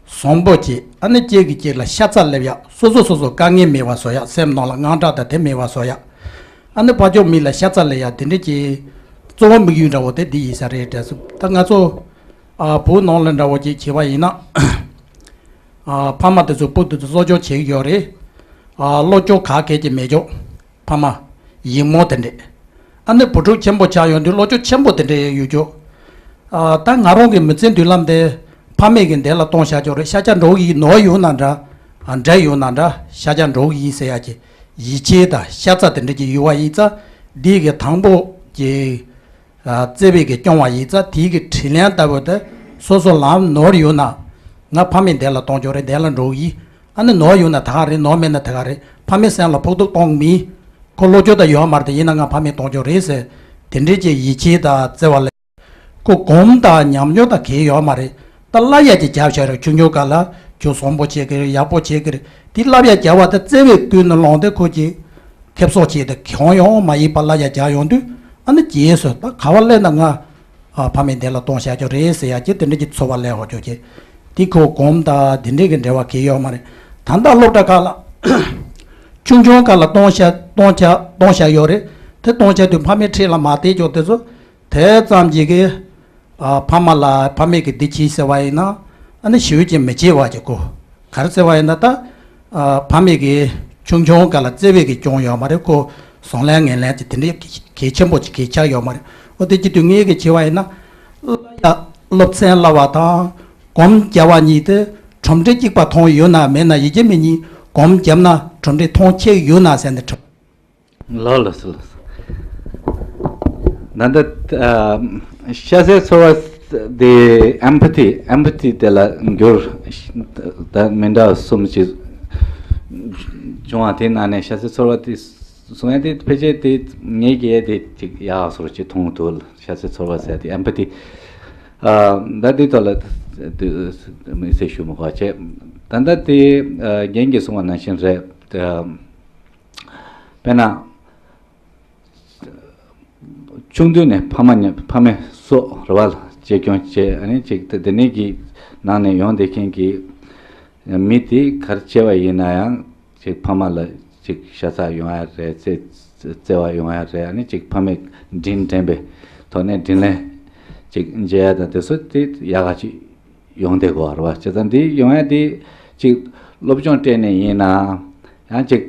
བཟང་པོ་བྱེད། ཨ་ནི་གཅིག་གིས་གཅིག་ལ་ཤ་ཚ་སླེབས་ཡག་སོ་སོ་སོ་སོ་དཀའ་ངལ་མེད་པ་བཟོ་ཡག་སེམས་ནང་ལ་དངངས་སྐྲག་དང་དེ་མེད་པ་བཟོ་ཡག་ཨ་ནི་ཕར་ཕྱོགས་མི་ལ་ཤ་ཚ་སླེབས་ཡག་དེ་འདྲ་གྱི་གཙོ་བོ་དམིགས་ཡུལ་འདྲ་བོ་དེ་འདི་ཡིན་ས་རེད་དྲན་སོང་། ད་ང་ཚོ་ཨ་བོད་ནང་ལ་འདྲ་བོ་ཅིག་བྱས་པ་ཡིན་ན་ཨ་ཕ་མ་དེ་ཚོ་བུ་དེ་ཚོ་གསོ་སྐྱོང་བྱེད་ཀྱི་ཡོད་རེད། ཨ་བློ་སྐྱོ་ག་གལ་གྱི་མེད་ཀྱོག་ཕ་མ་ཡིག་རྨོངས་དེ་འདྲས། ཨ་ནི་བུ་ཕྲུག་ཆེན་པོ་ཆགས་ཡོང་དུས་བློ་སྐྱོ་ཆེན་པོ་དེ་འདྲས་ཡོད་ཀྱོག་ཨ་ད་ང་རང་གི་མི་ཚེ་མདུན་ལམ་དེ་ཕ་མེས་ཀྱི་འདས་ལ་གཏོང་བཞག་ཀྱོག་རེད། ཤ་ཆ་འགྲོ་གི་ཡིན་ནོར་ཡོང་ན་འདྲ། ཨ་འདྲ་ཡོང་ན་འདྲ། ཤ་ཆ་འགྲོ་གི་ཡིན་ཟེར་ཡག་གི་ཡིད་ཆེས་དང་ཤ་ཚ་དེ་འདྲས་ཀྱི་ཡོད་པ་ཡིན་ཙང་འདི་གི་དང་པོ་གི་ཨ་བརྩེ་བས་ཀྱིས་སྐྱོང་བ་ཡིན་ཙང་དེའི་གི་དྲིན་ལན་ལྟ་བུ་དེ་སོ་སོ་ལམ་ནོར་ཡོད་ན། ང་ཕ་མའི་འདས་ལ་གཏོང་ཆོག་རེད། འདས་ལ་འགྲོ་གི་ཡིན། ཨ་ནི་ནོར་ཡོད་ན་ད་ག་རེད། ནོར་མེད་ན་ད་ག་རེད། ཕ་མའི་སེམས་ལ་ཕོག་ཐུག་གཏོང་མི། ཁོ་བློ་སྐྱོ་ད་ཡོད་མ་རེད། དེ་ཡིན་ན་ང་ཕ་མའི་གཏོང་ཆོག་རེད་ཟེར། དེ་འདྲའི་ཅིག་ཡིད་ཆེས་དང་བརྩེ་བ་ལས། ཁོ་གོམས་དང་ཉམས་མྱོང་དང་གལ་ཡོད་མ་རེད། ད་བསླབ་ཡག་ཅིག་རྒྱབ་བཞག་རེད། ཆུང་ཆུང་སྐབས་ལ་ཁྱོད་བཟང་པོ་བྱེད་ཀྱི་རེད། ཡག་པོ་བྱེད་ཀྱི་རེད། དེ་བསླབ་ཡག་རྒྱབ་པ་དེ་བརྩེ་བས་ཀུན་ནས་བསླངས་ཏེ་ཁོ་ཅིག་ཁེབས་གསོག་བྱས་ཏེ་གང་ཡོང་མ་ཡིན་པ་བསླབ་ཡག་རྒྱག་ཡོང་དུས་ཨ་ནི་རྗེས་སུ་ད་ག་བ་སླེབས་ན་ང་ཨ་ཕ་མའི་འདས་ལ་གཏོང་བཞག་རྒྱུ་རེད་ཟེར་ཡག་ཅིག་དེ་འདྲ་གྱི་ཚོར་བ་སླེབས་ཡོང་རྒྱུ་ཅིག་དེ་ཁོ་གོམས་དང་དེ་འདྲའི་གི་འབྲེལ་བ་གལ་ཡོད་མ་རེད། ད་ལྟ་སློབ་གྲྭ་ཁག་ལ་ཆུང་ཆུང་སྐབས་ལ་གཏོང་བཞག་གཏོང་བཞག་གཏོང་བཞག་ཡོད་རེད། དེ་གཏོང་བཞག་དུས་ཕ་མའི་འཁྲིས་ལ་མ་བསྡད་ཀྱོག་དེ་ཚོ་དེ་ཙམ་གྱིས་གི་ཨ་ཕ་མ་ལ་ཕ་མས་ཀྱིས་འདི་བྱེད་ཟེར་བ་ཡིན་ན་ཨ་ནི་ཞེ་པོ་ཅིག་མི་བྱེད་པ་ཅིག་གོ། ག་རེ་ཟེར་བ་ཡིན་ན་ད་ཨ་ཕ་མས་ཀྱིས་ཆུང་ཆུང་སྐབས་ལ་བརྩེ་བས་ཀྱིས་སྐྱོང་ཡོད་མ་རེད། ཁོ་ བཟང་ལན་ངན་ལན་གྱི་དེ་འདྲའི་གལ་ཆེན་པོ་ཅིག་གལ་ཆགས་ཡོད་མ་རེད། འོ་དེ་བྱེད་དུས་ངས་གི་བྱས་པ་ཡིན་ན། སློབ་ཚན་བསླབ་པ་དང་སྒོམ་རྒྱབ་པ་གཉིས་དེ་གྲུབ་འབྲས་གཅིག་པ་མཐོང་ཡོད་ན་མེད་ན་ཡིན་གཅིག་མིན་གཉིས་སྒོམ་བརྒྱབ་ན་གྲུབ་འབྲས་མཐོང་ཆེ་ཡོད་ན་ཟེར་ནས་དྲིས། ལགས་ལགས་སོ་ལགས་སོ། ད་ལྟ་ཨ། ཤ་ཟའི་ཚོར་བ་དེ་empathy empathy དེ་ལ་འགྱུར། ད་མི་འདྲ་བ་གསུམ་ཅིག་བྱུང་བ་དེ་ནང་ནས་ཤ་ཟའི་ཚོར་བ་དེ་གསུང་ཡ་དེ་ཕལ་ཆེར་དེ་ངེད་ཀྱིས་དེ་ཅིག་ཡག་བཟོ་ཅིག་མཐོང་འདུག་ཤ་ཟའི་ཚོར་བ་ཟེར་དེ་empathy ཨ། ད་དེ་ཐོག་ལ་དམིགས་བསལ་ཞུ་མི་དགོས་བྱས། ད་ལྟ་དེ་ཨ། རྒན་གྱིས་གསུངས་པ་ནང་བཞིན་རེད། དཔེར་ན། ཆུང་དུས་ནས་ཕ་མ་ཉ་ཕ་མའི་སྲོག་རེ་བ་ལ་གཅེས་སྐྱོང་བྱས། ཨ་ནི་ཅིག་དེ་དེ་ནས་ཀྱི་ནང་ནས་ཡོང་བསྡད་མཁན་གྱི་མི་དེ་ག་རེ་བྱས་པ་ཡིན་ན་ཡང་ཅིག་ཕ་མ་ལ་ཅིག་ཤ་ཚ་ཡོང་ཡ་རེད། བརྩེ་བརྩེ་བ་ཡོང་ཡ་རེད། ཨ་ནི་ཅིག་ཕ་མས་དྲིན་དྲན་པའི་ཐོག་ནས་དྲིན་ལན་ཅིག་འཇལ་ཡ་དང་དེ་ཚོ་དེ་ཡག་ག་ཅིག་ཡོང་བསྡད་དགོས་པ་རེད་བ། བྱས་ཙང་འདི་ཡོང་ཡ་དེ་ཅིག་སློབ་སྦྱོང་སྤྲད་ནས་ཡིན་ན་ཡང་ཅིག་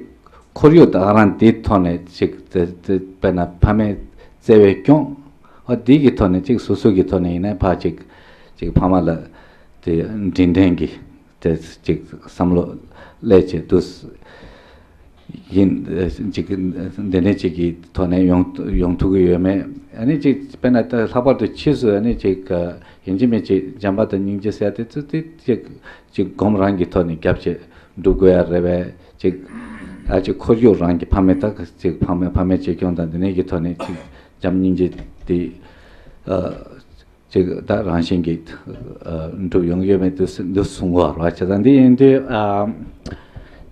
ཁོར་ཡུག་ད་ག་རང་འདིའི་ཐོག་ནས་ཅིག་དེ་དེ་དཔེར་ན་ཕ་མའི་བརྩེ་བའི་སྐྱོང་འོ་འདི་གི་ཐོག་ནས་ཅིག་སོ་སོ་གི་ཐོག་ནས་ཡིན་ན་ཕར་ཅིག་ཅིག་ཕ་མ་ལ་དེ་དྲིན་དྲན་གི་དེ་ཅིག་བསམ་བློ་སླེབས་བྱས་འདུག་ཡིན་ཅིག་འདི་འདྲ་ཅིག་གི་ཐོག་ནས་ཡོང་ཡོང་ཐུབ་ཀྱི་ཡོད་མེད། ཨ་ནི་ཅིག་དཔེར་ན་ད་ལྷག་པར་དུ་ཕྱིས་སུ་ཨ་ནི་ཅིག་ཡིན་གཅིག་མིན་གཅིག་བྱམས་པ་དང་སྙིང་རྗེ་ཟེར་དེ་ཚོ་དེ་ཅིག་ཅིག་སྒོམ་རང་གི་ཐོག་ནས་རྒྱབ་བྱས་སྒྲུབ་དགོས་ཡ་རེད་པས། ཅིག་ཨ་ཅིག་ཁོར་ཡུག་རང་གི་ཕ་མའི་ད་ཅིག་ཕ་མའི་ཕ་མའི་གཅེས་སྐྱོང་དང་འདི་ནས་ཀྱི་ཐོག་ནས་ཅིག་བྱམས་སྙིང་རྗེ་དེ་ཨ། ཅིག་ད་རང་བཞིན་གྱིས་ཨ་འགྲུབ་ཡོང་གི་ཡོད་མེད་དུ་འདི་གསུང་གོ་ར་བྱས་ཙང་འདི་ཡིན་དུས་ཨ།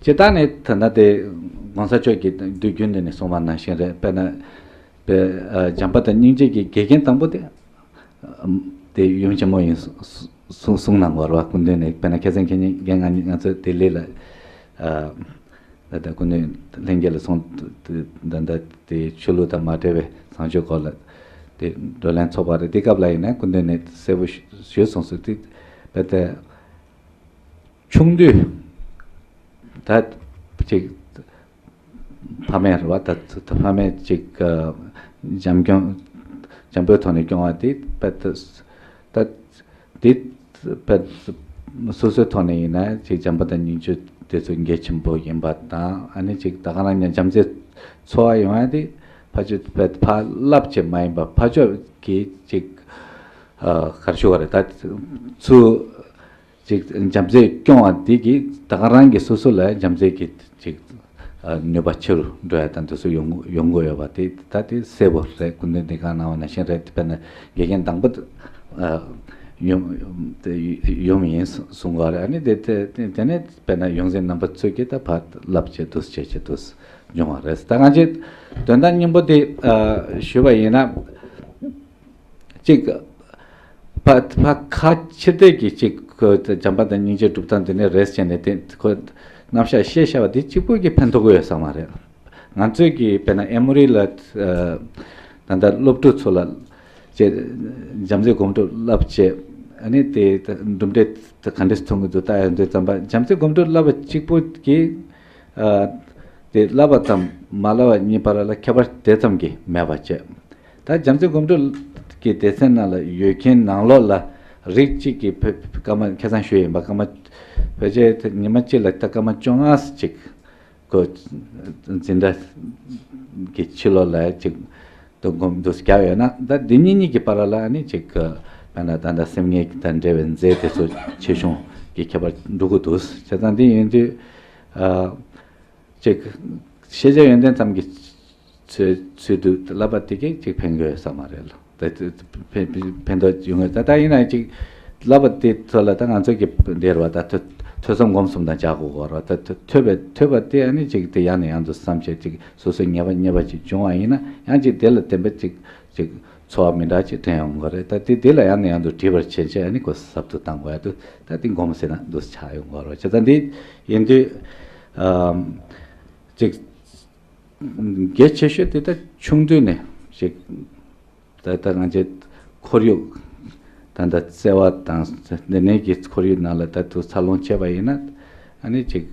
སྤྱིར་བཏང་ནས་ད་ལྟ་དེ་༸གོང་ས་མཆོག་གིས་དུས་རྒྱུན་འདི་ནས་གསུངས་པ་ནང་བཞིན་རེད། དཔེར་ན་དཔེ་ཨ་བྱམས་པ་དང་སྙིང་རྗེ་གི་འགལ་རྐྱེན་དང་པོ་དེ་ཨམ་དེ་ཡུམ་ཆེན་མོ་ཡིན་གསུ་གསུ་གསུང་གནང་གོ་ར། སྐུ་མདུན་ནས་དཔེར་ན་ཁ་སང་ཁ་ཉིན་རྒན་ང་ང་ཚོ་ལྡི་ལི་ལ་ཨ། ད་ལྟ་སྐུ་མདུན་ལྷན་རྒྱས་ལ་སོང་ད་ད་དེ་ཆོས་ལུགས་དང་མ་འབྲེལ་བའི་བཟང་སྤྱོད་སྐོར་ལ་དེ་བགྲོ་གླེང་ཚོགས་པ་རེད། དེ་སྐབས་ལ་ཡིན་ན་སྐུ་མདུན་ནས་གསལ་པོ་ཞུ་ཞུས་སོང་ཟེར་དུས་དཔེ་དེ་ཆུང་དུས་ད་ཅིག་ཕ་མས་རེད་བ། ད་ད་ཕ་མས་ཅིག་བྱམས་སྐྱོང་བྱམས་པོའི་ཐོག་ནས་སྐྱོང་བ་དེ་དཔེ་ད་ད། དེ་དཔེ་སོ་སོའི་ཐོག་ནས་ཡིན་ན་ཅིག་བྱམས་པ་དང་སྙིང་རྗེ་དེ་ཚོ་གལ་ཆེན་པོ་ཡིན་པ་དང་། ཨ་ནི་ཅིག་ད་ག་རང་ཉིད་བྱམས་བརྩེའི་འཚོ་བ་ཡོང་ཡ་དེ་ཕ་ཆོས་དཔེ་ཕར་བསླབ་བྱས་མ་ཡིན་པ་ཕ་ཕྱོགས་ཀྱི་ཅིག་ཨ་ག་རེ་ཞུ་བ་རེད། ད་ཚུར་ཅིག་བྱམས་བརྩེས་སྐྱོང་བ་འདི་གིས་ད་ག་རང་གི་སོ་སོ་ལ་བྱམས་བརྩེ་གི་ཅིག་ཨ་ནུས་པ་ཆེ་རུ་འགྲོ་ཡ་དང་དེ་ཚོ་ཡོང་ཡོང་གི་ཡོད་པ་དེ་ད་དེ་གསལ་པོ་རེད། སྐུ་མདུན་འདི་ག་གནང་བ་ནང་བཞིན་རེད། དཔེར་ན་འགལ་རྐྱེན་དང་པོ་ཨ་ཡུམ་དེ་ཡུམ་ཡིན་གསུང་གི་རེད། ཨ་ནི་དེ་དེ་དེ་ནས་དཔེར་ན་ཡོངས་འཛིན་རྣམ་པ་ཚོས་ཀྱིས་ད་ཕར་བསླབ་བྱས་འདུག་བྱས་བྱས་འདུག་འབྱུང་བ་རེད། ད་ང་ཚོས་དོན་དག་སྙིང་པོ་དེ་ཨ་ཞུས་པ་ཡིན་ན། གཅིག་ཕ་ཕ་ཁ་ཕྱིར་བལྟས་ཀྱི་གཅིག་ཁོ་བྱམས་པ་དང་སྙིང་རྗེ་སྒྲུབ་སྟངས་དེ་ནས་རེད་བྱས་ནས་དེ་ཁོ་རྣམ་གཞག་བཤད་བྱ་བ་དེ་གཅིག་པོ་གིས་ཕན་ཐོགས་ཀྱི་ཡོད་ས་མ་རེད། ང་ཚོས་ཀྱིས་དཔེར་ན་ཨེ་མོ་རི་ལ་ད་ལྟ་སློབ་ཕྲུག་ཚོ་ལ་ཅེ་བྱམས་བརྩེ་སྒོམ་སྒྲུབ་བསླབ་བྱས། ཨ་ནི་དེ་གྲུབ་འབྲས་ག་འདྲས་ཐོན་གྱི་འདུག་ལྟ་ཡོང་དུས་ཙམ་པ་བྱམས་བརྩེ་སྒོམ་སྒྲུབ་བསླབ་པ་གཅིག་པོ་གིས་དེ་བསླབ་པ་དང་མ་བསླབ་པ་གཉིས་བར་ལ་ཁྱད་པར་དེ་ཙམ་གྱིས་མེད་པ་བྱས། ད་བྱམས་བརྩེ་སྒོམ་སྒྲུབ་ཀྱི་སྡེ་ཚན་ནང་ལ་ཡོད་མཁན་ནང་ལོགས་ལ་རིགས་གཅིག་གི་བོད་སྐར་མ་ཁ་སང་ཞུས་ཡིན་པ་སྐར་མ་བོད་ཆས་ཉི་མ་གཅིག་ལ་ད་སྐར་མ་བཅོ་ལྔ་ཅིག་གོ་འཛིན་གྲྭ་གི་ཕྱི་ལོགས་ལ་ཅིག་ཏུ་སྒོམ་འདུག་རྒྱག་ཡོད་ན། ད་འདི་གཉིས་གཉིས་ཀྱི་བར་ལ་ཨ་ནི་ཅིག་གི་ད་ད་ད་སེམས་ངལ་དང་འབྲེལ་བའི་རྫས་དེ་ཚོ་ཆེ་ཆུང་གི་ཁྱད་པར་འགྲོ་གི་འདུག་བྱས་ཙང་འདི་ཡིན་དུས་ཨ་ཅིག་ཤེས་བྱ་ཡོན་ཏན་ཙམ་གྱི་ཚོད་ཚོད་དུ་བསླབ་པ་དེ་གས་ཅིག་ཕན་གྱི་ཡོད་ས་མ་རེད་ལ། ད་ཕན་ཕན་ཐོགས་ཡོང་གི་ད་ད་ཡིན་ན་ཅིག་བསླབ་པ་དེ་ཚོ་ལ་ད་ང་ཚོ་གི་འདིར་བ་ད་ཐོས་ཐོས་བསམ་སྒོམ་གསུམ་དང་བྱ་དགོས་གོ་ར། ད་ཐོས་པའི་ཐོས་པ་དེ་ཨ་ནི་ཅིག་དེ་ཡང་ནས་ཡང་དུ་བསམ་བྱས་ཅིག་སོ་སོའི་ངེས་པ་རྙེད་པ་ཅིག་བྱུང་བ་ཡིན་ན་ཡང་ཅིག་དེ་ལ་བརྟེན་པའི་ཅིག་ཅིག་ཚོར་བ་མི་འདྲ་ཅིག་དྲན་ཡོང་གི་རེད། ད་དེ་དེ་ལ་ཡང་ནས་ཡང་དུ་དྲིས་པར་བྱེད་བྱས་ཨ་ནི་གོ་ཟབ་ཏུ་བཏང་དགོས་ཡ་དུ་ད་དེ་སྒོམ་ཟེར་ན་འདུ་ཆགས་ཡོང་གི་རེད། བྱས་ཙང་འདི་ཡིན་དུས་ཨམ་ཅིག་གལ་ཆེ་ཤོས་དེ་ད་ཆུང་དུས་ནས་ཅིག་ད་ལྟ་ང་ཚོའི་ཁོར་ཡུག་ད་ལྟ་བརྩེ་བ་དང་འདི་ནས་ཀྱི་ཁོར་ཡུག་ནང་ལ་ད་དུ་འཚར་ལོངས་བྱས་པ་ཡིན་ན་ཨ་ནི་ཅིག་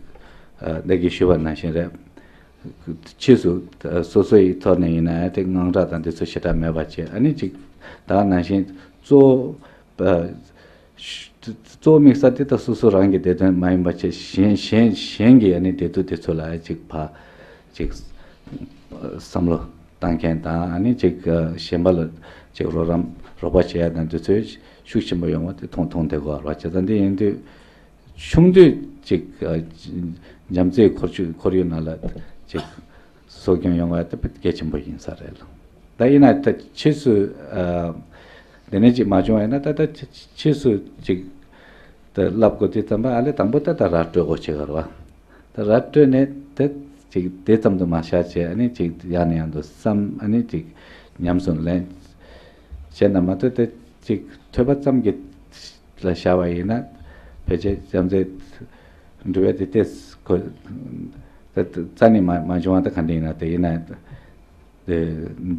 ཨ་བདག་གིས་ཞུས་པ་ནང་བཞིན་རེད། ཕྱིས་སུ་སོ་སོ་ཡི་ཐོག་ནས་ཡིན་ན་དེ་དངངས་སྐྲག་དང་དེ་ཚོ་ཞེ་དྲག་མེད་པ་བྱས། ཨ་ནི་ཅིག་ད་ནང་བཞིན་གཙོ་བོ་གཙོ་བོ་དམིགས་ས་དེ་ད་སོ་སོ་རང་གི་བདེ་དོན་མ་ཡིན་པ་བྱས། གཞན་གཞན་གཞན་གྱི་ཨ་ནི་བདེ་སྡུག་དེ་ཚོ་ལ་ཅིག་ཕར་ཅིག་བསམ་བློ་བཏང་མཁན་དང་། ཨ་ནི་ཅིག་གཞན་པ་ལ་ཅིག་རོགས་རམ་རོགས་པ་བྱེད་ཡ་དང་དེ་ཚོ་ཤུགས་ཆེན་པོ་ཡོང་བ་དེ་མཐོང་མཐོང་བསྡད་དགོས་པ་བྱས་ཙང་། དེ་ཡིན་དུས་ཆུང་དུས་ཅིག་ཨ་བྱམས་བརྩེའི་ཁོར་ཆུ་ཁོར་ཡུག་ནང་ལ་ཅིག་གསོ་སྐྱོང་ཡོང་བ་དེ་གལ་ཆེན་པོ་ཡིན་ས་རེད་ལ། ད་ཡིན་ན་ད་ཕྱིས་སུ་ཨ་དེ་ནས་ཅིག་མ་བྱུང་བ་ཡིན་ན། ད་ད་ཕྱིས་སུ་ཅིག་ད་ལབ་དགོས་དུས་ཙམ་པ། ཨ་ལས་དང་པོ་ད་ད་ར་སྤྲོད་དགོས་ཆེ་ག་ར་བ། ད་ར་སྤྲོད་ནས་ད་ཅིག་དེ་ཙམ་དུ་མ་བཞག་བྱས། ཨ་ནི་ཅིག་ཡང་ནས་ཡང་དུ་བསམ། ཨ་ནི་ཅིག་ཉམས་སུ་ལེན་བྱས་ན་མ་གཏོགས། ད་ཅིག་ཐོས་པ་ཙམ་གྱི་ལ་བཞག་པ་ཡིན་ན། ཕལ་ཆེར་བྱམས་བརྩེ་འདྲི་བའི་དེ་ལྟས་ཁོ་རྩ་ནས་མ་མ་བྱུང་བ། ད་ག་འདྲ་ཡིན་ན་དེ་ཡིན་ན་དེ་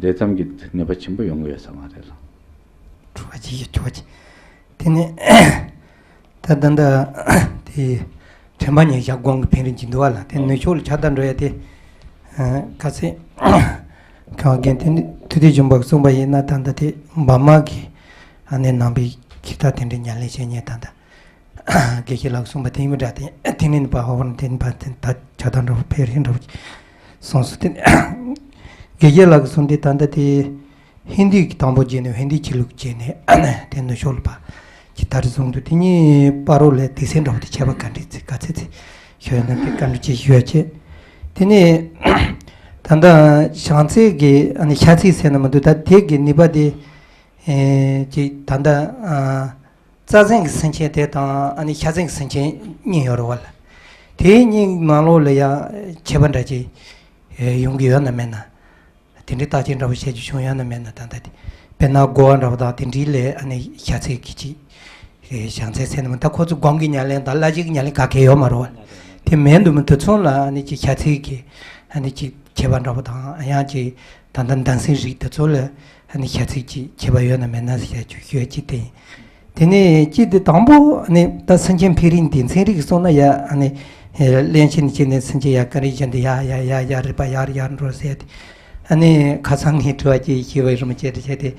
དེ་ཙམ་གྱི་ནུས་པ་ཆེན་པོ་ཡོང་གི་ཡོད་ས་མ་རེད་ལ། ཁྱོད་ཀྱིས་ཁྱོད་ཀྱིས་དེ་ནས་ད་ད་ད་དེ་དྲན་པ་ཉེར་བཞག་སྒོམ་གྱི་ཕན་རིན་གྱི་འདུག་བ་ལ། དེ་ནུས་ཕྱོགས་ལ་ཁྱབ་བརྡལ་འགྲོ་ཡ་དེ་ག་ཚད་གང་རྒན་དེ་ནི་ཐུབ་བསྟན་འབྱུང་པ་གསུངས་པ་ཡིན་ན། ད་ད་དེ་བ་མ་གི་ཨ་ནི་ནང་པའི་ཁྱི་ད་དེ་འདྲའི་ཉམས་ལེན་བྱེད་མཁན་ད་ད། དགེ་བཤེས་ལགས་གསུངས་པ་དེ་ཡིན་པ་འདྲ། དེ་དེ་ནས་ནི་པ་ཧོར་དེ་ནི་པ་དེ་ད་ཆགས་སྡང་འདྲ་བོ་འཕེལ་རིམ་འདྲ་བོ་གསུངས་སོ། དེ་ནི་དགེ་བཤེས་ལགས་གསུངས་དེ་ད་ལྟ་དེ་ཧིན་དི་གི་དང་པོ་བྱས་ནས། ཧིན་དི་ཆོས་ལུགས་བྱས་ནས་དེ་ནི་ཤོར་པ་ཅི་ལྟར་གསུངས་འདུག། དེ་གཉིས་བར་ལ་དེ་སེམས་འདྲ་བོ་དེ་ཁྱད་པར་ག་འདྲ་ཚིག་ག་ཚད་ཚིག་ཤོད་ན་དེ་བཀའ་འདྲི་ཅིག་ཞུ་ཡ་བྱས། དེ་ནས་ད་ལྟ་བྱམས་བརྩེ་གི་ཨ་ནི་ཤ་ཚིག་ཟེར་ན་མི་འདུག། ད་དེ་གི་ནུས་པ་དེ་ཅིག་ད་ལྟ་རྩྭ་ཟན་གྱི་སེམས་ཅན་དེ་དང་ཨ་ནི་ཤ་ཟན་གྱི་སེམས་ཅན་གཉིས་ཡོད་རེད་བ་ལ། དེའི་གཉིས་ནང་ལོགས་ལ་ཡང་ཁྱད་པར་འདྲ་ཅིག་ཡོང་གི་ཡོད་ན་མེད་ན། དེ་འདྲའི་བརྟག་དཔྱད་འདྲ་བོ་བྱེད་རྒྱུ་བྱུང་ཡོད་ན་མེད་ན། ད་ལྟ་དེ་དཔེར་ན་དགོ་བ་འདྲ་བོ་དང་དེ་འདྲའི་ལས་ཨ་ནི་ཤ་ཚིག་གི་ཅིག་བྱམས་བརྩེ་ཟེར་ན་མི། ད་ཁོ་ཚོ་སྒོམ་གྱི་ཉམས་ལེན་དང་བླ་བྱེད་ཀྱི་ཉམས་ལེན་ག་གེ་ཡོད་མ་རེད་བ། དེ་མེད་འདུག་མི་དེ་ཚོ་ལ་ཨ་ནི་ཅིག་ཤ་ཚིག་གི་ཨ་ནི་ཅིག་ཁྱད་པར་འདྲ་བོ་དང་། ཡང་ཅིག་ད་ལྟ་འདམ་སེང་རིགས་དེ་ཚོ་ལ་ཨ་ནི་ཤ་ཚིག་ཅིག་ཁྱད་པར་ཡོད་ན་མེད་ན་ཟེར་ཡ་ཅིག་ཞུ་ཡ་ཅིག་དེ་ཡིན། དེ་ནས་ཅིག་དེ་དང་པོ་ཨ་ནི་ད་སེམས་ཅན་འཕེལ་རིམ་དེ་ཚན་རིག་གསུངས་ན་ཡ། ཨ་ནི་གླེན་ཆེན་ནས་བྱས་ནས་སེམས་ཅན་ཡ་ག་རེ་བཞིན་དུ་ཡ་ཡ་ཡ་ཡ་རིམ་པ་ཡར་ཡར་འགྲོ་ཟེར་ཏེ། ཨ་ནི་ཁ་སང་ངས་དྲི་བ་ཅིག་ཞུས་པའི་རིན་པོ་ཆེ་དྲི་བྱས་ཏེ།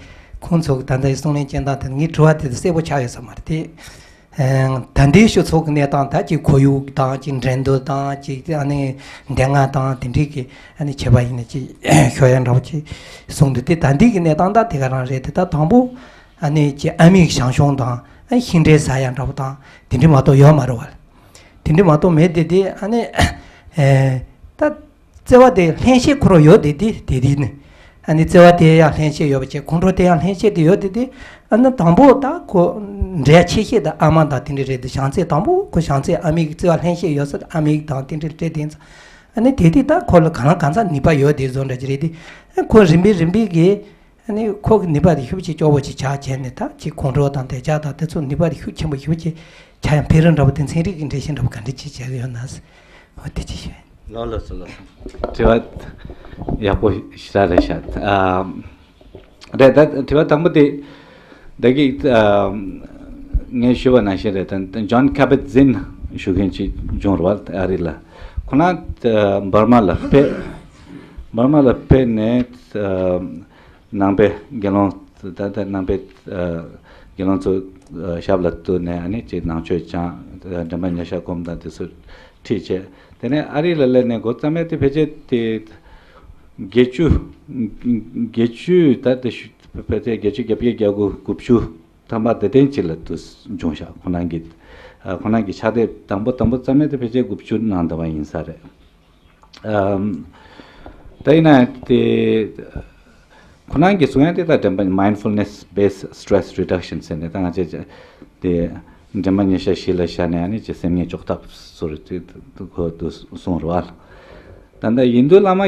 ཁོང་ཚོ་ད་ལྟའི་གསུང་གླེང་སྤྱན་སྟངས་དེ་ངའི་དྲི་བ་དེ་གསལ་པོ་ཆགས་ཡོད་ས་མ་རེད་དེ། ད་ལྟའི་སྤྱི་ཚོགས་ཀྱི་གནས་སྟངས། ད་ཅིག་ཁོར་ཡུག་དང་ཅིག་འགྲན་བསྡུར་དང་ཅིག་ཨ་ནི་འདྲེ་ལྔ་དང་དེ་འདྲའི་གི་ཨ་ནི་ཁྱད་པར་ཡིན་ན་ཅིག་ཤོད་ཡ་འདྲ་བོ་ཅིག་གསུངས་འདུག། དེ་ད་ལྟའི་གི་གནས་སྟངས་ད་དེ་ག་རང་རེད་དེ། ད་དང་པོ་ཨ་ནི་ཅིག་ཨ་མའི་ཞང་ཞུང་དང་ཨ་ཤིང་འབྲས་ཟ་ཡ་འདྲ་བོ་དང་དེ་འདྲའི་མ་གཏོགས་ཡོད་མ་རེད་བ། དེ་འདྲའི་མ་གཏོགས་མེད་དེ། དེ་ཨ་ནི་ད་བརྩེ་བ་དེ་ལྷན་སྐྱེས་ཁོ་རང་ཡོད་དེ། དེ་དེ་དེ་ནི་ཨ་ནི་བརྩེ་བ་དེ་ཡང་ལྷན་སྐྱེས་ཡོད་པ་བྱས། ཁོང་ཁྲོ་དེ་ཡང་ལྷན་སྐྱེས་དེ་ཡོད་དེ། དེ་ཨ་ནི་དང་པོ་ད་ཁོ་འབྲེལ་ཆེ་ཤོས་དེ་ཨ་མ་དང་དེ་འདྲ་རེད་དེ། བྱམས་བརྩེ་དང་པོ་ཁོ་བྱམས་བརྩེ་ཨ་མའི་བརྩེ་བ་ལྷན་སྐྱེས་ཡོད་ས་ཨ་མའི་དང་དེ་འདྲ་སྤྲད་དེ་ཡིན་ཙང་། ཨ་ནི་དེ་དེ་ད་ཁོ་ལ་གང་ལ་གང་འཚམ་ནུས་པ་ཡོད་དེ་བཟོ་འདྲ་ཅིག་རེད་དེ། ཁོ་རིམ་པས་རིམ་པས་ཀྱིས་ཨ་ནི་ཁོ་གི་ནུས་པ་དེ་ཤུགས་ཆེ་སྐྱོ་བོ་ཅིག་ཆགས་བྱས་ནས། ད་ཅིག་ཁོང་ཁྲོ་དང་དེ་ཅག་དང་དེ་ཚོ་ནུས་པ་དེ་ཤུགས་ཆེན་པོ་ཤུགས་ཆེ་ཆགས་ཡང་འཕེལ་རིམ་འདྲ་བོ་དེ་ཚན་རིག་གི་འགྲེལ་བཤད་འདྲ་བོ་ག་འདྲ་ཅིག་བྱ་གི་ཡོད་ན་ཟེར། འོ་དེ་ཅིག་ཞུ། ལགས་ལགས་སོ། ལགས་སོ། དྲི་བ་ཡག་པོ་ཞེ་དྲག་རེད་ཤག། ཨ་རེད། ད་དྲི་བ་དང་པོ་དེ་ད་གི་ཨ་ངས་ཞུས་པ་ནང་བཞིན་རེད། ད་Jon Kabat-Zinn ཞུ་མཁན་ཅིག་བྱུང་རེད་བ། ཨ་རི་ལ། ཁོ་ན་འབར་མ་ལ་ཕེབས། འབར་མ་ལ་ཕེབས་ནས་ཨ་ནང་པའི་དགེ་སློང་། ད་ལྟ་ནང་པའི་ཨ་དགེ་སློང་ཚོ་ཨ་ཞབས་ལ་གཏུགས་ནས། ཨ་ནི་ཅིག་ནང་ཆོས་སྦྱངས། དྲན་པ་ཉེར་བཞག་སྒོམ་དང་དེ་ཚོ་ཁྲིད་བྱས། དེ་ནས་ཨ་རི་ལ་སླེབས་ནས་འགོ་བརྩམས་ཡས་དེ་ཕལ་ཆེར་དེ་བརྒྱད་ཅུ། བརྒྱད་ཅུ་ད་དེ་ཕལ་ཆེར་བརྒྱད་ཅུ་གྱ་བརྒྱད་གྱ་དགུ་དགུ་བཅུ་ཐམ་པ་དེ་དེ་ཅིག་ལ་དུ་བྱུང་ཤག། ཁོ་རང་གི་ཨ་ཁོ་རང་གི་ཕྱག་དེབ་དང་པོ་དང་པོ་བརྩམས་ཡས་དེ་ཕལ་ཆེར་དགུ་བཅུ་ནང་འདྲ་བ་ཡིན་ས་རེད། ཨམ། ད་ཡིན་ན་དེ་ཁོ་རང་གིས་གསུང་ཡ་དེ་ད་དྲན་པ། Mindfulness Based Stress Reduction ཟེར་ནས། ད་ང་ཚོས་དེ་དྲན་པ་ཉེར་བཞག་གཞི་ལ་བཞག་ནས། ཨ་ནི་ཅིག་སེམས་ཉིད་ལྕོགས་ཐབས་ཟེར་དེ་ཁོ་དུ་གསུངས་རེད་བ། ད་ལྟ་ཡིན་དུས་བླ་མ་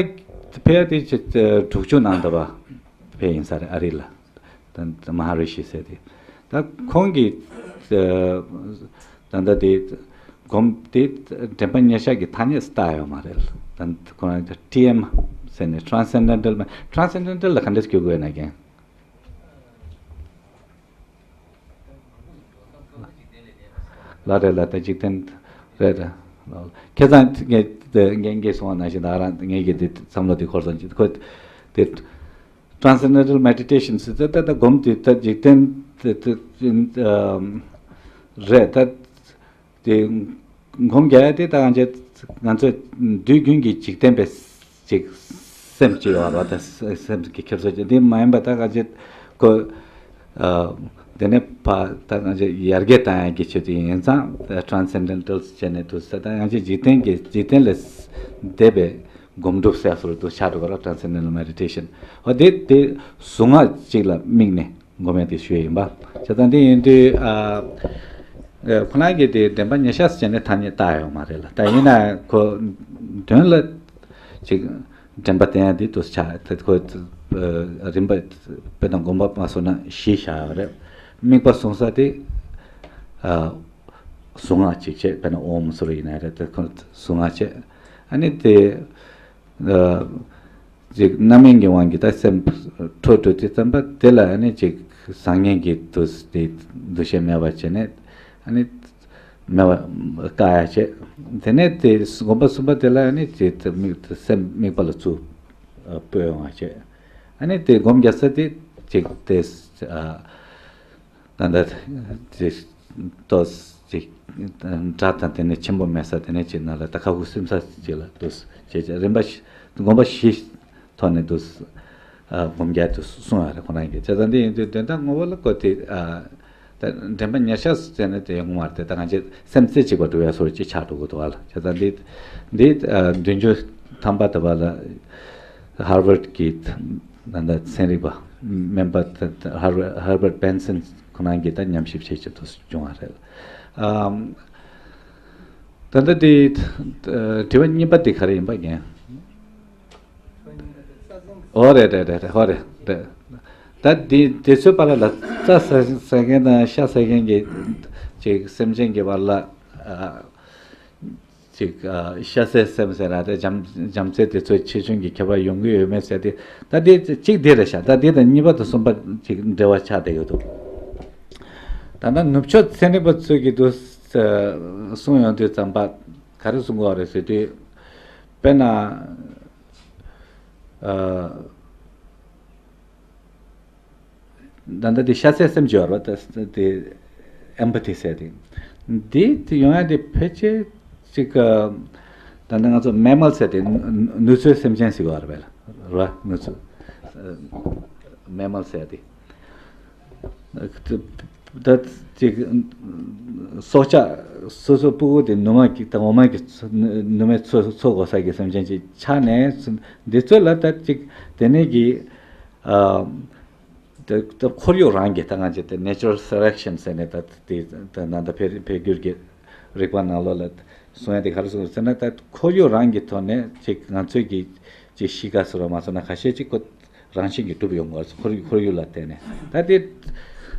ཕེབས་ཡ་དེ་ཅིག་དྲུག་ཅུ་ནང་འདྲ་བ་ཕེབས་ཡིན་ས་རེད། ཨ་རི་ལ། ད་ད་མ་ཧཱ་རི་ཤི་ཟེར་དེ། ད་ཁོང་གིས་ཨ་ད་ལྟ་དེ་སྒོམ་དེ་དྲན་པ་ཉེར་བཞག་གི་ཐ་སྙད་བཏགས་ཡོད་མ་རེད། ད་ཁོ་རང་ད་ཊི་ཨེམ་ཟེར་ནས། Transcendental Mind། Transcendental ལ་ག་འདྲས་སྐྱོར་དགོས་ན་རྒན། ལ་རེད་ལ། ད་འཇིག་རྟེན་རེད་རེད། ཁྱེད་ཚང་ངས་ངས་ངས་གསུངས་པ་ནང་བཞིན་ད་རང་ངས་ཀྱི་དེ་བསམ་བློ་དེ་འཁོར་སོང་ཅི་ཁོ་དེ། Transcendental Meditation ཟེར་ཏེ་ད་ད་སྒོམ་དེ་ད་འཇིག་རྟེན་དེ་དེ་ཨམ་རེད་ད། དེ་སྒོམ་རྒྱག་ཡ་དེ་ད་ང་ཚོ་ང་ཚོ་དུས་རྒྱུན་གྱི་འཇིག་རྟེན་པའི་ཅིག་སེམས་ཅིག་ཡོད་རེད་ད། སེམས་ཀྱི་ཁྱེར་སོ་ཅིག་དེ་མ་ཡིན་པ་ད་ང་ཚོ་ཁོ་དེ་ནས་ཕ་ད་ང་ཚོ་ཡར་རྒྱས་བཏང་ཡ་གི་ཆེད་དུ་ཡིན་ཙང་Transcendental བྱས་ནས་དུ་ས་ད་ང་ཚོ་འཇིག་རྟེན་གྱི་འཇིག་རྟེན་ལས་འདས་པའི་སྒོམ་སྒྲུབ་ཟེར་སོར་དུ་ཆགས་འགྲོ་བ་ལ་Transcendental Meditation། འོ་དེ་དེ་གཟུངས་སྔགས་གཅིག་ལ་དམིགས་ནས་སྒོམ་ཡ་དེ་ཞུ་ཡ་ཡིན་པ། བྱས་ཙང་དེ་ཡིན་དུས་ཨ་ཁོ་རང་གིས་དེ་དྲན་པ་ཉེར་བཞག་ཟེར་ནས་ཐ་སྙད་བཏགས་ཡོད་མ་རེད་ལ། ད་ཡིན་ན་ཁོ་དོན་ལ་ཅིག་དྲན་པ་བསྟེན་ཡ་དེ་དུ་ཆགས་དེ་ཁོ་རིམ་པ་དཔེ་དང་སྒོམ་པ་མ་སོང་ན་བཞི་བཞག་ཡོད་རེད། དམིགས་པ་བཟུང་ས་དེ་ཨ་གཟུངས་སྔགས་གཅིག་བྱས་དཔེར་ན་ཨོཾ་སུ་ར་ཡིན་ན་རེད་དེ་ཁོ་གཟུངས་སྔགས་བྱས། ཨ་ནི་དེ་ཨ་ཅིག་རྣམ་གཡེང་གི་དབང་གིས་ད་སེམས་འཕྲོ་འགྲོ་དུས་ཙམ་པ་དེ་ལ་ཨ་ནི་ཅིག་བཟང་ངན་གྱི་འདུ་དེ་འདུ་ཤེས་མེད་པ་བྱས་ནས་ཨ་ནི་མེད་པ་བཀག་ཡ་བྱས། དེ་ནས་དེ་སྒོམ་པ་གསུམ་པ་དེ་ལ་ཨ་ནི་ཅིག་དེ་དམིགས་སེམས་དམིགས་པ་ལ་ཚུར་སྤོས་ཡོང་བ་བྱས། ཨ་ནི་དེ་སྒོམ་རྒྱག་ས་དེ་ཅིག་དེ་ཨ། ད་ལྟ་དེ་ཏོག་ཙམ་འདྲ་དང་དེ་ནས་ཆེན་པོ་མེད་ས་དེ་ནས་ཅིག་ན་ལ་ད་ཁ་ཁུ་སིམ་ས་ཅིག་ལ་འདུག་བྱས་བྱས་རིམ་པ་བཞི་སྒོམ་པ་བཞི་ཐོག་ནས་འདུག་སྒོམ་རྒྱག་དུ་གསུང་བ་རེད་ཁོ་རང་གིས། བྱས་ཙང་འདི་ཡིན་དུས་དོན་དག་ངོ་བོ་ལ་ཀོ་དེ་ད་དྲན་པ་ཉེར་བཞག་ཟེར་ནས་དེ་ཡོང་བ་རེད་དེ། ད་ང་ཚོས་སེམས་རྩེ་གཅིག་པ་འགྲོ་བའི་སོར་ཅིག་ཆགས་འགྲོ་གི་འདུག་བ་ལ། བྱས་ཙང་འདི་འདི་བདུན་ཅུ་ཐམ་པ་དེ་བ་ལ་Harvard གི་ད་ལྟ་ཚན་རིག་པ་སྨན་པ་Harvard Harvard Benson ཁོ་རང་གིས་ད་ཉམས་ཞིབ་བྱེད་ཆེད་དུ་བྱུང་བ་རེད། ཨམ། ད་ལྟ་དེ་དྲི་བ་གཉིས་པ་དེ་ག་རེ་ཡིན་པ་རྒན། ཨོ་རེད་རེད་རེད་རེད་ཨོ་རེད་རེད། ད་དེ་དེ་ཚོའི་བར་ལ་རྩྭ་ཟ་ཟ་མཁན་དང་ཤ་ཟ་མཁན་གྱི་ཅིག་སེམས་ཅན་གྱི་བར་ལ་ཨ། ཅིག་ཨ་ཤ་ཟའི་སེམས་ཟེར་ན་དེ་བྱམས་བྱམས་བརྩེ་དེ་ཚོའི་ཆེ་ཆུང་གི་ཁྱད་པར་ཡོང་གི་ཡོད་མེད་ཟེར་ཏེ། ད་དེ་གཅིག་དེ་རེད་ཤག་ད་དེ་དང་གཉིས་པ་དང་གསུམ་པ་ཅིག་འབྲེལ་བ་ཆགས་བསྡད་ཡོད་འདུག་ད་ལྟ་ནུབ་ཕྱོགས་ཚན་རིག་པ་ཚོས་ཀྱི་འདུག་གསུངས་ཡོང་དུས་ཙམ་པ་ག་རེ་གསུང་གི་ཡོད་རེད་ཟེར་དུས། དཔེར་ན་ཨ། ད་ལྟ་དེ་ཤ་ཟའི་སེམས་ཅིག་ཡོད་རེད་པ། ད་དེ་empathy ཟེར་དེ། འདི་དེ་ཡོང་ཡ་དེ་ཕལ་ཆེར་ཅིག་ད་ལྟ་ང་ཚོ་mammal ཟེར་དེ་ནུ་ནུ་ཚོའི་སེམས་ཅན་ཟེར་བ་རེད་པས་ར། ནུ་ཚོ་mammal ཟེར་དེ། ད་ཅིག་སྲོག་ཆགས་སོ་སོ་སྤུ་གུ་དེ་ནུ་མ་གི་དང་འོ་མ་གི་ནུ་མའི་ཚོ་ཚོ་དགོས་ས་གི་སེམས་ཅན་ཅིག་ཆགས་ནས་འདི་ཚོ་ལ་ད་ཅིག་དེ་ནས་གི་ཨ། དེ་དེ་ཁོར་ཡུག་རང་གིས་ད་ང་ཚོས་དེ་natural selection ཟེར་ནས་ད་དེ་ད་ནང་ད་འཕེལ་འཕེལ་འགྱུར་གྱི་རིག་པ་ནང་ལོགས་ལ་གསུང་ཡ་དེ་ག་རེ་གསུངས་ཟེར་ན། ད་ཁོར་ཡུག་རང་གི་ཐོག་ནས་ཅིག་ང་ཚོས་ཀྱི་ཅིག་གཤིས་ཀ་ཟེར་བ་མ་སོང་ན་ཁ་ཤས་ཅིག་ཁོ་རང་བཞིན་གྱིས་གྲུབ་ཡོང་གི་ཡོད་རེད། ཁོར་ཡུག་ཁོར་ཡུག་ལ་བརྟེན་ནས། ད་དེ་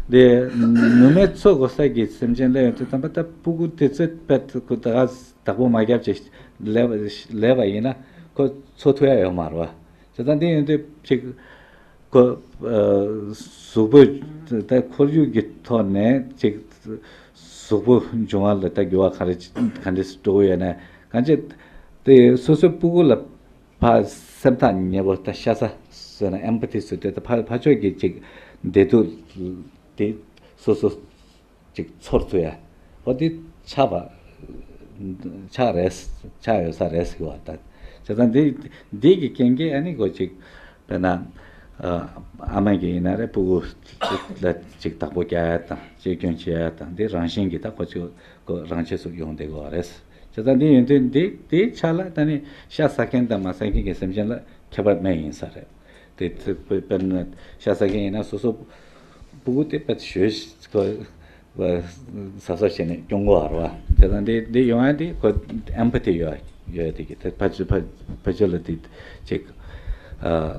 དེ་ནུ་མའི་ཚོ་དགོས་ས་ཀྱི་སེམས་ཅན་སླེབས་ཡོང་དུས་ཙམ་པ་ད་སྤུ་གུ་དེ་ཚོས་དཔེ་ཁོ་ད་ག་བདག་པོ་མ་བརྒྱབ་ཅིག་ལས་ལས་པ་ཡིན་ན་ཁོ་འཚོ་ཐུབ་ཡ་ཡོད་མ་རེད་བ། བྱས་ཙང་དེ་ཡིན་དུས་ཅིག་ཁོ་ཨ་གཟུགས་པོ་ད་ཁོར་ཡུག་གི་ཐོག་ནས་ཅིག་གཟུགས་པོ་འབྱུང་བ་ལ་ད་འགྱུར་བ་ག་རེ་ག་འདྲས་འགྲོ་གི་ཡོད་ན། གང་ཅི་དེ་སོ་སོའི་སྤུ་གུ་ལ་ཕ་སེམས་ཐག་ཉེ་པོ་ད་ཤ་ཟ་ཟེར་ན་empathy ཟེར་དུས་ད་ཕ་ཕ་ཕྱོགས་ཀྱི་ཅིག་བདེ་སྡུག་དེ་སོ་སོ་ཅིག་ཚོར་ཐུབ་ཡ། འོ་དེ་ཆགས་པ་ཆགས་རེད། ཆགས་ཡོད་ས་རེད་ཟེར་བ་ད། བྱས་ཙང་འདི་འདི་གི་རྐྱེན་གྱིས་ཨ་ནི་ཁོ་ཅིག་དཔེར་ན་ཨ་མ་གི་ཡིན་ན་རེད། སྤུ་གུ་ལ་ཅིག་བདག་པོ་རྒྱག་ཡ་དང་གཅེས་སྐྱོང་བྱེད་ཡ་དང་འདི་རང་བཞིན་གྱིས་ད་ཁོ་ཅིག་ཁོ་རང་ཆས་སུ་ཡོང་བསྡད་ཀྱི་ཡོད་རེད། བྱས་ཙང་འདི་ཡིན་དུས་འདི་འདིའི་ཆ་ལ་ད་ནི་ཤ་ཟ་མཁན་དང་མ་ཟ་མཁན་གྱི་སེམས་ཅན་ལ་ཁྱད་པར་མེད་ཡིན་ས་རེད། དེ་དེ་དཔེ་དཔེར་ན་ཤ་ཟ་མཁན་ཡིན་ན་སོ་སོ་སྤུ་གུ་དེ་དཔེ་ཞོད་ཁོ་བ་ཟ་ཟ་བྱས་ནས་སྐྱོང་གོ་བ་རེད་བ། དེ་དང་དེ་དེ་ཡོང་ཡ་དེ་ཁོ་empathy ཡོད་ཡོད་དེ་གི་དེ་ཕ་ཆུ་ཕ་ཕ་ཆུ་ལ་དེ་ཅིག་ཨ་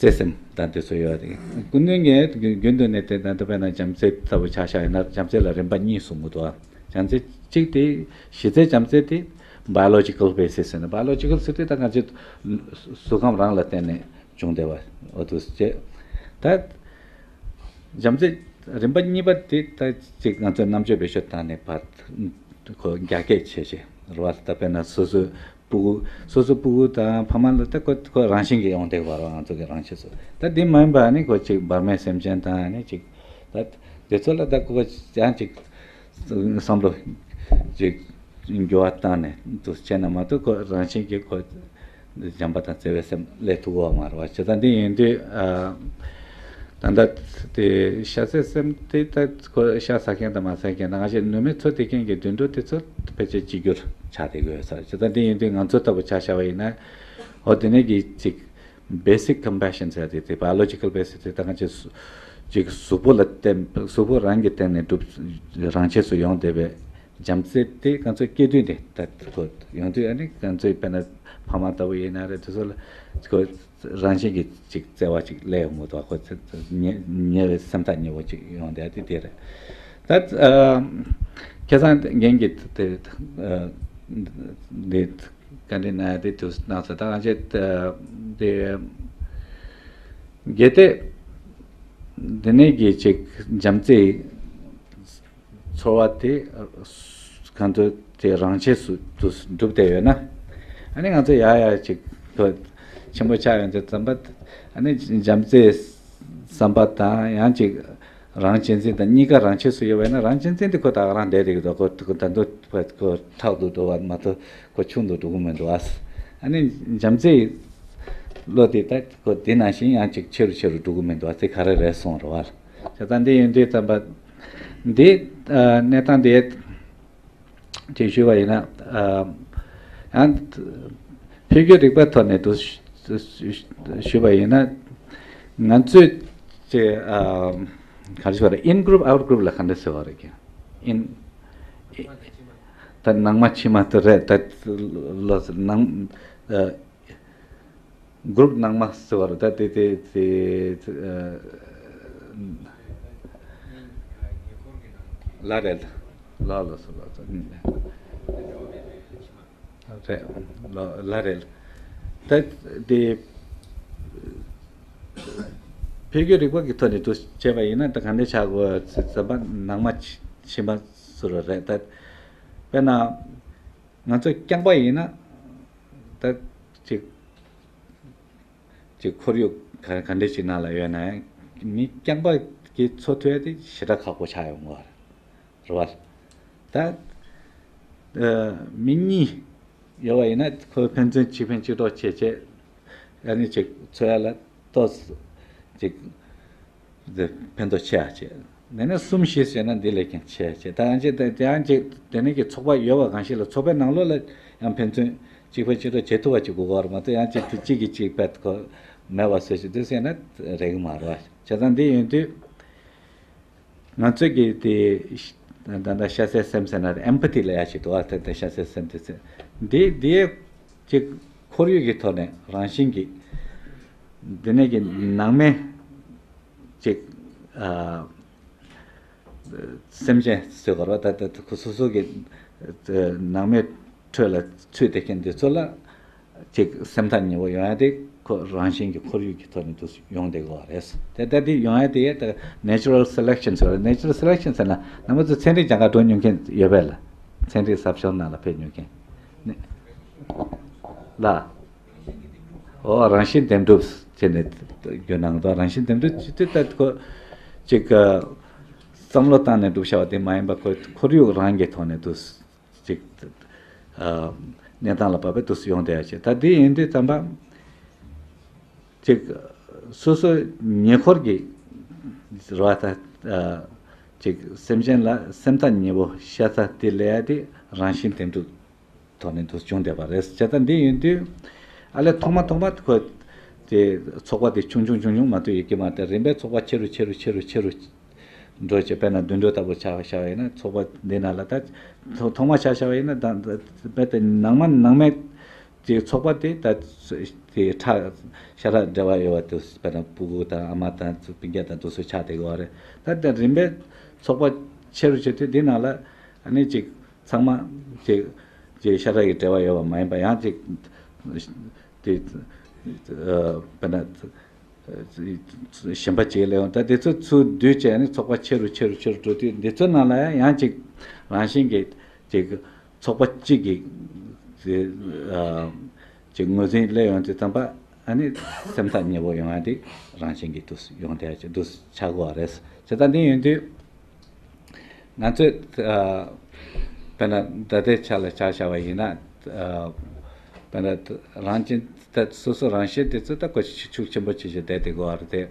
བརྩེ་སེམས་དང་དེ་ཚོ་ཡོད་དེ་ཀུན་ནས་ངས་རྒྱུན་དུ་ནས་དེ་དང་དེ་དཔེར་ན་བྱམས་བརྩེ་ལྟ་བུ་ཆ་བཞག་ཡིན་ན་བྱམས་བརྩེ་ལ་རིམ་པ་གཉིས་གསུང་གི་འདུག་བ། བྱམས་བརྩེ་གཅིག་དེ་གཞི་རྩའི་བྱམས་བརྩེ་དེ་biological basis ཡིན་ན། biological ཟེར་དུས་ད་ང་ཚོའི་གཟུགས་ཁམས་རང་ལ་བརྟེན་ནས་བྱུང་བསྡད་པ་འོ་དུ་བྱས། ད་བྱམས་བརྩེ་རིམ་པ་གཉིས་པ་དེ་ད་ཅིག་ང་ཚོས་རྣམ་དཔྱོད་བེད་སྤྱོད་བཏང་ནས་ཕར་ཁོ་རྒྱ་སྐྱེད་བྱས་བྱས་ རེད་བ། ད་དཔེར་ན་སོ་སོའི་སྤུ་གུ་སོ་སོའི་སྤུ་གུ་དང་ཕ་མ་ལ་ད་ཁོ་ཁོ་རང་བཞིན་གྱིས་ཡོང་བསྡད་པ་རེད། ང་ཚོ་གི་རང་ཆས་སུ་ད་འདི་མ་ཡིན་པ་ནི་ཁོ་ཅིག་བར་མའི་སེམས་ཅན་དང་ནི་ཅིག་ད་དེ་ཚོ་ལ་ད་ཁོ་ཡང་ཅིག་བསམ་བློ་ཅིག་འགྱུར་བ་བཏང་ནས་དུ་བྱས་ན་མ་གཏོགས་ཁོ་རང་བཞིན་གྱིས་ཁོ་བྱམས་པ་དང་བརྩེ་བའི་སེམས་སླེབས་ཐུབ་ཀྱི་ཡོད་མ་རེད་བ། བྱས་ཙང་འདི་ཡིན་དུས་ཨ། ད་ལྟ་དེ་ཤ་ཟའི་སེམས་དེ་ད་ཁོ་ཤ་ཟ་མཁན་དང་མ་ཟ་མཁན་དང་ང་ཞིག་ནུ་མའི་ཚོད་ལྟ་མཁན་གྱི་དུད་འགྲོ་དེ་ཚོ་ཕལ་ཆེར་གཅིག་གྱུར་ཆགས་བསྡད་ཀྱི་ཡོད་ས་རེད། བྱས་ཙང་འདི་ཡིན་དུས་ང་ཚོ་ལྟ་བུ་ཆ་བཞག་པ་ཡིན་ན་འོ་དེ་ནས་ཀྱི་ཅིག་basic compassion ཟེར་དེ་དེ་biological basic དེ་ད་ང་ཅིག་ཅིག་གཟུགས་པོ་ལ་བརྟེན་གཟུགས་པོ་རང་གི་སྟེང་ནས་གྲུབ་རང་ཆས་སུ་ཡོང་བསྡད་པའི་བྱམས་བརྩེ་དེ་ང་ཚོའི་སྐྱེ་དུས་ནས་ད་ཁོ་ཡོང་དུས་ཨ་ནི་ང་ཚོའི་དཔེར་ན་ཕ་མ་ལྟ་བུ་ཡིན་ན་རེད། དེ་ཚོ་ལ་ཁོ་རང་བཞིན་གྱིས་ཅིག་བརྩེ་བ་ཅིག་སླེབས་ཡོང་གི་འདུག་ཁོ་ཚོ་ཉེ་ཉེ་བའི་སེམས་ཐག་ཉེ་བོ་ཅིག་ཡོང་བསྡད་དེ་དེ་རེད། ད་ཨ་ཁ་སང་རྒན་གྱིས་དེ་ཨ་འདི་བཀའ་འདྲི་གནང་ཡ་དེ་དུས་གནང་ས་ད་ང་ཚོས་དེ་གལ་ཏེ་འདི་ནས་ཀྱི་ཅིག་བྱམས་བརྩེའི་ཚོར་བ་དེ་གང་དུ་དེ་རང་ཆས་སུ་དུ་འགྲུབ་བསྡད་ཡོད་ན། ཨ་ནི་ང་ཚོ་ཡ་ཡ་ཅིག་ཆེན་པོ་ཆགས་ཡོང་དུས་ཙམ་པ་ཨ་ནི་བྱམས་བརྩེའི་བསམ་པ་དང་ཡང་ཅིག་རང་གཅེས་འཛིན་དང་གཉིས་ཀ་རང་ཆས་སུ་ཡོད་པ་ཡིན་ན་རང་གཅེས་འཛིན་དེ་ཁོ་ད་ག་རང་བསྡད་བསྡད་ཀྱི་འདུག་ཁོ་ཁོ་ད་དུང་ཁོ་ཁྲག་ཏུ་འགྲོ་བ་མ་གཏོགས་ཁོ་ཆུང་དུ་འགྲོ་གི་མི་འདུག་ཨ་ནི་བྱམས་བརྩེའི་བློ་དེ་ད་ཁོ་དེ་ནང་བཞིན་ཡང་ཅིག་ཆེ་རུ་ཆེ་རུ་འགྲོ་གི་མི་འདུག་ཨ་ཙི་ག་རེ་རེད་སོང་རེད་བ། བྱས་ཙང་འདི་ཡིན་དུས་ཙམ་པ་འདི་གནས་སྟངས་འདི་ཅིག་ཞུས་པ་ཡིན་ན་ཡང་འཕེལ་འགྱུར་རིག་པའི་ཐོག་ནས་དུ་ཞུས་པ་ཡིན་ན་ང་ཚོས་ཅིག་ག་རེ་ཞུ་བ་རེད། in group out group ལ་ག་འདྲ་ཟེར་བ་རེད་ཀྱི་in ད་ནང་མ་ཕྱི་མ་དེ་རེད། ད་ལོ་ནང་group ནང་མ་ཟེར་བ་རེད། ད་དེ་དེ་དེ་ལ་རེད། ལ་ལ་ཟེར་བ་རེད། ལ་རེད། ད་དེ་འཕེལ་འགྱུར་རིག་པ་གི་ཐོག་ནས་དུ་བྱས་པ་ཡིན་ན་ད་ག་འདྲ་ཆགས་དགོས་ཟེར་བ་ནང་མ་ཕྱི་མ་ཟེར་བ་རེད། ད་དཔེར་ན། ང་ཚོ་རྐྱང་པ་ཡིན་ན་ད་ཅིག་ཅིག་ཁོར་ཡུག་ག་ག་འདྲ་ཅིག་ནང་ལ་ཡོད་ན་ཡང་མི་རྐྱང་པ་གིས་འཚོ་ཐུབ་ཡ་དེ་ཞེ་དྲག་ཁག་པོ་ཆགས་ཡོང་གི་རེད་བ། ད་ཨ་མི་གཉིས་ཡོད་པ་ཡིན་ན་ཁོ་ཕན་ཚུན་གཅིག་ཕན་གཅིག་གྲོགས་བྱེད་བྱེད་ཨ་ནི་ཅིག་འཚོ་ཡ་ལ་ཏོག་ཙམ་ཅིག་དེ་ཕན་ཐོགས་ཆེ་བ་བྱེད། དེ་ནས་གསུམ་བཞི་ཟེར་ན་འདི་ལས་ཀྱང་ཆེ་བ་བྱེད། ད་ཡང་ཅིག་དེ་ཡང་ཅིག་དེ་ནས་ཀྱི་ཚོགས་པ་ཡོད་པ་གང་ཞིག་ལ་ཚོགས་པའི་ནང་ལོགས་ལ་ཡང་ཕན་ཚུན་གཅིག་ཕན་གཅིག་གྲོགས་བྱེད་ཐུབ་པ་ཅིག་དགོས་ཀྱི་རེད་མ་གཏོགས་ཡང་ཅིག་དུ་གཅིག་གིས་གཅིག་བེད་ཁོ་མེད་པ་བཟོ་ཞིག་འདི་ཟེར་ན་རེད་གི་མ་རེད་བ། བྱས་ཙང་འདི་ཡིན་དུས་ང་ཚོས་ཀྱི་དེ་ད་ལྟ་ཤ་ཟའི་སེམས་ཟེར་ན་empathy ལབ་ཡ་ཞིག་འདུག་བ། དེ་དེ་ཤ་ཟའི་སེམས་དེ་ཟེར་འདི་འདི་ཅིག་ཁོར་ཡུག་གི་ཐོག་ནས་རང་བཞིན་གྱིས་འདི་ནས་ཀྱི་ནང་མའི་ཅིག་ཨ་སེམས་ཅན་ཟེར་དགོས་རེད་བ། ད་ལྟ་ཁོ་སོ་སོ་གི་ནང་མའི་ཁྲོད་ལ་ཚུད་བསྡད་མཁན་འདི་ཚོ་ལ་ཅིག་སེམས་ཐག་ཉེ་བོ་ཡོང་ཡ་དེ་ཁོ་རང་བཞིན་གྱི་ཁོར་ཡུག་གི་ཐོག་ནས་དུ་ཡོང་བསྡད་དགོས་པ་རེད། དེ་ལྟ་དེ་ཡོང་ཡ་དེ་ད་natural selection ཟེར་བ་རེད། natural selection ཟེར་ན་རྣམ་པ་ཚོ་ཚན་རིག་སྦྱང་ག་འགྲོ་མྱོང་མཁན་ཡོད་པས་ལ། ཚན་རིག་ཟབ་སྦྱོང་ནང་ལ་ཕེབས་མྱོང་མཁན་ནི་ལ། ཨོ་རང་བཞིན་འདེམས་སྒྲུག་བྱས་ནས་རྒྱུ་ནང་དུ་རང་བཞིན་འདེམས་སྒྲུག་ཅི་སྟེ་ལྟ་ཁོ་ཅིག་བསམ་བློ་བཏང་ནས་སྒྲུབ་བྱ་བ་དེ་མ་ཡིན་པ་ཁོ་ཁོར་ཡུག་རང་གི་ཐོག་ནས་དུ་ཅིག་གནས་སྟངས་ལ་བབ་པའི་དུས་སུ་ཡོང་བསྡད་ཡ་ཅིག་ད་འདི་ཡིན་དུས་ཙམ་པ་ཅིག་སོ་སོའི་ཉེ་འཁོར་གྱི་རེད་བ། ད་ཅིག་སེམས་ཅན་ལ་སེམས་ཐག་ཉེ་བོ་ཤ་ཚ་དེ་ལས་ཡ་དེ་རང་བཞིན་འདེམས་སྒྲུག་ཐོག་ནས་འདུ་བྱུང་བསྡད་པ་རེད། བྱས་ཙང་འདི་ཡིན་དུས་ཨ་ལས་ཐོག་མ་ཐོག་མ་ཁོ་དེ་ཚོགས་པ་དེ་ཆུང་ཆུང་ཆུང་ཆུང་མ་གཏོགས་ཡོད་ཀྱི་མ་རེད། རིམ་པས་ཚོགས་པ་ཆེ་རུ་ཆེ་རུ་ཆེ་རུ་ཆེ་རུ་འགྲོ་བྱས། དཔེར་ན་དུད་འགྲོ་ལྟ་བུ་ཆ་བཞག་པ་ཡིན་ན་ཚོགས་པ་འདི་ནང་ལ་ད་ཐོག་ཐོག་མ་ཆ་བཞག་པ་ཡིན་ན་ད་རྦད་དེ་ནང་མ་ནང་མའི་དེ་ཚོགས་པ་དེ་ད་དེ་ཁྲག་ཤ་ཁྲག་འབྲེལ་བ་ཡོད་པ་དེ་དཔེར་ན་སྤུ་གུ་དང་ཨ་མ་དང་སྤུན་ཀྱག་དང་དེ་ཚོ་ཆགས་བསྡད་ཀྱི་ཡོད་རེད། ད་ད་རིམ་པས་ཚོགས་པ་ཆེ་རུ་ཆེ་དུས་འདི་ནང་ལ་ཨ་ནི་ཅིག་ཚང་མ་ཅིག་ཅིག་ཤ་ཁྲག་གི་འབྲེལ་བ་ཡོད་པ་མ་ཡིན་པ་ཡང་ཅིག་དེ་དཔེར་ན་གཞན་པ་ཅིག་སླེབས་ཡོང་། ད་དེ་ཚོ་ཚུར་བསྡུས་བྱས་ནས་ཚོགས་པ་ཆེ་རུ་ཆེ་རུ་ཆེ་རུ་འགྲོ་དུས་འདི་ཚོ་ནང་ལ་ཡང་ཅིག་རང་བཞིན་གྱིས་ཅིག་ ཚོགས་པ་གཅིག་གི་དེ་ཨ་ཅིག་ངོས་འཛིན་སླེབས་ཡོང་དུས་ཙམ་པ་ཨ་ནི་སེམས་ཐག་ཉེ་པོ་ཡོང་ཡ་དེ་རང་བཞིན་གྱིས་འདུག་ཡོང་བསྡད་ཡ་ཅིག་འདུག་ཆགས་ཀྱི་ཡོད་རེད། བྱས་ཙང་འདི་ཡིན་དུས་ང་ཚོས་ཨ་དཔེར་ན་ད་ལྟའི་ཆ་ལ་ཆ་བཞག་པ་ཡིན་ན་ཨ་དཔེར་ན་རང་བཞིན་ད་སོ་སོ་རང་བཞིན་དེ་ཚོ་ད་གོ་ཤུགས་ཆེན་པོ་ཅིག་བྱས་བསྡད་དེ་གོ་བ་རེད་དེ།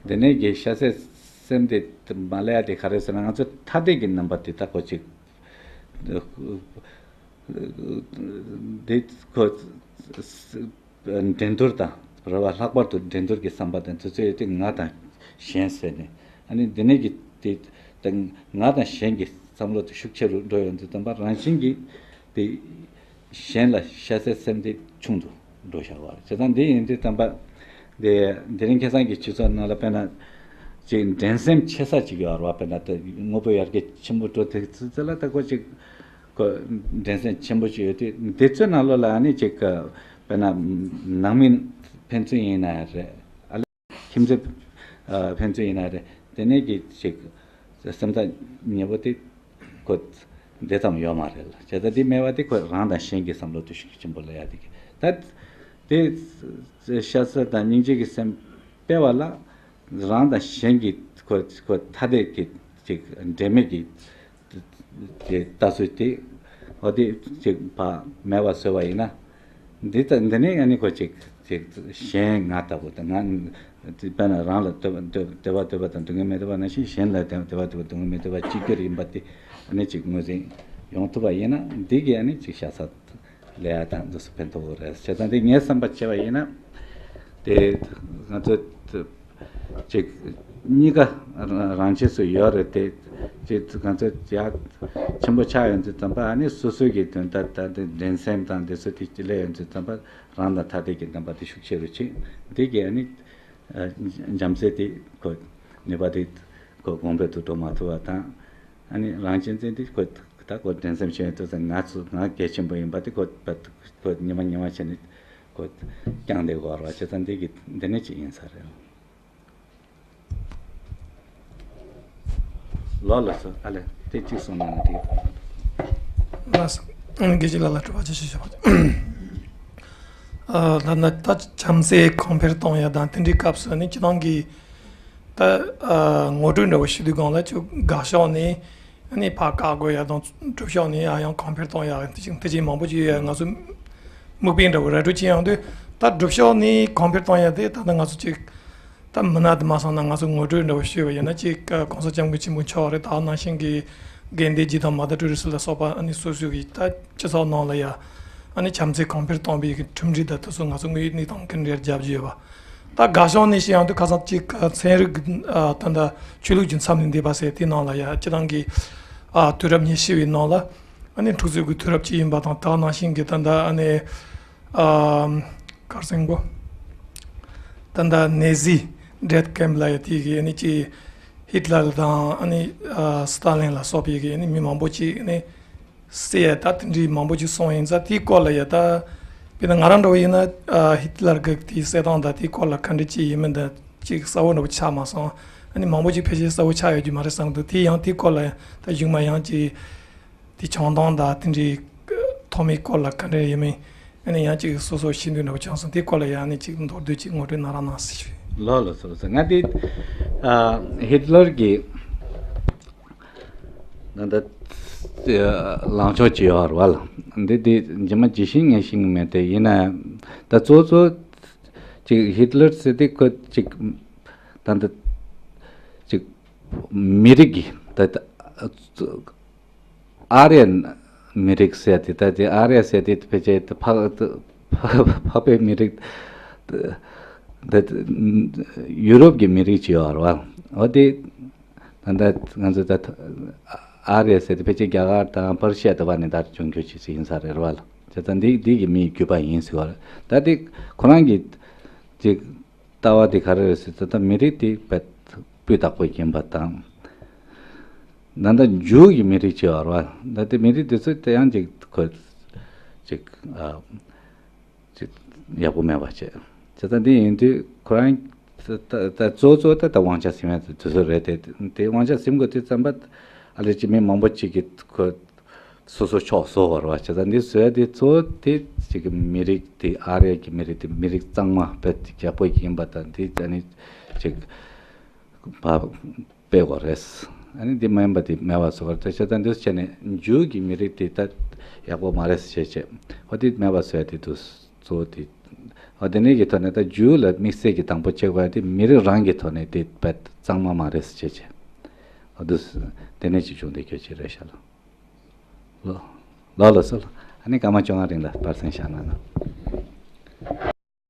འདི་ནས་ཀྱི་ཤ་ཚའི་སེམས་དེ་མ་སླེབས་ཡ་དེ་ག་རེ་ཟེར་ན་ང་ཚོ་ཐ་དད་ཀྱི་རྣམ་པ་དེ་ད་གོ་ཅིག་འདི་ཁོ་འགྲན་བསྡུར་དང་རེ་བ་ལྷག་པར་དུ་འགྲན་བསྡུར་གྱི་བསམ་པ་དང་དུས་ཚོད་ཡོད་དུས་ང་དང་གཞན་ཟེར་ནས་ཨ་ནི་འདི་ནས་ཀྱི་དེ་དང་ང་དང་གཞན་གྱི་བསམ་བློ་དེ་ཤུགས་ཆེ་རུ་འགྲོ་ཡོང་དུས་ཙམ་པ་རང་བཞིན་གྱིས་དེ་གཞན་ལ་ཤ་ཚའི་སེམས་དེ་ཆུང་དུ་འགྲོ་བཞག་པ་རེད། བྱས་ཙང་འདི་ཡིན་དུས་ཙམ་པ་དེ་དེ་རིང་ཁ་སང་གི་སྤྱི་ཚོགས་ནང་ལ་དཔེར་ན་ཅིག་འགྲན་སེམས་ཆེ་ས་ཅིག་ཡོད་རེད་བ། དཔེར་ན་དེ་དངོས་པོ་ཡར་རྒྱས་ཆེན་པོ་འགྲོ་དུས་ཙམ་ལ་ད་ཁོ་ཅིག་ཁོ་འགྲན་སེམས་ཆེན་པོ་ཅིག་ཡོད་དུས་འདི་ཚོའི་ནང་ལོགས་ལ་ཨ་ནི་ཅིག་དཔེར་ན་ནང་མི་ཕན་ཚུན་ཡིན་ན་རེད། ཨ་ལས་ཁྱིམ་མཚེས་ཨ་ཕན་ཚུན་ཡིན་ན་རེད། དེ་ནས་ཀྱི་ཅིག་སེམས་ཐག་ཉེ་པོ་དེ་ཁོ་དེ་ཙམ་ཡོད་མ་རེད་ལ། བྱས་ཙང་དེ་མེད་པ་དེ་ཁོ་རང་དང་གཞན་གྱི་བསམ་བློ་དེ་ཤུགས་ཆེན་པོ་སླེབས་ཡ་དེ་གི་ད་དེ་ཤ་ཚ་དང་སྙིང་རྗེ་གི་སེམས་སྤེལ་བ་ལ་རང་དང་གཞན་གྱི་ཁོ་ཁོ་ཐ་དད་ཀྱི་ཅིག་འབྲེལ་མེད་ཀྱི་དེ་ལྟ་ཚུལ་དེ་འོ་དེ་ཅིག་ཕ་མེད་པ་བཟོས་པ་ཡིན་ན། འདི་ལྟ་འདི་ནི་ཨ་ནི་ཁོ་ཅིག་ཅིག་གཞན་ང་ལྟ་བུ་དང་ང་དཔེར་ན་རང་ལ་འདོད་འདོད་འདོད་པ་འདོད་པ་དང་སྡུག་བསྔལ་མི་འདོད་པ་ནང་བཞིན་གཞན་ལ་འདོད་པ་འདོད་པ་སྡུག་བསྔལ་མི་འདོད་པ་གཅིག་གྱུར་ཡིན་པ་དེ་ཨ་ནི་ཅིག་ངོས་འཛིན་ཡོང་ཐུབ་པ་ཡིན་ན་འདི་གི་ཨ་ནི་ཅིག་ཤ་ཚ་ལས་ཡ་དང་འདི་ཚོ་ཕན་ཐོགས་རེད། བྱས་ཙང་འདི་ངའི་བསམ་པ་བྱས་པ་ཡིན་ན་དེ་ང་ཚོ། ཅིག་གཉིས་ཀ་རང་ཆས་སུ་ཡོད་རེད་དེ། ཅིག་ང་ཚོ་ཡག་ཆེན་པོ་ཆགས་ཡོང་དུས་ཙམ་པ་ཨ་ནི་སོ་སོའི་གི་དོན་དག་ད་ལྟ་འགྲན་སེམས་དང་འདི་ཚོ་དེ་སླེབས་ཡོང་དུས་ཙམ་པ་རང་དང་ཐ་དད་ཀྱི་རྣམ་པ་དེ་ཤུགས་ཆེ་རུ་ཕྱིན། འདི་གི་ཨ་ནི་ཨ་བྱམས་བརྩེ་དེ་ཁོ་ནུས་པ་དེ་ཁོ་གོང་འཕེལ་དུ་འགྲོ་མ་ཐུབ་པ་དང་། ཨ་ནི་རང་གཅེས་འཛིན་དེ་ཁོ་ད་ཁོ་འགྲན་སེམས་ཆེ་ཡོང་དུས་ཙམ་ང་ཚོ་ང་གལ་ཆེན་པོ་ཡིན་པ་དེ་ཁོ་ཁོ་ཉི་མ་ཉི་མ་བྱས་ནས་ཁོ་བསྐྱངས་བསྡད་དགོས་རེད་བ། བྱས་ཙང་འདི་གི་འདི་ནས་ཅིག་ཡིན་ས་རེད། ལོ་ལ་སོ་ཨ་ལེ་དེ་གཅིག་གསུངས་གནང་ན་འགྲིག་ལགས་སོ། དགེ་བཤེས་ལགས་ལ་དྲི་བ་ཅིག་ཞུ་ཞུ་བ། ཨ་ད་ན་ད་བྱམས་བརྩེ་གོང་འཕེལ་གཏོང་ཡ་དང་དེ་འདྲའི་སྐབས་སུ་ནི་སྤྱི་བཏང་གི་ད་ཨ་ངོ་སྤྲོད་འདྲ་བོ་ཞུ་དུས་སྒང་ལ་ཅིག་དགའ་ཕྱོགས་ནས་ཨ་ནི་ཕར་བཀག་དགོས་ཡ་དང་སྒྲུབ་ཕྱོགས་ནས་ཨ་ཡང་གོང་འཕེལ་གཏོང་ཡ་དེ་ཅིག་དེ་ཅིག་མང་པོ་ཅིག་ཡོད་ཡ། ང་ཚོ་མིག་དཔེ་འདྲ་བོ་ར་སྤྲོད་བྱེད་ཡོང་དུས་ད་སྒྲུབ་ཕྱོགས་ནས་གོང་འཕེལ་གཏོང་ཡ་དེ་ད་ལྟ་ང་ཚོ་ཅིག་ད་མི་སྣ་དེ་མ་སོང་ན་ང་ཚོ་ངོ་སྤྲོད་འདྲ་བོ་ཞུས་པ་ཡིན་ན་ཅིག་༸གོང་ས་༸སྐྱབས་མགོན་ཆེན་པོ་མཆོག་རེད། ད་ནང་བཞིན་གྱི་དགེ་འདུན་སྤྱི་དང་མ་དར་ཊུ་རི་སི་ལ་སོགས་པ་ཨ་ནི་སོ་སོ་གི་ད་སྤྱི་ཚོགས་ནང་ལ་ཡ་ཨ་ནི་བྱམས་བརྩེ་གོང་འཕེལ་གཏོང་བའི་གི་ཁྲིམས་སྒྲིག་དང་དེ་ཚོ་ང་ཚོ་དངོས་ཡོད་གནས་སྟངས་ཀྱི་འབྲེལ་རྒྱབ་ཀྱི་ཡོད་པ། ད་དགའ་ཕྱོགས་ནས་བཤད་ཡོང་དུས་ཁ་སང་ཅིག་ཚན་རིག་གི་ད་ད་ཆོས་ལུགས་ཀྱི་མཚམས་ལས་འདས་པ་ཟེར་དེའི་ནང་ལ་ཡ་སྤྱི་བཏང་གི་དུས་རབས་ཉེར་བཞི་པའི་ནང་ལ་ཨ་ནི་འཁྲུག་རྩོད་ཀྱི་དུས་རབས་ཅིག་ཡིན་པ་དང་ད་ནང་བཞིན་གྱི་ད་ད་ཨ་ནི། ཨམ། གར་སེང་གོ། ད་ལྟ་ནེ་ཟི་ཌེཐ་ཀེམ་ལ་ཡ་དེ་གི་ཨ་ནི་ཅི་ཧིད་ལར་དང་ཨ་ནི་ཨ་སི་ཏཱ་ལིན་ལ་སོགས་པའི་གི་ཨ་ནི་མི་མང་པོ་ཅིག་ཨ་ནི་བསད་ཡ་ད་དེ་འདྲའི་མང་པོ་ཅིག་སོང་ཡིན་ཙང་དེའི་སྐོར་ལ་ཡ་ད་དཔེར་ན་ང་རང་འདྲ་བོ་ཡིན་ན་ཨ་ཧིད་ལར་གི་དེའི་བསད་སྟངས་དང་དེའི་སྐོར་ལ་ག་འདྲ་ཅིག་ཡིན་མིན་དང་ཅིག་གསལ་བོ་འདྲ་བོ་ཆགས་མ་སོང་། ཨ་ནི་མང་པོ་ཅིག་ཕལ་ཆེར་གསལ་བོ་ཆགས་ཡོད་རྒྱུ་མ་རེད་བསམ་འདུག་དེ་ཡང་དེའི་སྐོར་ལ་ཡ་ད་གཞུག་མ་ཡང་ཅིག་དེ་བྱུང་སྟངས་དང་དེ་འདྲའི་ཐོག་མའི་སྐོར་ལ་ག་འདྲ་ཡིན་མིན་ཨ་ནི་ཡང་ཅིག་སོ་སོ་ཤེས་འདོད་འདྲ་བོ་བྱུང་སོང་། དེའི་སྐོར་ལ་ཡང་ཨ་ནི་ཅིག་མདོར་བསྡུས་ཅིག་ངོ་སྤྲོད་གནང་རོགས་གནང་ཟེར་ཞུ། ལོ་ལོ་སོ་སོ་ང་དེ་ཨ་ཧིད་ལར་གྱི་ད་ལྟ་ལངས་ཕྱོགས་ཅིག་ཡོད་རེད་བ་ལ། འདི་དེ་རྗེས་མ་ཇི་བཞིན་ངས་ཤེས་ཀྱི་མེད་དེ་ཡིན་ན་ད་གཙོ་གཙོ་ཅིག་ཧིད་ལར་ཟེར་དེ་ཁོ་ཅིག་ད་ལྟ་ཅིག་མི་རིགས་ཀྱི་ད་ལྟ། ཨ་རི་ཡ་མི་རིགས་ཟེར་དེ་ད་དེ་ཨ་རི་ཡ་ཟེར་དེ་ཕལ་ཆེར་ཕ་ཕ་ཕ་པའི་མི་རིགས་ད་ཡུ་རོབ་ཀྱི་མི་རིགས་ཅིག་ཡོད་རེད་བ། འོ་དེ་ད་ལྟ་ང་ཚོ་ད་ཨ་རི་ཡ་ཟེར་དེ་ཕལ་ཆེར་རྒྱ་གར་དང་པར་ཤི་ཡ་དེ་བ་ནས་ད་བྱུང་རྒྱུ་ཅིག་ཡིན་ས་རེད་བ། བྱས་ཙང་འདི་འདི་གི་མིའི་རྒྱུད་པ་ཡིན་ཟེར་བ་རེད། ད་དེ་ཁོ་རང་གི་ཅིག་ལྟ་བ་དེ་ག་རེ་རེད་ཟེར་ཙང་ད་མི་རིགས་དེ་དཔེ་སྤུས་དག་པོ་ཡིན་པ་དང་། ད་ལྟ་འཇུ་ཡི་མི་རིགས་ཅིག་ཡོད་རེད་བ། ད་ལྟ་མི་རིགས་དེ་ཚོ་དེ་ཡང་ཅིག་ཁོ་ཅིག་ཨ་ཅིག་ཡག་པོ་མེད་པ་བྱས། བྱས་ཙང་འདི་ཡིན་དུས་ཁོ་རང་ད་ད་གཙོ་གཙོ་ད་ད་དབང་ཆ་ཟིན་ཡ་དེ་ཚོ་རེད་དེ། དེ་དབང་ཆ་ཟིན་དགོས་དུས་ཙམ་པ་ཨ་ལེ་ཅིག་མི་མང་པོ་ཅིག་གིས་ཁོ་ སོ་སོ་ཕྱོགས་བཟོ་བར་བ་བྱས་ཙང་འདི་བཟོས་ཏེ་གཙོ་བོ་དེ་ཅིག་མི་རིགས་དེ་ཨ་རི་གི་མི་རིགས་དེ་མི་རིགས་གཙང་མ་བོད་རྒྱལ་པོ་ཡིན་པ་དང་དེ་ཨ་ནི་ཅིག་བ་སྤེལ་དགོས་རེད། ཨ་ནི་འདི་མ་ཡིན་པ་དེ་མེད་པ་བཟོ་བར་ད་བྱས་ཙང་འདི་བྱས་ནས་འཇུ་གི་མི་རིགས་དེ་ད་ཡག་པོ་མ་རེད་ཟེར་བྱས་བྱས་ཧོ་དེ་མེད་པ་བཟོས་ཏེ་འདུག་གཙོ་བོ་དེ་ཧོ་དེ་ནས་ཀྱི་ཐོག་ནས་ད་འཇུ་ལ་དམིགས་བསལ་གྱི་དང་པོ་བྱེད་དགོས་ཡ་དེ་མི་རིགས་རང་གི་ཐོག་ནས་དེ་བོད་གཙང་མ་མ་རེད་ཟེར་བྱས་བྱས་ཧོ་འདུག་དེ་ནས་ཅིག་བྱུང་དེ་ཁྱོད་ཅིག་རེད་ཤག་ལ། ལོ། ལོ་ལོ་སོ་ལོ། ཨ་ནི་སྐར་མ་བཅོ་ལྔ་རིང་ལ་པར་སེང་བཞག་གནང་ན།